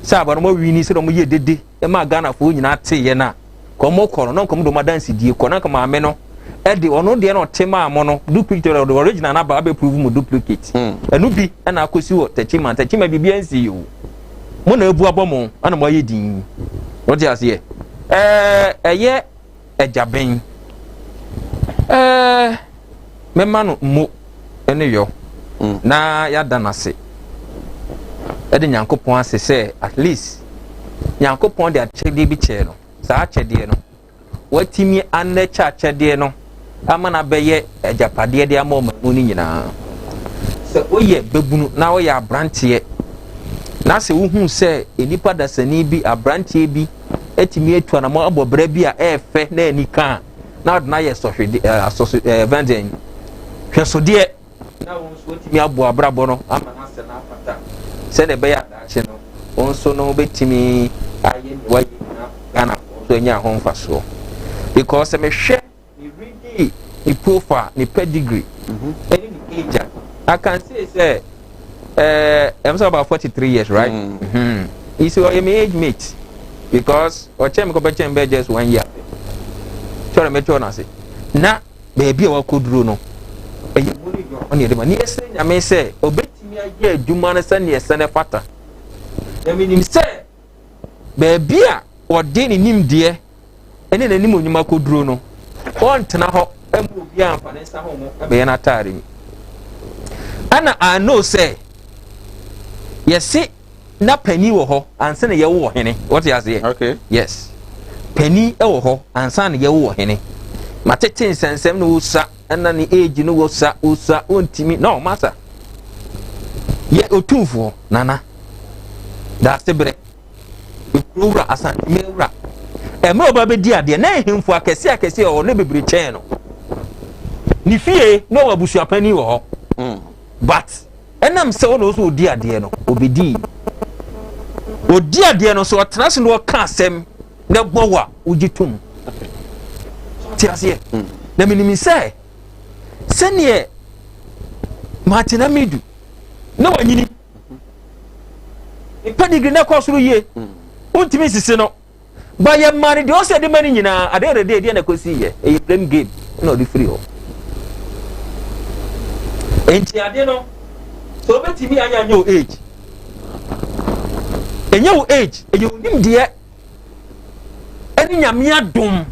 sɛ aba no ɔmo awini sɛ na ɔmo yɛ dede ɛma Ghanafoɔ nyinaa te yɛ na kɔ ɔmo kɔ no na nkɔm de ɔmo adansidie kɔ na nka maame no ɛde ɔno deɛ na ɔte maa mo no duplicate ɔde original no aba abɛ prove mu duplicate hmm. ɛno bi ɛna akɔsi wɔ Techiman Techiman biribi ansi yi o mo na ebu abɔ mo ɛna mo ayɛ din wɔte aseɛ ɛɛ ɛyɛ ɛgyaben ɛɛ mɛma no mo ɛne yɔ hmm. na yɛada no ase ɛde nyankopɔn ase sɛ at least nyankopɔn de akyɛdeɛ bi kyɛɛ no saa akyɛdeɛ no, watumi anɛkyɛ akyɛdeɛ no ama no abɛyɛ agyapadeɛ de ama ɔman mu no nyinaa. Sɛ woyɛ babunu na woyɛ aberanteɛ na sɛ wohu sɛ nnipa dasani bi aberanteɛ bi atumi atu anamɔ abɔ bra bi a ɛyɛ fɛ na ani ka a na ɔde no ayɛ sɔhwede ɛɛ asɔso ɛɛ vɛndɛn hwɛsodeɛ na wo nso woatumi abɔ abrabɔ no ama no asɛ no afata sɛdeɛ ɛbɛyɛ a daakye no wo nso no wobɛtumi ayɛ nea woayɛ nyinaa Ghanafoɔ nso anya ho mfasoɔ because sɛ mehwɛ ne reading ne profile ne pedigree mhm. ɛne ne age a I can say sɛ ɛɛ ɛm sɛ about 43 years right mm. mm -hmm. He's ɔyɛ me age mate because ɔkyɛn mi kɔbɛkyɛn bɛɛ just one year kyɛrɛ mɛkyɛw n'ase na baabi a wakɔduro no, ɛyɛ mu ne dɔ ɔne ɛde ma. Ne yɛsrɛ Nyame sɛ ɔbɛtumi ayɛ adwuma no sɛdeɛ ɛsɛ no fata. Na menim sɛ baabi a ɔde ne nimdeɛ ne n'animonyam akɔduro no, ɔntena hɔ ma obiara mfa ne nsa ho mo bɛyɛ n'ataare mu. Ɛna I know sɛ yɛse na panin wɔ hɔ ansa na yɛwo ɔhene wɔte aseɛ okay. yes panin wɔ hɔ ansa na yɛwo ɔhene matete nsɛnsɛm na wosa ɛna ne age no wosa wosa wontumi no masa yɛ otumfoɔ nana daase berɛ ekuro wura asanteme wura ɛmɛ ɔba bɛdi adeɛ na ahemfo akɛse akɛse wɔ hɔ ne bebree kyɛn no ne fie na ɔwɔ abusuapanin wɔ hɔ mm. but Ɛnam sɛ ɔna ɔsɛ ɔdi adeɛ no, ɔbɛdii. Ɔdi adeɛ no, sɛ ɔtena ase na ɔka asɛm na ɛbɔ wo a, wogye tom. Te aseɛ? Mm. Na menim sɛ sɛdeɛ Martin Amidu na wanyini ne pedigree na ɛkɔ soro yie mm. wontumi nsisi no Ba yɛ maa no deɛ ɔsɛ de ma no nyinaa at the end of the day deɛ na ɛkɔsi yɛ ɛyɛ blame game na ɔde firi hɔ nti ade no sɛ wobɛtumi anyɛ anyɛ wo age ɛnyɛ wo age ɛyɛ wo nimdeɛ ɛne nyame adom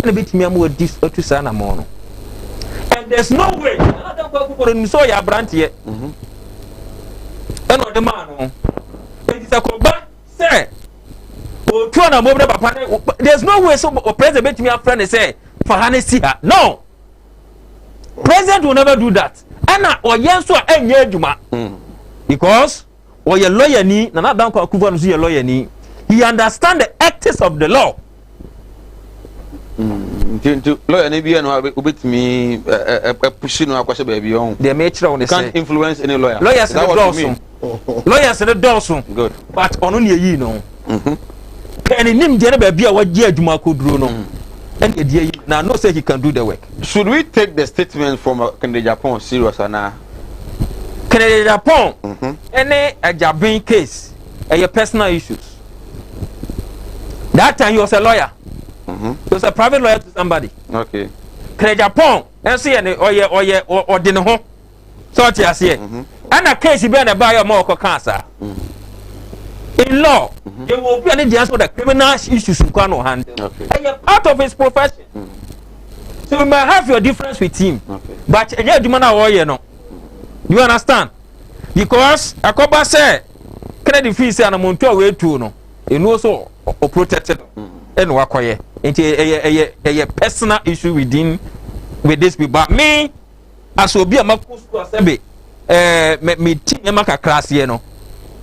ɛna bɛtumi ama wadi atu saa namɔ no and there's no way Nana Dankwa Akufo-Addo nim sɛ ɔyɛ aberanteɛ ɛna ɔde maa no nti sɛ kɔba sɛ otu anammɔn bi na papa ne there's no way so president betumi afrɛ ne sɛ fa ha ne si ha no president will never do that ɛna ɔyɛ nso a ɛnyɛ adwuma hmm. because ɔyɛ lawyer ni Nana Dankwa Akufo-Addo nso yɛ lawyer ni he understand the ethics of the law. Hmm, nti nti lawyer ni bi yɛ no obetumi ɛpusi no akɔhyɛ baabi ɔho. deɛ mekyerɛ wo ne sɛ can't influence any lawyer. lawyers ne dɔɔso lawyers ne dɔɔso good but ɔno ne eyi no mhm. pɛɛ ne nim deɛ ne baabi a wagye adwuma akɔduro no mm. ɛne ɛdi ayi na no say he can do the work. should we take the statement from uh, Kennedy Agyapong serious anaa. Kennedy Agyapong ɛne mhm. Agyabin case ɛyɛ personal issues that time he was a lawyer mm -hmm. he was a private lawyer to somebody. okay. Kennedy Agyapong ɛnso yɛ ne ɔyɛ ɔyɛ ɔde ne ho. sɛ ɔte aseɛ mhm. ɛna case bɛɛ na ɛbaayɛ ɔma ɔkɔ kaa saa mhm. in law mhm. yɛwɔ obi a ne deɛ nso the criminal issues nkwa no handle ɛyɛ part of his profession so you may have your difference with him but ɛnyɛ adwuma no a wɔyɛ no you understand because ɛkɔba sɛ kennedy fii sɛ anamontu a wɔatuo no ɛnuo so ɔprotect no ɛna wakɔyɛ nti ɛyɛ ɛyɛ ɛyɛ personal issue within with this people but me As obi a makɔ sukuu a sɛbe ɛɛ me me ti nneɛma kakra aseɛ no,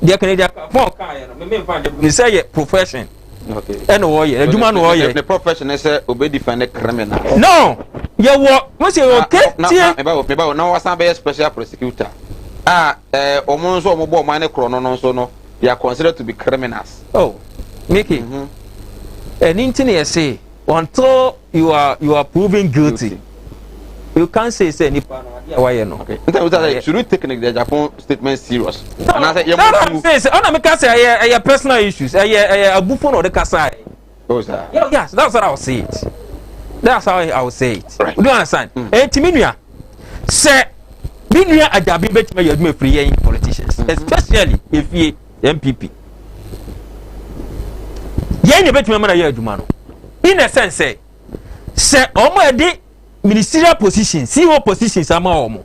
deɛ Kennedy Agyapong kaeɛ no, me me nfa nyɛ ne sɛ yɛ profession. Okay. Ɛna ɔyɛ adwuma na ɔyɛ. Ne profession ne sɛ obe defend criminal. No, yɛwɔ mo sɛ yɛwɔ ke tie. Na meba meba na wasan bɛyɛ special prosecutor a ɛɛ wɔn nso wɔn bɔ ɔman ne korɔ no no nso no they are considered to be criminals. Oh, Mickey. Ɛni mm -hmm. nti na yɛ se. Until you are you are proven guilty, guilty. You can't say sɛ nipa no adeɛ a wayɛ no. Okay. Nta wusa sɛ should we take the Japan statement serious? No, no, no, say sɛ ɔna mi ka sɛ ɛyɛ ɛyɛ personal issues ɛyɛ ɛyɛ abufo na ɔde kasa yɛ. Oh sir. Yeah, yes, that's what I will say it. That's how I will say it. Right. Do you understand? Mm. Eti mi nua sɛ mi nua Ajabi bɛtumi ayɛ adwuma efiri yɛn politicians mm -hmm. especially efie NPP. Yɛn na ebɛtumi ama na yɛ adwuma no in a sense sɛ sɛ wɔn a yɛde ministerial positions CEO positions ama wɔn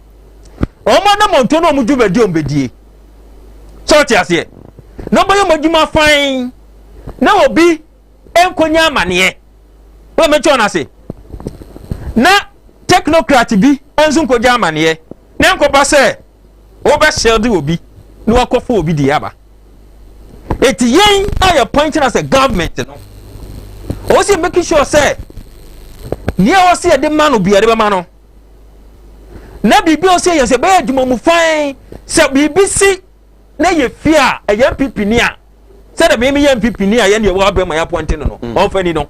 wɔn anamɔnto na wɔn dwumadi wɔn bɛdie sɛ ɔte aseɛ na wɔbɛyɛ wɔn adwuma fan na obi nkonya amaneɛ wɔn mɛkyɛ wɔn ase na technocrat bi nso nkogya amaneɛ na nkɔba sɛ wɔbɛhyɛlde obi na wakɔfa obi deɛ aba eti yɛn a yɛ pointing as a government no ɔwɔ sɛ making sure sɛ nea ɔwɔ sɛ yɛde ma no bi yɛde bɛma no na biribi a ɔsɛ yɛ sɛ bɛyɛ adwuma mu fan sɛ biribi si na yɛ fie a ɛyɛ npp ni a sɛdeɛ mimi yɛ npp ni a yɛn deɛ wɔ abɛn ma yɛ apɔnte no no ɔnfɛ ni no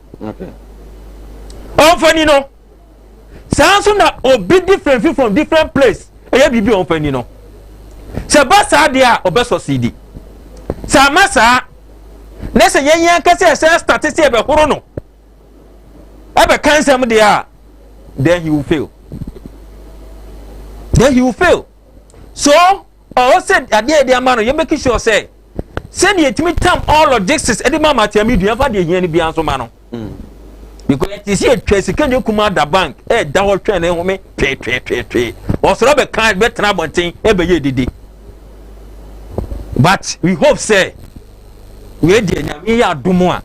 ɔnfɛ ni no. Saa nso na obi different fi from different place ɛyɛ biribi a ɔmfa ni no. Sɛ ba saa deɛ a ɔbɛ succeed. Sɛ ama saa na sɛ yɛn yɛn ankasa ɛsɛ start sɛ ɛbɛhoro no ɛbɛka nsɛm deɛ a then he will fail. Then he will fail. So ɔwɔ sɛ adeɛ yɛde ama no yɛ make sure sɛ sɛdeɛ yɛtumi tam all logistics ɛde ma amateami dua fa deɛ hia no biara nso ma no. Mm. Because yɛte sɛ yɛtwa sika nyɛ kuma da bank ɛda hɔ twɛn ne home tweetweetwee ɔsoro bɛka bɛtena abɔnten ɛbɛyɛ didi but we hope sɛ wei deɛ nyame yɛ adom a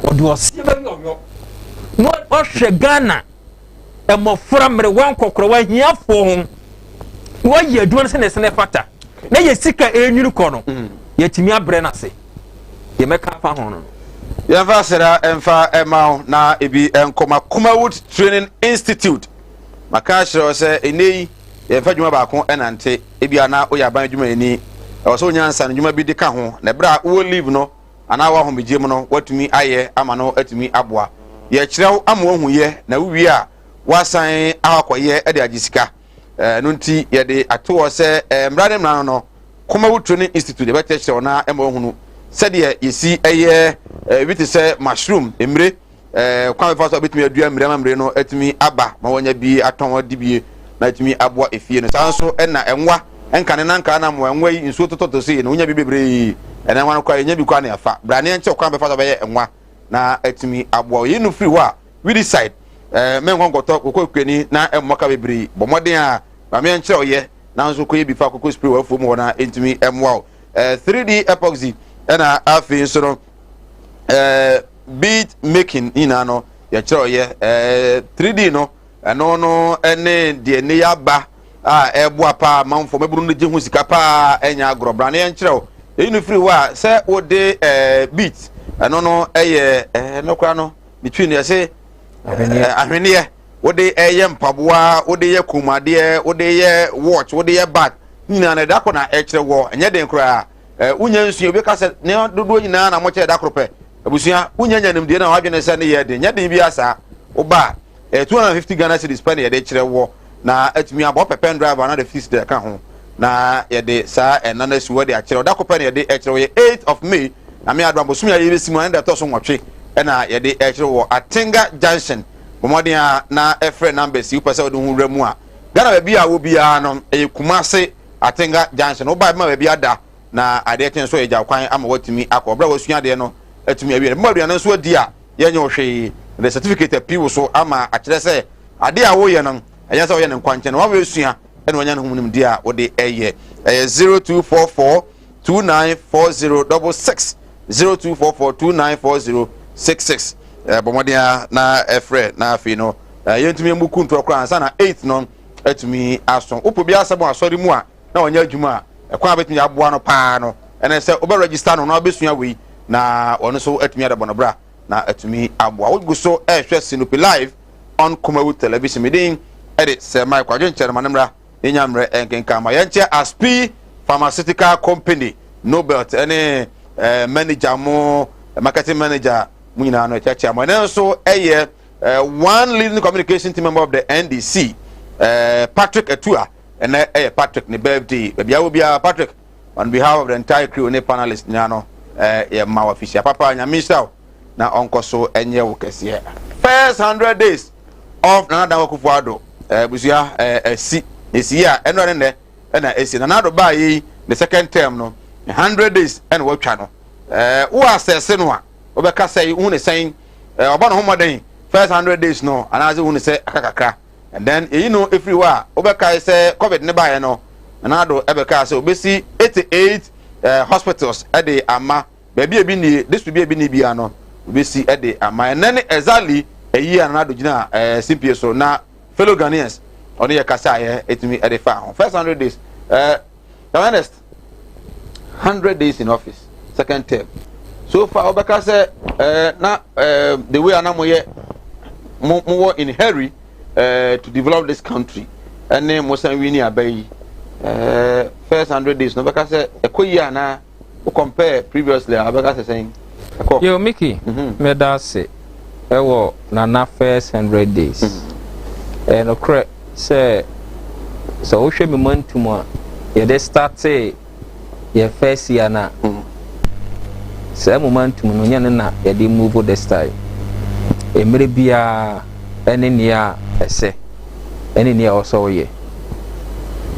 ɔde ɔseɛ bɛyɛ ɔyɔ na ɔhwɛ Ghana mmɔfra mmerewa nkɔkorɔwa ahiafoɔ ho na wɔayɛ adwuma no sɛdeɛ ɛsɛ na ɛfata na yɛ sika ɛrenwiri kɔ no mm. yɛtumi abrɛ no ase deɛ mɛka afa ho no no yɛmfa aseda mfa ɛma wo na ebi nkɔma Kumawood Training Institute maka akyerɛ wo sɛ ɛnɛ yi yɛmfa adwuma baako ɛnante ebi ana woyɛ aban adwumayɛni ɛwɔ sɛ wonya nsa no dwuma bi de ka ho na ɛberɛ a wowɔ leave no anaa w'ahomegyeɛ mu no woatumi ayɛ ama no atumi aboa. Yɛkyerɛ wo ama woahu yɛ na wowie a woasan akɔyɛ de agye sika. Ɛno nti yɛde ato hɔ sɛ mmra ne mmra no no Kumawu Training Institute yɛbɛkyerɛkyerɛ wo na ɛma woahunu sɛdeɛ yɛsi yɛ ebi te sɛ mushroom mmire Eh, kwan bɛfa so a wobɛtumi adua mmire ama mmire no atumi aba ma wɔanya bi atɔn adi bie na atumi aboa efie no. Saa nso na ɛnwa nkane na nkaa na mmoa ɛnwa yi nsuo totɔtɔ sei no wonya bi bebree ɛna ɛnwa no koraa yɛnya bi koraa na yɛafa. Bra ne yɛnkyɛ kwan bɛfa so bɛyɛ ɛnwa na atumi aboa. Yɛyi no firi hɔ a weedicide eh, menkɔ nkɔtɔ koko kuani na ɛmmɔ ka bebree. Bɔ mmɔden a maame yɛnkyerɛ ɔyɛ nanso kɔyɛ bi fa koko spray wɔ afuo mu hɔ na ɛntumi mmoa wo. Eh, 3D epoxy ɛna afei nso no eh, bead making nyinaa no yɛkyerɛ ɔyɛ eh, 3D no ɛno no ɛne deɛ ne yaba a ɛboa paa manfoɔ mɛbunu no gye ho sika paa ɛnyɛ agorɔ bra ne yɛnkyerɛ wo ɛyi no firi hɔ a sɛ wode eh, beat ɛno no ɛyɛ eh, no koraa no ne twi no yɛse eh, ahweneɛ wode ɛyɛ mpaboa wode yɛ kɔnmuadeɛ wode yɛ watch wode yɛ bag nyinaa no ɛda kɔ na ɛkyerɛ wɔ ɛnyɛ den koraa Eh, wonya nsua obi ka sɛ nneɛma dodoɔ nyinaa na mokyɛ da koro pɛ abusua wonya nya nimdeɛ na wadwene sɛ ne yɛ den nyɛ den bi saa woba a eh, 250 Ghana cedis pɛ na yɛde kyerɛ wɔ na atumi abɔ pɛ pen drive ana de fees de ka ho na yɛde saa ɛna no asi hɔ de akyerɛ ɔda ko pɛ na yɛde ɛkyerɛ wɔ yɛ 8 of May na me adom abosom a yɛbɛsi mu ɛna ɛtɔ so nwɔtwe ɛna yɛde ɛkyerɛ wɔ Atenga Junction bɔmmɔden a na ɛfrɛ numbers yi wopɛ sɛ wode ho wura mu a Ghana baabi a wɔ biara no ɛyɛ Kumase Atenga junction no, wobae bɛma baabi ada na adeɛ kye nso yɛgya kwan ama woatumi akɔ. Berɛ a woasua adeɛ no atumi awie no, bɛma aduane nso adi a yɛnyɛ wo hwee. Yɛde certificate api wo so ama akyerɛ sɛ adeɛ a woyɛ no, ɛnyɛ sɛ woyɛ no nkwankyɛn na woabɛsua ɛna wanya ne ho nimdeɛ a wode ɛyɛ. Ɛyɛ 0244 294066 0244 294066. Bɔ mmɔden a na ɛfrɛ na afei no yɛntumi mmu kuntoɔ koraa ansa na 8 no atumi aso. Wopɛ obi asɛm wɔ asɔre mu a na ɔnyɛ adwuma a, ɛkwan a wobɛtumi aboa no paa no ɛne sɛ wobɛ register no na wabɛsua wei na ɔno nso atumi adabɔ no bra na atumi aboa. Wogu so ɛrehwɛ Sinope live on Kumawu Television. Me din ɛde Sir Mike Kwadwo Nkyɛn ma no mmra ne nya mmerɛ nkenkan ma yɛnkyɛ Aspi Pharmaceutical Company Nobelt ɛne eh, manager mo marketing manager Mo nyinaa no ɛkyɛkyɛ mo. Ɛnɛ nso ɛyɛ eh, one leading communication team member of the NDC, eh, Patrick Atua. Ɛnɛ ɛyɛ Patrick ne birthday. Baabi a wɔ biara Patrick, on behalf of the entire crew ne panelists nyinaa no, eh, yɛ ma wɔ afisia papa. Nyame nhyira wo na ɔnkɔ so ɛnyɛ wo kɛseɛ. First 100 days of Nana Dankwa Akufo-Addo, eh, busua eh, ɛsi ɛsi a ɛnora ne nnɛ ɛna ɛsi. Nana Addo baa yei ne second term no, 100 days ɛna watwa no. Eh, wo asɛse no a wobɛka sɛ wohu ne sɛn? Eh, ɔbɔ ne ho mmɔden first 100 days no anaasɛ wohu ne sɛ aka kakra? And then yɛyi no ɛfiri hɔ a, wobɛkae sɛ COVID ne baeɛ no, Nana Addo ɛbɛkaa sɛ obɛsi 88 eh, hospitals ɛde ama baabi a ebi nie, district bi a ebi nie biara no obɛsi ɛde ama. Ɛnɛ ne exactly ɛyi a Nana Addo gyina eh, simpie so na fellow Ghanaians ɔne yɛ kasa a yɛ ɛtumi ɛde fa ho first 100 days. Eh, Ernest, 100 days in office, second term. So far, wobɛka sɛ eh, na eh, the way ana moyɛ mo mowɔ in hurry eh, to develop this country ɛne mo san wini aba yi eh, first 100 days no wobɛka sɛ ɛkɔ yie anaa? Wo compare previously a wobɛka sɛ sɛn ɛkɔ? Yo Mickey, meda ase ɛwɔ Nana first 100 days. Ɛyɛ nokorɛ sɛ sɛ wohwɛ me mantum a yɛde startee yɛ first year no a, saa momentum no nyɛ no na yɛde move this time. Mmerɛ biara ɛne nea ɛsɛ ɛne nea ɛwɔ sɛ woyɛ.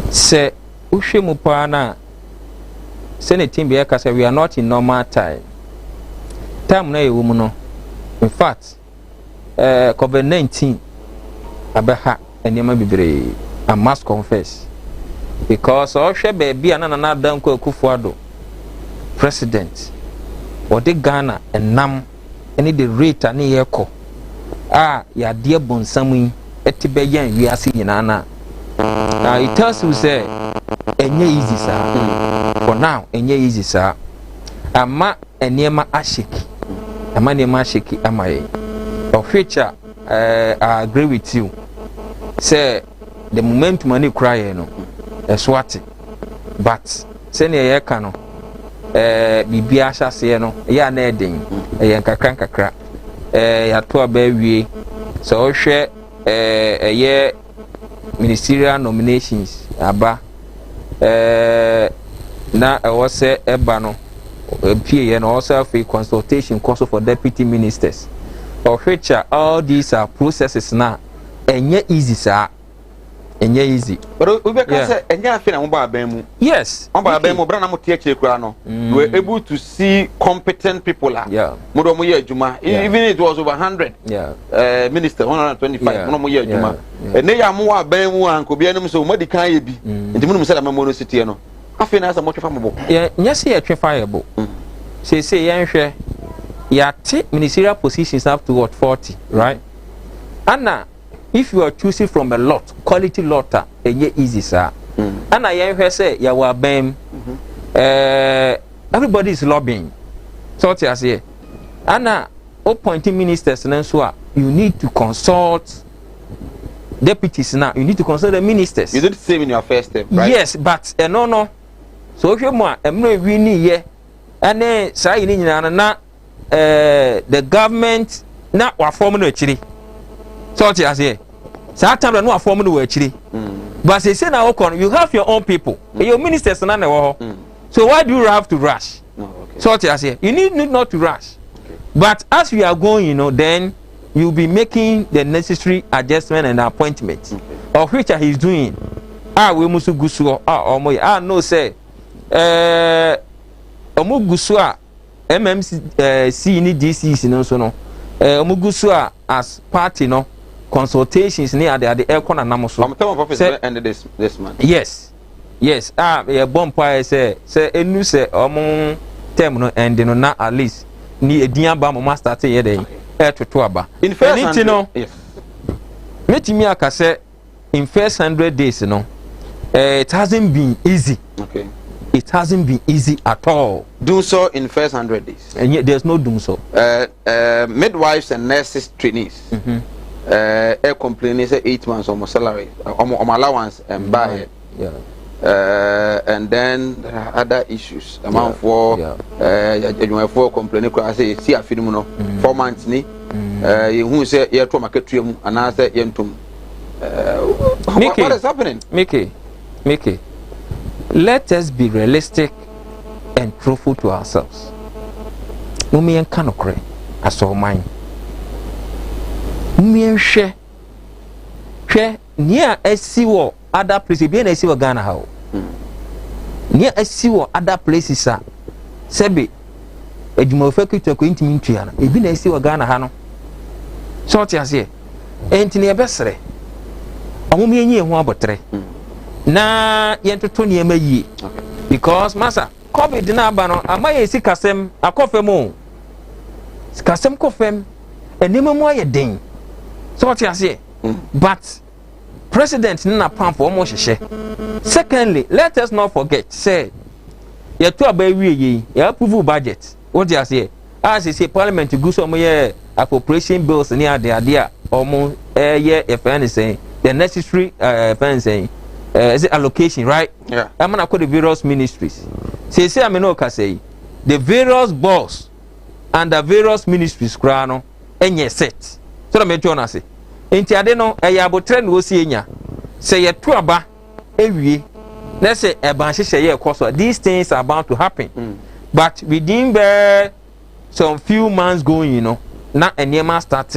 Sɛ wohwɛ mu paa no a, sɛnea team bi ɛka sɛ we are not in normal time. Time no a yɛwɔ mu no, in fact, eh, COVID-19 abɛha nneɛma bebree. I must confess. Because ɔhwɛ baabi a na Nana Dankwa Akufo-Addo president wɔde Ghana nam ne the rate a ne yɛkɔ a yadeɛ bonsam yi te bɛyɛn wiase nyinaa no a, it tells you sɛ ɛnyɛ easy saa. For now, ɛnyɛ easy saa. Ama nneɛma ahyeki. Ama nneɛma ahyeki ama yɛn. Of which a, I agree with you sɛ the momentum a ne kura yɛn no, ɛso ate. But sɛnea yɛka no, biribiara ahyɛ aseɛ no, ɛyɛ a na ɛden. Ɛyɛ nkakra nkakra. Yɛato aba awie. Sɛ wohwɛ ɛyɛ ministerial nominations aba, na ɛwɔ sɛ ɛba no, ɛpieɛ no, ɛwɔ sɛ afei consultation kɔ so for deputy ministers. Of which a, all these are processes na ɛnyɛ easy saa. Ɛnyɛ easy. But wobɛka sɛ ɛnyɛ afei na mobɔ aban mu. Yes. Mobɔ aban mu, berɛ na mote akyire koraa no, you were able to see competent people a mode ɔmo yɛ adwuma. Even it was over 100 ministers, 125, mo na ɔmo yɛ adwuma. Ɛnɛ yɛ a mowɔ aban mu a, nka obiara nim sɛ ɔmo adi kan ayɛ bi. Nti monim sɛ dɛm no si teɛ no. Afei na asɛ motwe fa mo bo. Nyɛ sɛ yɛtwe fa yɛ bo. Seesei yɛnhwɛ, yɛate ministerial positions up to what, 40, right? Ana if you are choosing from a lot, quality lot a, ɛnyɛ easy saa. Ɛna yɛnhwɛ sɛ yɛwɔ aban mu. Everybody is lobbying. Sɛ ɔte aseɛ. Ɛna appointing ministers no nso a, you need to consult deputies na, you need to consult the ministers. You did the same in your first term, right? Yes, but ɛno no, so wohwɛ mu a, mmerɛ wi ni yɛ, ɛne saa yi ne nyinaa no na the government na wafɔm no akyiri. Sɛ ɔte aseɛ, saa time na wafɔm no wɔ akyiri. But sese na wokɔ no, you have your own people. Your ministers na na ɛwɔ hɔ. So why do you have to rush? Sɛ ɔte aseɛ, you need not to rush. But as we are going, then you'll be making the necessary adjustment and appointment, of which he is doing. Ah, we must go so. Ah, omo ah no say omo gu so a MMC C ne DCs no nso no, omo gu so a as party no consultations ne ade ade ɛkɔ nanam so. Term of office will end this month. Yes. Yes, ah yɛ bɔ mpa yɛ sɛ sɛ enu sɛ ɔmo term no end no na at least ni edin aba mo ma start yɛ dɛ ɛtoto aba. In first Ɛno nti no, yes. Metumi aka sɛ in first 100 days no, it hasn't been easy. It hasn't been easy at all. Do so in first 100 days. And yet there's no doom so. Midwives and nurses trainees. Complaining say 8 months on salary, on allowance and buy. And then there are other issues. Amanfoɔ adwumayɛfoɔ complain koraa sɛ yɛsi afe no mu no mm. 4 months ni mm. yɛhu sɛ yɛto ɔmo akatua mu anaasɛ yɛntom. Mickey, what is happening? Mickey, Mickey, let us be realistic and truthful to ourselves. Mummy yɛnka nokorɛ asɔɔman. Mummy yɛnhwɛ hwɛ nea asi wɔ other places, ebi na asi wɔ Ghana ha o. Nea asi wɔ other places a sɛbi adwumayɛfo akatua kɔ ntumi ntua no, ebi na asi wɔ Ghana ha no. Sɛ ɔte aseɛ, ɛnti na yɛbɛsrɛ ɔmo mi enyi ho abɔtrɛ na yɛntoto nneɛma yie, because masa, COVID na aba no ama yɛ sikasɛm akɔ fam o, sikasɛm kɔ fam, nneɛma mu ayɛ den. Sɛ ɔte aseɛ, but president ne n'apamfo wɔn hyehyɛ. Secondly, let us not forget sɛ yɛto aba awie yie, yɛ approve budget. Wɔte aseɛ a, sese parliament gu so, wɔn yɛ appropriation bills ne ade ade a wɔn ɛyɛ, yɛfɛn ne sɛn, the necessary ɛfɛn ne sɛn, ɛsɛ allocation, right? Ɛma na kɔ the various ministries. Sese a me ne ɔkasa yi, the various boards and the various ministries koraa no ɛnyɛ set sɔrɔ mɛ tí ɔno ase. Nti ade no ɛyɛ abotire na osi enya sɛ yɛto aba ewie na sɛ ɛban hyehyɛ yɛ ɛkɔ so, these things are bound to happen but within bɛɛ some few months going na nneɛma start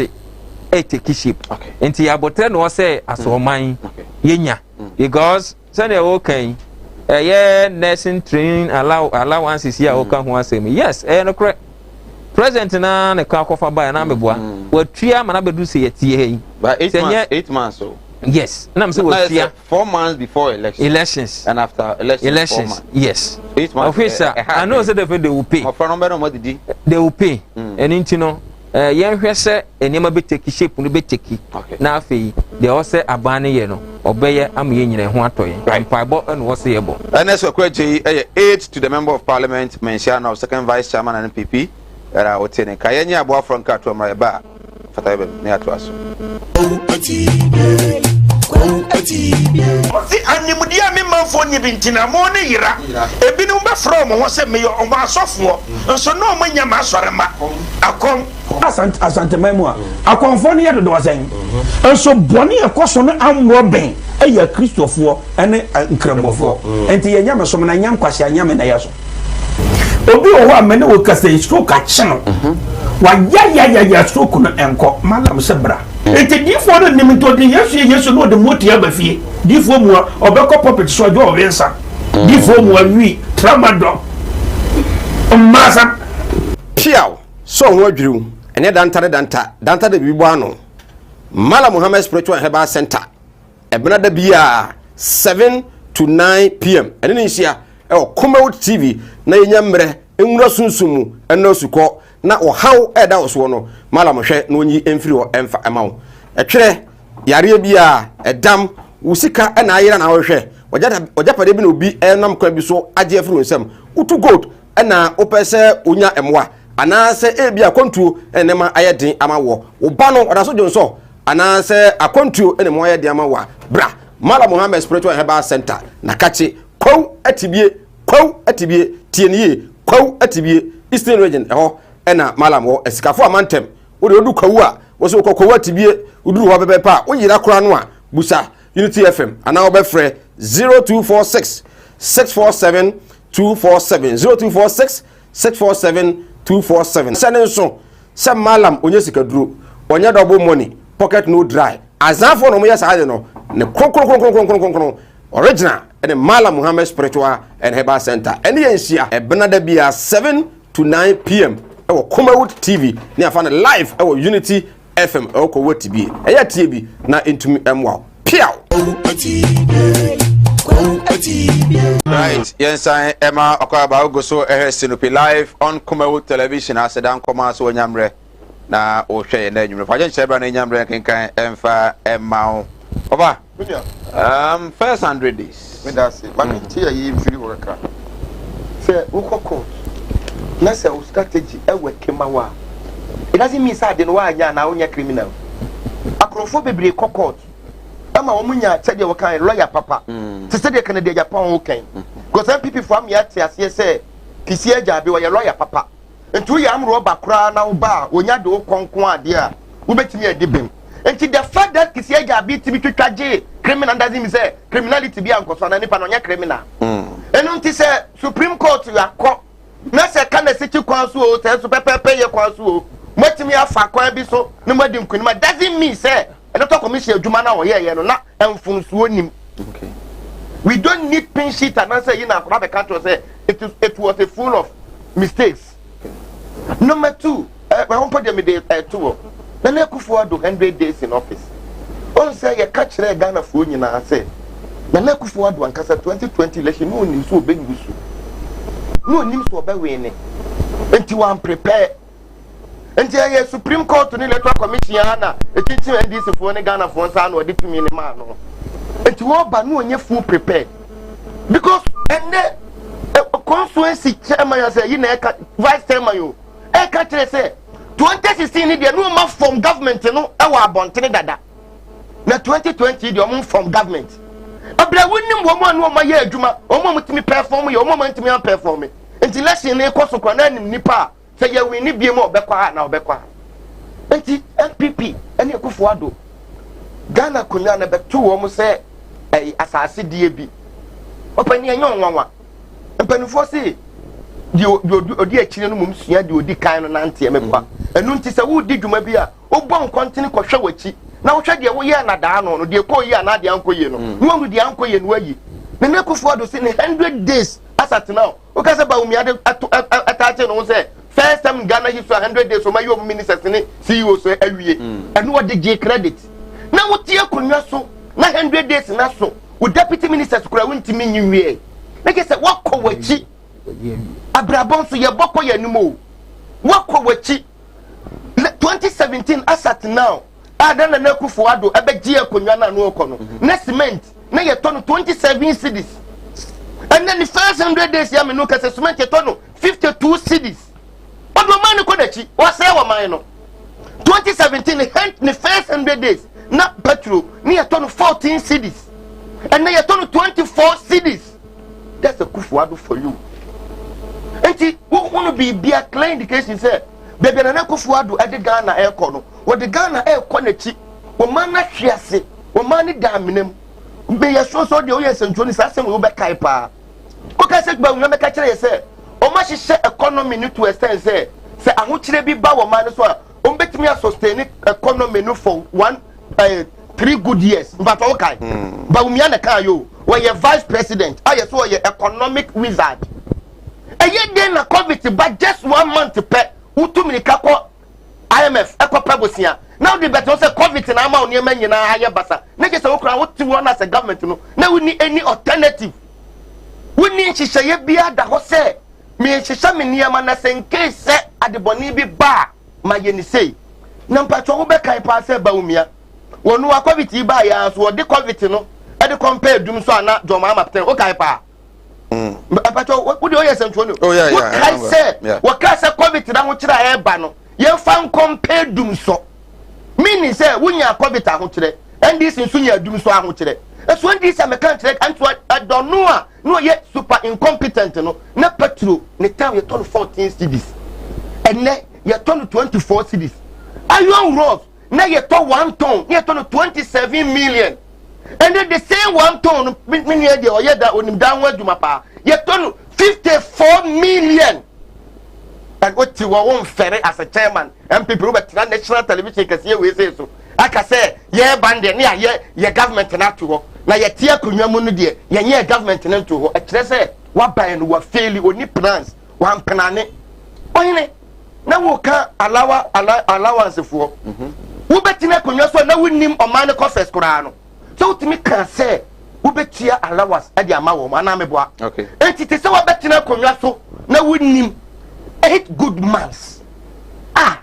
ɛ take shape. Nti abotire na ɔsɛ asɔɔman yɛnya, because sɛdeɛ wɔka yi, ɛyɛ nursing training allowances yi a wɔka ho asɛm, yes, ɛyɛ nokorɛ, president na ne ka akɔfa ba yɛ na meboa watua ama na bɛdu sɛ yɛtie ha yi. But 8 months, 8 months o. Yes, nam sɛ watua. 4 months before elections. Elections. And after elections. Elections, 4 months. Yes. 8 months. Of which I know say they will pay. Ɔfra no bɛ na ɔmo didi. They will pay. Ɛni nti no yɛnhwɛ sɛ nneɛma bɛ take shape no bɛ take, na afei deɛ ɔsɛ aban no yɛ no, ɔbɛyɛ ama yɛn nyinaa ho atɔ yɛn. Mpaebɔ ɛna wɔsɛ yɛ bɔ. Ernest Okweje ɛyɛ aide to the member of parliament Manhyia North, second vice chairman NPP, ɛna ɔte ne nka. Yɛnyɛ aboafoɔ nkratoɔ mmara yɛba a fata yɛ bɛm ne atoa so. Ɔse animdeɛ a me manfoɔ nni bi nti na mo ne yera. Ebinom bɛfrɛ wɔn ho sɛ meyɛ wɔn asɔfoɔ, nso na wɔn nyɛ m'asɔre mma. Akɔm. Asanteman mu a akɔnfoɔ no yɛ dodoɔ sɛn, nso bɔne a ɛkɔ so no amorɔ bɛn ɛyɛ akristofoɔ ne nkramofoɔ. Nti yɛ nyamesom no ɛnyɛ nkwasea nyame na ɛyɛ so. Obi wɔ hɔ a mene wo kasa yi, stroke akye no, wayayayaya, stroke no ɛnkɔ. Malam sɛ bra. Nti diifoɔ no nim, nti ɔde Yesu yɛ Yesu na ɔde moti aba fie. Diifoɔ mu a ɔbɛkɔ pulpit so adwo ɔwe nsa, diifoɔ mu awi tramadol mmaasa. Piaw sɛ ɔho adwiriw ɛnyɛ danta ne danta danta de biribi bɔ ano. Mala Muhammad Spiritual and Herbal Center, ɛbena da biara 7 to 9 pm ɛne ne nhyia ɛwɔ Kumawood TV na yɛnya mmerɛ nwura sunsum mu ɛna asukɔ na ɔhaw ɛda wɔ soɔ no, Malam hwɛ na ɔnyi mfiri hɔ ɛmfa ɛma wo. Ɛtwerɛ yareɛ biara ɛdam wo sika ɛna ayera na wohwehwɛ ɔgyapadeɛ bi na obi ɛnam kwan bi so agye afiri wo nsam, wotu gold ɛna wopɛ sɛ wonya mmoa, anaasɛ ebi akwantuo ɛna nneɛma ayɛ den ama wɔ wo ba no ɔda so dwonsɔ, anaasɛ akwantuo ɛna mu ayɛ den ama wɔ a, bra Malam Muhammad Spiritual and Herbal Center na kakye Kwawu Atibie. Kwawu Atibie, tie ne yie, Kwawu Atibie, Eastern Region, ɛhɔ ɛna Malam wɔ. Asikafo amantam wode wodu Kwawu a, wɔsɛ wokɔ Kwawu Atibie, woduru hɔ pɛpɛpɛ a, woyera koraa no a, busa Unity FM anaa wobɛfrɛ 0246 647 247, 0246 647 247. Sɛ ne nso sɛ Malam ɔnyɛ sikaduro, ɔnyɛ double money, pocket no dry. Azanfoɔ na ɔmoyɛ saa de no ne kronkronkronkronkronkron. Original ɛne Malam Muhammad Spiritual and Herbal Center ɛne yɛn nhyia ɛbena da bia 7 to 9 pm ɛwɔ Kumawood TV ne afa no live ɛwɔ Unity FM ɛwɔ Kɔwɔ TV. Ɛyɛ tie bi na ntumi ɛmoa wo. Piaw. Right, yɛnsan ɛma ɔkɔ aba ogo so ɛhwɛ Sinope live on Kumawood Television. Aseda nkɔma so wɔnya mmerɛ na wɔhwɛ yɛn na anwummerɛ fa gye nkyerɛ bra na ɛnya mmerɛ nkenkan ɛmfa ɛma wo ɔba first 100 days. Meda ase. Ma mente yɛ yi mfiri hɔ kakra. Sɛ wokɔ court na sɛ wo strategy ɛwɔ kema wo a, it doesn't mean sɛ ade no woanyɛ anaa wonyɛ criminal. Akorɔmfoɔ bebree kɔ court ama wɔn nya sɛdeɛ wɔka lawyer papa. Te sɛ deɛ Kennedy Agyapong wo kɛn. Because NPP foɔ ama yɛate aseɛ sɛ Kissi Agyaabe ɔyɛ lawyer papa. Nti woyɛ amrɔba koraa na woba a wɔnya de wo kɔ nko adeɛ a wobɛtumi adi bem. Nti the fact that Kissi Agyaabe tumi twitwa gye criminal doesn't mean sɛ criminality bi ankɔ so anaa nipa no ɔnyɛ criminal. Ɛno nti sɛ Supreme Court akɔ na sɛ ka na sikyi kwan so o sɛ nso pɛpɛɛpɛ yɛ kwan so o moatumi afa kwan bi so na moadi nkonim a doesn't mean sɛ electoral commission adwuma no a wɔyɛɛyɛ no na mfomsoɔ nim. We don't need pin sheet anaasɛ yi na akɔba bɛka kyerɛ sɛ it is it was a full of mistakes. Number two, ɛho mpo deɛ mede ɛto hɔ. Nana Akufo-Addo 100 days in office. Ɔn sɛ yɛka kyerɛɛ Ghanafoɔ nyinaa sɛ Nana Akufo-Addo ankasa 2020 election na ɔnim sɛ ɔbɛlusu. Na ɔnim sɛ ɔbɛwene. Nti wɔn prepare. Nti ɛyɛ Supreme Court ne Electoral Commission ara na ɛkyinkyim NDC foɔ ne Ghanafoɔ nsa na ɔde tumi ne maa no. Nti wɔba na ɔnyɛ full prepared. Because ɛnɛ constituency chairman yɛ sɛ yi na ɛka vice chairman o ɛka kyerɛ sɛ 2016 ni deɛ ne ɔma form government no ɛwɔ abɔntene dada na 2020 deɛ ɔmo form government abira wonim wɔn a ne wɔn ayɛ adwuma wɔn a wɔtumi perform yɛ wɔn a wɔntumi amperform nti election no kɔ so kora na anim nipa a sɛ yɛ win ne bie mu a ɔbɛkɔ ha na ɔbɛkɔ ha nti NPP ɛne Akufo Addo Ghana akonnwa no bɛto wɔn sɛ ɛyɛ asase die bi ɔpɛni ɛnyɛ ɔnwanwa mpanimfoɔ se deɛ deɛ odi akyire no mom sua deɛ odi kan no nanteɛ mɛboa ɛno nti sɛ wodi dwuma bi a wobɔ nkɔntene kɔhwɛ w'akyi na wohwɛ deɛ woyɛɛ nadaa no no deɛ kɔɔ yie anaa deɛ ankɔ yie no na wahu deɛ ankɔ yie no wayi. Nana Akufo Addo se ne 100 days asatena o Woka sɛ Bawumia de ɛto ɛtaakye ne ho sɛ first time in Ghana history 100 days ɔma yi ɔmo ministers ne CEOs awie. Ɛno ɔde gye credit. Na wote akonnwa so na 100 days na so wo deputy ministers kura wontumi nyi nwie. Na kyerɛ sɛ woakɔ w'akyi. Abrabɔ nso yɛbɔ kɔ yɛn anim o. Woakɔ w'akyi. 2017 as at now a na Nana Akufo-Addo ɛbɛgye akonnwa no a na ɔkɔ no na cement na yɛtɔ no 27 cedis. Ɛnɛ ne first 100 days yɛ me no kɛsɛ cement yɛtɔ no 52 cedis. Ɔde ɔman no kɔ n'akyi, ɔsɛe ɔman no. 2017 ne ne first 100 days na petrol ne yɛtɔ no 14 cedis. Ɛnɛ yɛtɔ no 24 cedis. That's Akufo-Addo for you. Nti wohunu biribia clear indication sɛ baabi a Nana Akufo-Addo ɛde Ghana ɛrekɔ no, wɔde Ghana ɛrekɔ n'akyi. Ɔman no ahwe ase, ɔman no da amena mu. Meyɛ sure sɛ ɔdeɛ woyɛ nsɛntwerɛni saa asɛm wei wobɛkae paa. Woka sɛ Bawumia bɛka kyerɛ yɛ sɛ wɔahyehyɛ economy no to extent sɛ sɛ ahokyerɛ bi ba wɔ man no so a wɔbɛtumi asustain economy no for one three good years. Mpatɔ wokae. Bawumia na kaa yo. Wɔyɛ vice president a yɛ so ɔyɛ economic wizard. Ɛyɛ den na COVID ba just one month pɛ wotu mirika kɔ IMF ɛkɔpɛ bosea na wode bɛtɛ sɛ COVID na ama wo nneɛma nyinaa ayɛ basa na kyerɛ sɛ wo koraa wote hɔ no asɛ government no na wonni any alternative, wonni nhyehyɛeɛ biara da hɔ sɛ mehyehyɛ me nneɛma na sɛ in case sɛ adebɔne bi ba a mayɛ ne sei. Na mpakyɛ wobɛkae paa sɛ Bawumia wɔno a COVID yi baeɛ ara so wɔde COVID no de compare dum so a na John Mahama pɛtɛn, wokae paa? Mpakyɛ wode woyɛ sɛntuo no wokae sɛ wɔkaa sɛ COVID no ahokyerɛ a ɛreba no yɛmfa nkɔmpɛ dum so, meaning sɛ wonya COVID ahokyerɛ, NDC nso nya dum so ahokyerɛ. Ɛso NDC a mɛka nkyerɛ nso ɛdɔno a na ɔyɛ super incompetent no na petro ne town yɛtɔ no 14 cedis, ɛnɛ yɛtɔ no 24 cedis. Iron rods na yɛtɔ 1 ton na yɛtɔ no 27 million, ɛnɛ the same 1 ton no me nua deɛ ɔyɛ da onim dan ho adwuma paa yɛtɔ no 54 million. And wote wɔ wo mfɛre as a chairman NPP wobɛtena national television kɛseɛ wei sei so aka sɛ yɛreba no deɛ ne yɛayɛ yɛ government no ato hɔ na yɛte akonnwa mu no deɛ yɛnyɛ government no nto hɔ. Ɛkyerɛ sɛ waban no wafeeli, ɔni plans, wampenane ɔhene na woka alawa ala allowance foɔ wobɛtena akonnwa so a na wonnim ɔman no coffers koraa no sɛ wotumi ka sɛ wobɛtua allowance de ama wɔn anaa meboa. Enti te sɛ wabɛtena akonnwa so na wonnim 8 good months a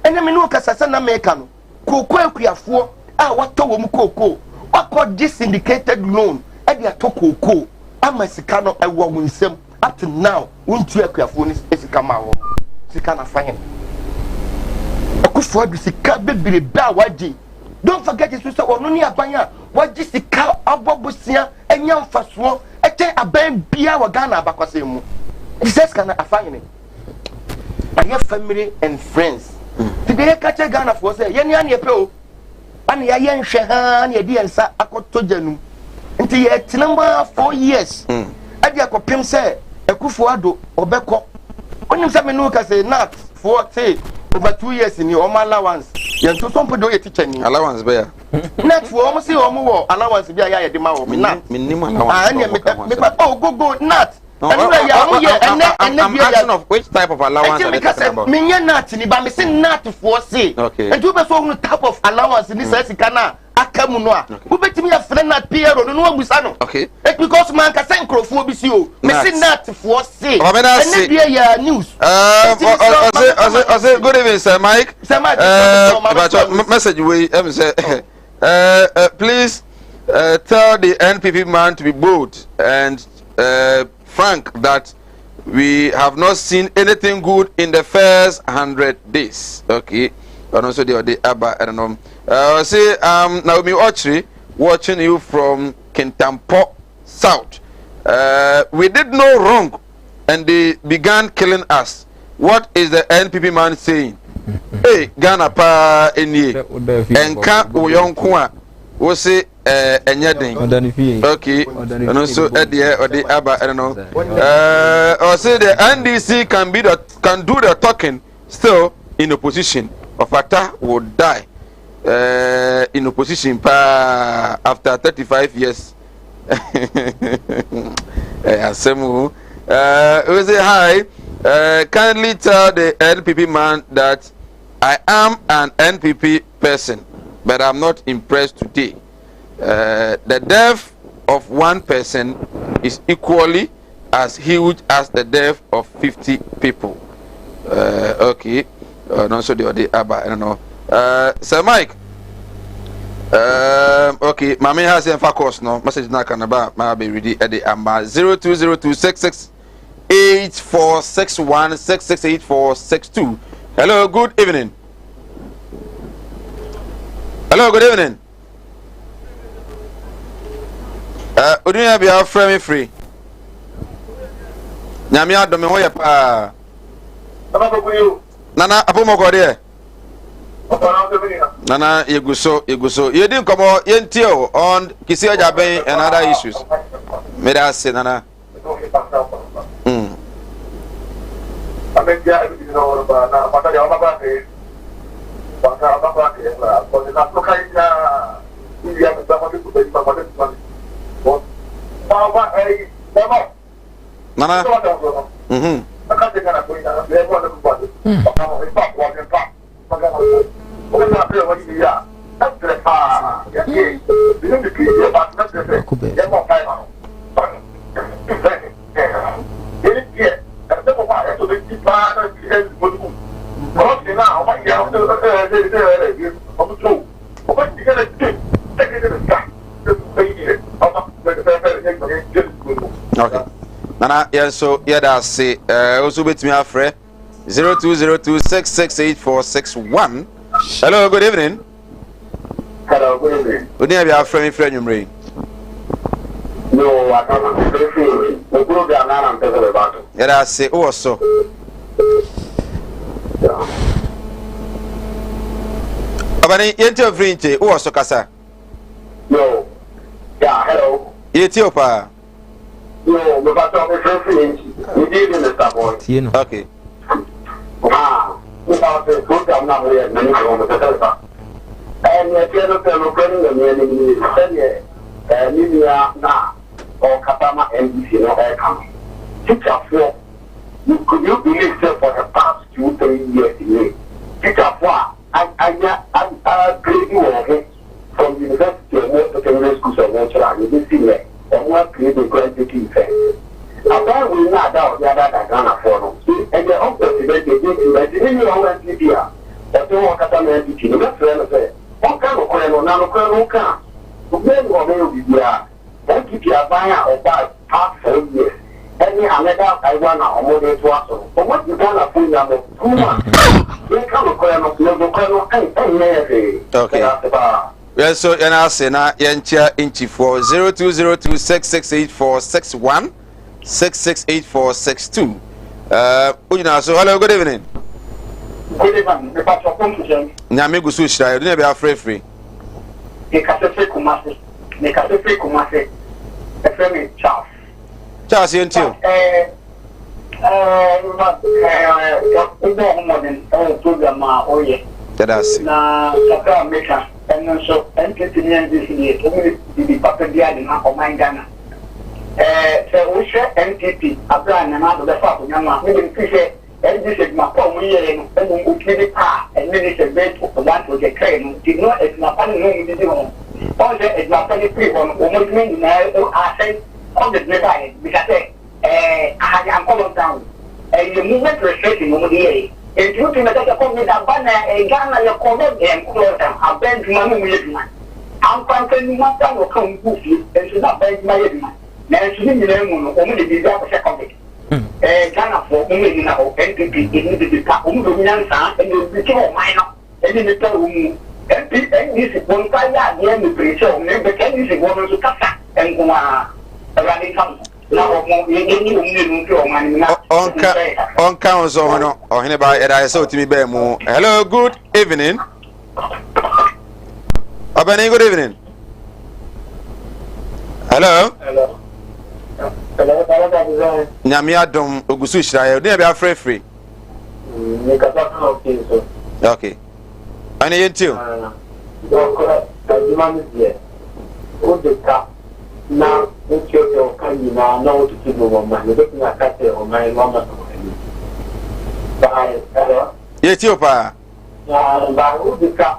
ɛnɛ me ne wo kasa sɛ na meka no kooko akuafoɔ a watɔ wɔn kooko wakɔgye syndicated loan de atɔ kooko ama sika no ɛwɔ wo nsam up to now wontua akuafoɔ no sika ma wɔn sika na fa yɛn Akufo Addo sika bebrebe a wagye. Don't forget nso sɛ ɔno ne aban a wagye sika abɔ bosea anya mfasoɔ kyɛn aban biara wɔ Ghana abakwasɛm mu. Nti sɛ sika no afa hene? Ayɛ family and friends. Nti deɛ yɛka kyerɛ Ghanafoɔ sɛ yɛne a ne yɛpɛ o. Ana yɛayɛ nhwɛ haa na yɛde yɛn nsa akɔtɔ gya no mu. Nti yɛtena mu ara four years ɛde akɔpem sɛ Akufo Addo ɔbɛkɔ. Wonim sɛ me ne wo ka sɛ nat foɔ te over 2 years ni wɔn allowance yɛn to so mpo deɛ ɔyɛ teacher ni. Allowance bɛyɛ. Nat foɔ wɔn se wɔn wɔ allowance bi a yɛ a yɛde ma wɔn nat. Menim allowance. Ah ɛnneɛ me me pa oh go go nat. Ɛno na yɛ wɔn yɛ ɛnɛ ɛnɛ bi yɛ. of which type of allowance are they talking about? Ɛti mi ka sɛ menyɛ nat ni ba me se nat foɔ se. Okay. Nti wobɛ so ohun type of allowance ni saa sika na aka mu no a wobɛtumi afrɛ nat PRO no na wabusa no. Okay. It because man ka sɛ nkurɔfoɔ bi si o. Me se nat foɔ se. Ɛnɛ deɛ yɛ news. Ɔse ɔse ɔse good evening Sir Mike. Sir Mike. Message wei ɛmi sɛ please tell the NPP man to be bold and frank that we have not seen anything good in the first 100 days. Okay. Ɔno nso deɛ ɔde aba ɛno no. Ɔse Naomi Ochri watching you from Kintampo South. We did no wrong and they began killing us. What is the NPP man saying? Hey, Ghana paa enie. Enka wo yɔnko a wo se ɛnyɛ den. Okay, ɔno nso ɛdeɛ ɔde aba ɛno no. Ɔse the NDC can do the talking still in opposition. Ɔfata will die in opposition paa after 35 years. Asɛm o. We say hi. Kindly tell the NPP man that I am an NPP person, but I'm not impressed today. The death of one person is equally as huge as the death of 50 people. Okay. No, so the other aba, I don't know. Sir Mike. Okay, Mami has a course no message na kan ba ma be ready at the amba 020266 8461 668462. Hello, good evening. Hello, good evening. Odunya bi afrɛ me free. Nyame adom me ho yɛ paa. Nana apomɔkɔ deɛ. Nana yɛgu so yɛgu so yɛdi nkɔmmɔ yɛntie o on Kissi Agyebeng and other issues. Meda ase nana. Nana. Okay. Nana yɛn nso yɛda ase ɛɛ nso bɛtumi afrɛ 0202668461. Hello, good evening. Hello, good evening. Odi abi afrɛ mi frɛ nwumire yi. Yo, akama, mfiri mo program na na mpɛ sɛ bɛba so. Yɛda ase wowɔ so. Ɔbɛni yɛnti ofiri nkyɛ wowɔ so kasa. Yo, yeah, hello. Yɛtie o paa. Yo, mepatɔ mefrɛ firi nti. Me din de Mr. Boy. Tie no. Okay. Ah, mepa sɛ program na moyɛ m'ani gye ho mepɛ sɛ meba. Ɛɛ nea ɛteɛ no sɛ nokorɛ no Nyame anim nie sɛdeɛ ɛɛ me nua na ɔrekasa ma NDC no ɛreka no. Tikyafoɔ, you could you believe sɛ for the past 2, 3 years nie, tikyafoɔ a anya a grade wɔn ho from university a wɔwɔ secondary schools a wɔkyerɛ a yɛbɛsi nnɛ wɔn upgrade koraa ntake effect. Aban wei na ada a ɔde adaadaa Ghanafoɔ no ɛyɛ unprecedented nti nti me nua ɔwɔ NPP a ɔte hɔ ɔkasa ma NPP no mɛsrɛ no sɛ ɔnka nokorɛ no na nokorɛ no woka a obiara nni hɔ ɔbɛyɛ wo biribiara. NPP aban a ɔbaa past 4 years ɛne another one a wɔde toa so no wɔn adi Ghanafoɔ nyamɔ too much. Yɛnka nokorɛ no na nokorɛ no ɛnyɛ yɛ hwee. Okay. Meda ase paa. Yɛn nso yɛn ase na yɛnkyia nkyifoɔ 0202 668461 668462. Uh, wogyina so. Hello, good evening. Good evening. Mepatɔ pɔn tukyɛn. Nyame gu so hyira yɛ. Ɔdun yɛ bɛ afrɛfrɛ. Mekasa firi Kumasi. Mekasa firi Kumasi. Ɛfrɛ me Charles. Charles yɛn ti o. Ɛɛ ɛɛ ɛɛ wobɔ ho mmɔden ɛwɔ program a ɔyɛ. Yɛda ase. Na kakra a meka ɛno nso NPP ne NDC deɛ wɔn de bibi papa bi ade ma ɔman Ghana. Ɛɛ sɛ wohwɛ NPP abere a Nana Addo bɛfa akonnwa no a, me de mfiri sɛ NDC adwuma pa a wɔn yɛɛ no mmom otumi de paa ɛne ne sɛ bɛyɛ one project three no nti no adwuma pa no na wɔn didi ho. Wɔn sɛ adwuma pa no firi hɔ no wɔn adwuma nyinaa asɛe. Covid ne baeɛ bisa sɛ ɛɛ aha yɛankɔ lockdown ɛyɛ movement restriction na wɔn de yɛɛ nti wotumi bɛka sɛ covid aba na ɛɛ Ghana yɛkɔ lɔ yɛnkɔ lockdown aba adwuma na wɔn yɛ adwuma ankorankora nnwuma koraa na wɔka wɔn gu fie nso na aba adwuma yɛ adwuma nanso ne nyinaa mu no wɔn de biribi akɔhyɛ covid ɛɛ Ghanafoɔ wɔn ani na hɔ NPP ɛni bibi pa wɔn de wɔn nyansaa ɛna ebi kyerɛ ɔman no. Ɛne nnipa wɔ mu. MP NDC foɔ no koraa yɛ adeɛ bebree sɛ wɔn na but NDC foɔ no nso kasa nko ara. Awurade nka mo ho na wɔn yɛnyi wɔn mmienu mfiri ɔman no mu na Ɔnka ɔnka ho nso ɔhene ɔhene ba yɛda ayɛ sɛ otumi bɛɛ mu. Hello, good evening. Ɔbɛni, good evening. Hello. Hello. Hello, hello, Nyame adom ogusu hyira yɛ. Odin yɛ bi afrɛfrɛ. Mekasa firi okay so. Okay. Ɛne yɛn ti o. Dɔkɔ adwuma no deɛ wode ka na wotuatua wo ka nyinaa na wotutu no wɔ ma yɛbɛtumi aka sɛ ɔman no ama no anim. Bye. Hello. Yɛtie o paa. Na ba wode ka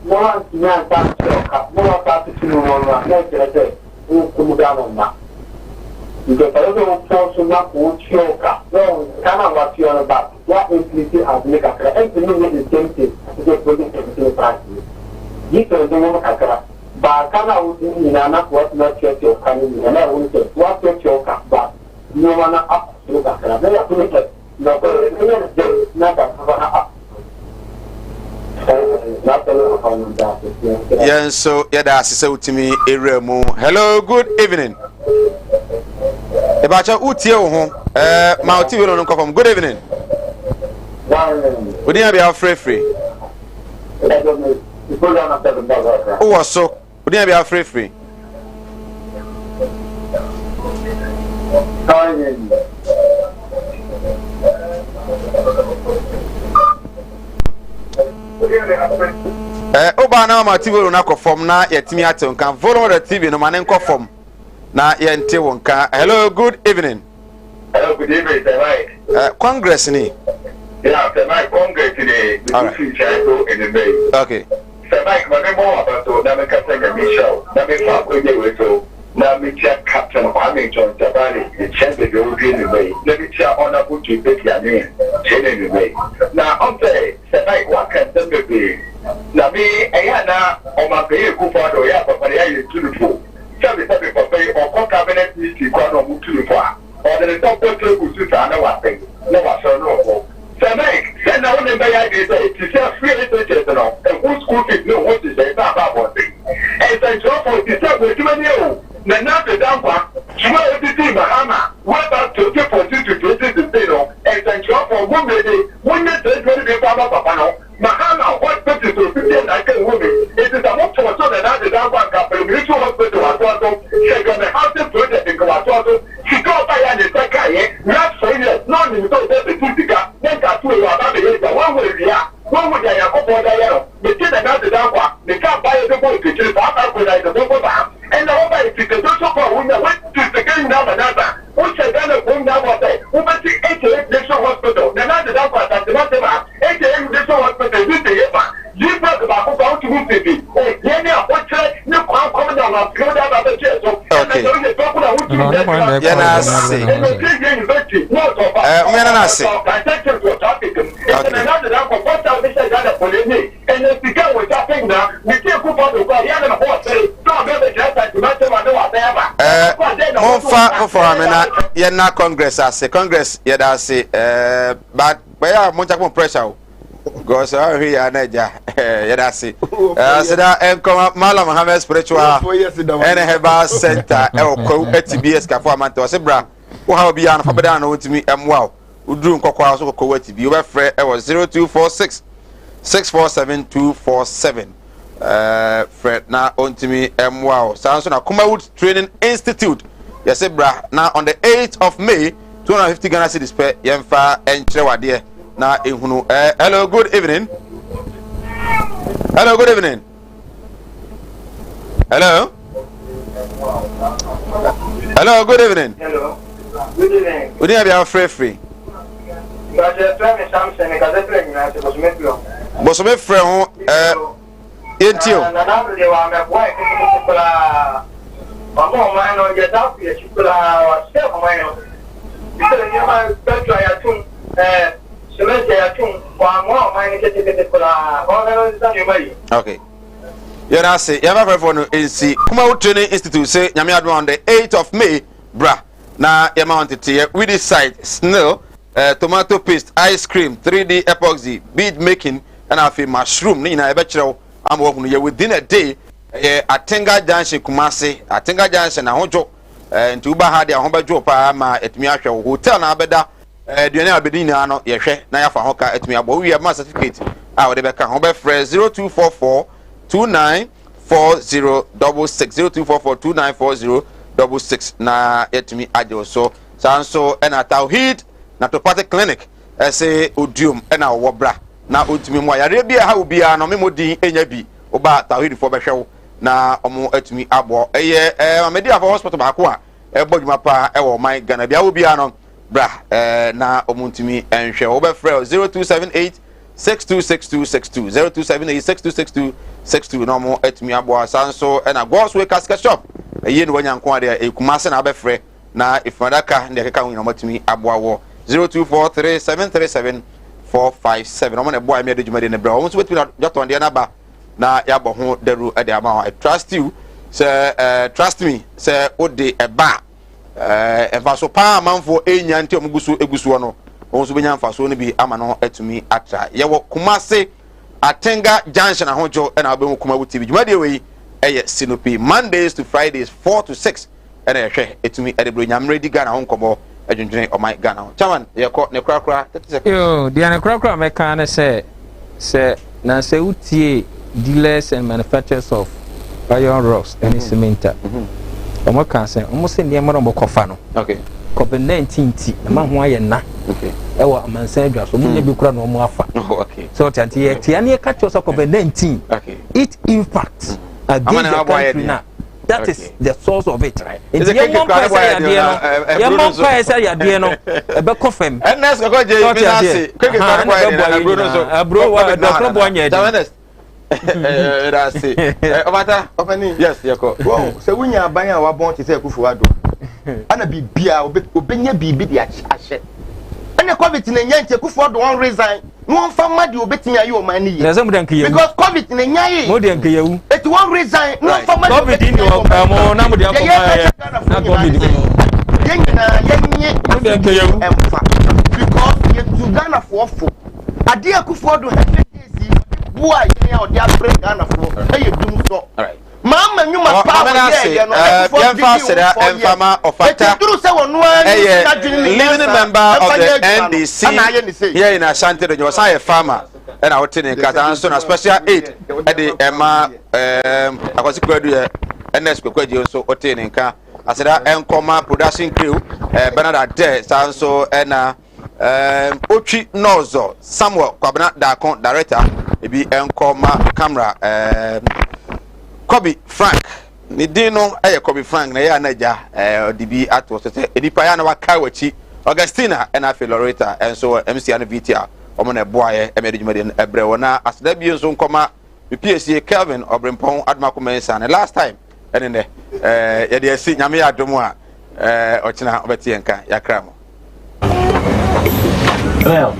na wantumi ansa antua wo ka na wasa atoto no wɔ no a na ɛkyerɛ sɛ wokum Ghana mma. Nti ɛsɛ sɛ wopɔn so na wotua wo ka na ka no a watua no ba wa inflate ade no kakra ɛntumi nyɛ the same thing te sɛ project ɛtete price no difference wɔ mu kakra ba ka no a wodi no nyinaa na watumi atuatua wo ka no nyinaa na ɛwɔ sɛ watuatua wo ka ba nneɛma no akɔ soro kakra na yɛato no sɛ nɔkɔrɛ ɛnyɛ no dɛn na ka papa no akɔ Yɛn nso yɛda ase sɛ wotumi ewura mu. Hello, good evening. Ebakyɛ wotie wo ho. Ɛɛ ma wo TV no nkɔ fam. Good evening. Wodin abia wofrɛfrɛ. Wowɔ so. Wodin abia wofrɛfrɛ. Eh, woba na mama TV no akɔ fam na yɛtumi ate nka. Volume of the TV no ma ne nkɔ fam na yɛnte wo nka. Hello, good evening. Hello, good evening, Sir Mike. Congress ni. Yeah, Sir Mike, Congress ni. All right. Okay. Sir Mike, ma me mmɔ w'aba so na menka sɛ Nyame nhyira wo na memfa akwanya wei so na menkyia Captain Kwame John Jabari, mekyia baabi a ɔduru anwummerɛ yi, na mekyia Honourable Joseph Yameen, kyia no anwummerɛ yi. Na ɔm sɛ Sir Mike woaka nsɛm bebree, na me ɛyɛ a na Ɔmanpanyin Akufo Addo ɔyɛ a papa no yɛ a yɛntu no fo, sɛbe sɛbe papa yi ɔkɔ cabinet meeting koraa na ɔmo tu no fo a, Ɔde ne nsa bɔ table so saa na wasɛe, na wasɔre na ɔkɔ. Sir Mike, sɛ na wo ne bɛyɛ adwene sɛ te sɛ free SHS no, ɛho school fees ne ho nhyehyɛe san aba abɔnten. Nsɛnkyerɛwfoɔ, te sɛ w'adwuma nie o, Nana Addo Dankwa, dwuma a ɔde dii Mahama way back 2014 to 2016 no, nsɛnkyerɛwfoɔ, mommue monyɛ saa adwuma no bi mfa mma papa no. Mahama hospital sɛ obi deɛ na nka nhu me nti sɛ mo fɔɔ so Nana Addo Dankwa nka Paramilitary hospital watoa so Sɛgɛmɛ housing project nka watoa so sika ɔbaeɛ a ne nsa kaeɛ last 4 years na ɔnim sɛ ɔbɛ bɛtu sika ne nka ato wei waba abɛyɛ agya wahu awia wahu deɛ Nyankopɔn de ayɛ no mete Nana Addo Dankwa meka abaeɛ bɛbɔ nkakyire saa micronize bɛbɔ baa ɛnna wobaeɛ sika doso kɔ a wonya watu sika nyinaa ma nasa wohyɛ Ghana kurom nyinaa bɔ sɛ wobɛsi HA District Hospital Nana Addo Dankwa Asante Mantam ha Aka District Hospital bi sɛ yɛfa G-Block baako koraa wotumi nsi bi. Ohia ne ahokyerɛ ne kwan kɔm na ɔmanpanin wode aba abɛto yɛn so. Ɛnɛ sɛ woyɛ dɔko na wontumi nyɛ adwuma. Yɛn ase. Ɛnɛ obi awie university na ɔtɔ ba. Ɛɛ mo yɛn ase. Plantain chips wɔ traffic mu. Ɛnɛ Nana Addo Dankwa bɔhyɛ a wode hyɛɛ Ghana fo no nie. Ɛnɛ sika a wɔgya pɛ nyinaa mete Akufo Addo koraa yɛ a na me ho ɔsere sɛ ɔbɛ bɛgyina Asante mantam a na wasan aba. Ɛɛ momfa foforɔ ame na yɛnna Congress ase. Congress yɛda ase ɛɛ but. Bɛyɛ a mo nkyɛ mo pressure o. Because ɔhwɛ yɛ ana agya yɛda ase. Aseda nkɔma Malam Hammed Spiritual ɛne Herbal Center ɛwɔ Kwawu Atibi Esikafo Amante. Ɔse bra wo ha obiara no fa bɛda no ntumi mmoa wo. Woduru nkɔkɔa so kɔ Kwawu Atibi. Wobɛfrɛ ɛwɔ 0246 647 247. Frɛ na ɔntumi mmoa wo. Saa nso na Kumawood Training Institute yɛse bra na on the 8th of May 250 Ghana cedis pɛ yɛmfa nkyerɛ wadeɛ na ehunu. Hello, good evening. Hello, good evening. Hello. Hello, good evening. Hello. Good evening. Odi na bia frɛ frɛ. Bosome frɛ ho eh yɛntie o. Nana Addo deɛ wamɛboa yɛ ketekete koraa. Wama ɔman no yɛda afo yɛkyi koraa wahyɛ ɔman no. Sɛ nneɛma bɛtwa yɛatom ɛɛ cement yɛatom wammoa ɔman no ketekete koraa. Ɔnhwɛ no nsesa nneɛma yi. Okay. Yɛn ase yɛn afɛfo no nsi Kumawu Training Institute sɛ Nyame adom on the 8th of May bra na yɛma wɔn teteɛ weedicide, snail, eh, tomato paste, ice cream, 3D epoxy, bead making, ɛna afei mushroom ne nyinaa yɛbɛkyerɛ wo ama wahunu yɛ within a day. Ɛyɛ Atenga Junction Kumasi, Atenga Junction ahodwo eh, nti woba ha deɛ ho bɛdwo paa ma atumi ahwɛ wo hotel na abɛda eh, aduane a abɛdi nyinaa no yɛhwɛ na yɛafa ho ka atumi abɔ wowie ma certificate a wɔde bɛka ho bɛfrɛ 0244 29 4066 0244 294066 na yɛatumi agye wo so. Saa nso ɛna Tawhid Naturopathic Clinic ɛse odiom ɛna ɔwɔ bra na ɔntumi mmoa yareɛ bi a ɛha wo biara no memmɔ din ɛnya bi woba Tawhidfoɔ bɛhwɛ wo na ɔmo atumi aboa. Ɛyɛ ɛɛ Mamediafo hospital baako a ɛbɔ dwuma paa ɛwɔ ɔman Ghana bia wo biara no bra ɛɛ na ɔmo ntumi nhwɛ. Wobɛfrɛ 0278 626262 0278 626262 na ɔmo atumi aboa. Saa nso ɛna God's Way Casket Shop ɛyie na wanya nko adeɛ ɛkuma ase na abɛfrɛ na efunadaka ne ɛkeka ho nyinaa ɔmo atumi aboa wɔ 0243 737 457. Ɔmo na ɛboa ɛmi ɛde dwumadi ne brɛ. Ɔmo nso bɛtumi na dwatɔn deɛ n'aba na yɛabɔ ho dawuro de ama wɔn. I trust you sɛ ɛɛ trust me sɛ wode ɛba a ɛɛ mfaso paa amanfoɔ enya nti wɔn gu so egu soɔ no wɔn nso bɛnya mfasoɔ no bi ama no atumi atra. Yɛwɔ Kumase Atenga Junction ahodwo ɛna wobɛhu Kumawu TV. Dwumadie wei ɛyɛ Sinopi Mondays to Fridays 4 to 6 ɛna yɛhwɛ ɛtumi ɛde bere nyammerɛ di Ghana ho nkɔmmɔ ɛdwendwene ɔman Ghana ho. Chairman yɛkɔ ne korakora 30 seconds. Yoo, deɛ ne korakora mɛka ne sɛ Sɛ na sɛ wo tie dealers and manufacturers of iron rocks ɛne cement a, wɔn ka sɛ wɔn sɛ nneɛma na wɔn kɔfa no. Covid 19 ti ɛma ho ayɛ na ɛwɔ amansan adwa so wɔn nyɛ bi kura na wɔn afa. Sɛ ɔte ante yɛ tia ne yɛ ka kyerɛ sɛ covid 19 it impact against the country na. That is the source of it. Nti yɛn mɔ mpae sɛ yadeɛ no, yɛn mɔ mpae sɛ yadeɛ no ɛbɛkɔ fam. Ernest kɔkɔ gye mi na ase keke kɔ kɔ yɛ de aburo no so. Aburo wa dɔkoro bɔ nyɛ de. Ɛda ase. Ɔbata. Ɔfani. Yes yɛ kɔ. Wɔn sɛ wunya aban a wabɔn te sɛ Akufo Addo ɛna biribiara obenya biribi de ahyɛ ɛna covid na nya nti Akufo Addo wɔn resign. Na wɔn fa ma deɛ obetumi ayɛ ɔman no yie. Na sɛ mo deɛ nka yɛwu. Because covid na nya ye. Mo deɛ nka yɛwu. Eti wɔn resign na wɔn fa ma deɛ obetumi ayɛ ɔman no yie. Na mo deɛ akɔ ma yɛ na covid. Yɛn nyinaa yɛn nye mo deɛ nka yɛwu. Ɛnfa because yɛtu Ghana foɔ fo. Adeɛ Akufo Addo 100 days yi ɔde boa yɛn a ɔde abrɛ Ghana foɔ ɛyɛ dum sɔ. Maama nnwuma pa a wɔyɛeɛ no, Ɛfoforɔ didi wo 4 years. Eti duru sɛ wɔn ara use n'adwene ne Living nyansa member of ɛmfa the nyɛ adwuma no, NDC ɛna ayɛ ne sei. here in Ashanti region, ɔsan yɛ farmer ɛna wote ne nka saa nso na special aid ɛde ɛma ɛɛm Akwasi Kwadu yɛ Ernest Kwaku Adjei nso wote ne nka aseda ɛnkɔma production crew ɛɛ Bernard Adeh saa nso ɛna ɛɛm Otwi Nɔɔzɔ Samuel Kwabena Daako director ebi ɛnkɔ ma camera ɛɛm Kobe Frank ne din no yɛ Kobe Frank na ɛyɛ a na agya ɔde bi ato so sɛ nipa yɛ a na waka w'akyi Augustina ɛna afei Loretta ɛnso wɔ MCA no VT a wɔn na ɛboaeɛ ɛma yɛde dwumadie no ɛbrɛ wɔ na aseda bio nso nkɔma me PSA Kelvin Ɔbrempɔn Adomako Mensah ne last time ɛne nɛ ɛɛ yɛde asi nyame yɛ adom a ɛɛ ɔkyena ɔbɛte yɛn ka yɛakra mo. Well,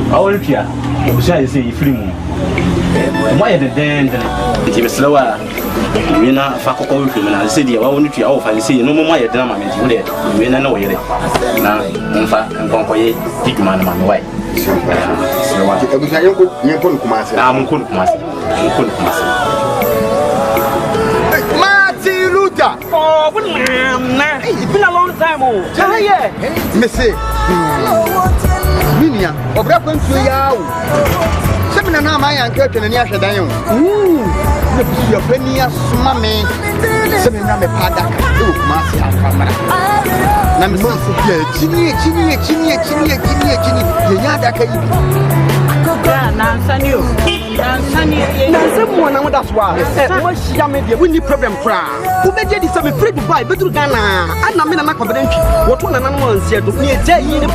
ɔretua abusua a sɛ yɛfiri mu ɛmu ayɛ dendenden nti mesrɛ wo a wie na fa kɔkɔ wohwɛ mu na sɛ deɛ wawo no tua wofa sɛ no mu ayɛ den ama me nti wo deɛ wie na ne wo yere na momfa nkɔnkɔyɛ di dwuma no ma me wae. Abusua yɛnkɔ yɛnkɔ no Kumase. Ah, monkɔ no Kumase. Monkɔ no Kumase. Martin Luther. Oh, what na? It's been a long time, oh. Yeah, yeah. Me se, me nua, ɔbrɛ kwantuo yi ara o. Sɛ me nana ama yɛn anka atwa n'ani ahwɛ dan o. Na busuapani asoma me sɛ memmra mɛpa adaka wɔ Kumasi amfa mmra. Na me se, yɛakyini akyini akyini akyini akyini akyini yɛnya adaka yi bi. Nansa ni o. Nansa ni. Nansa mu na woda so a ɛ woahyia me deɛ wonni problem koraa wobɛgye di sɛ mefiri Dubai bɛduru Ghana ana me nana kɔbere ntwi wɔto nananom ansiɛ do ne ɛgya yi ne bɔ.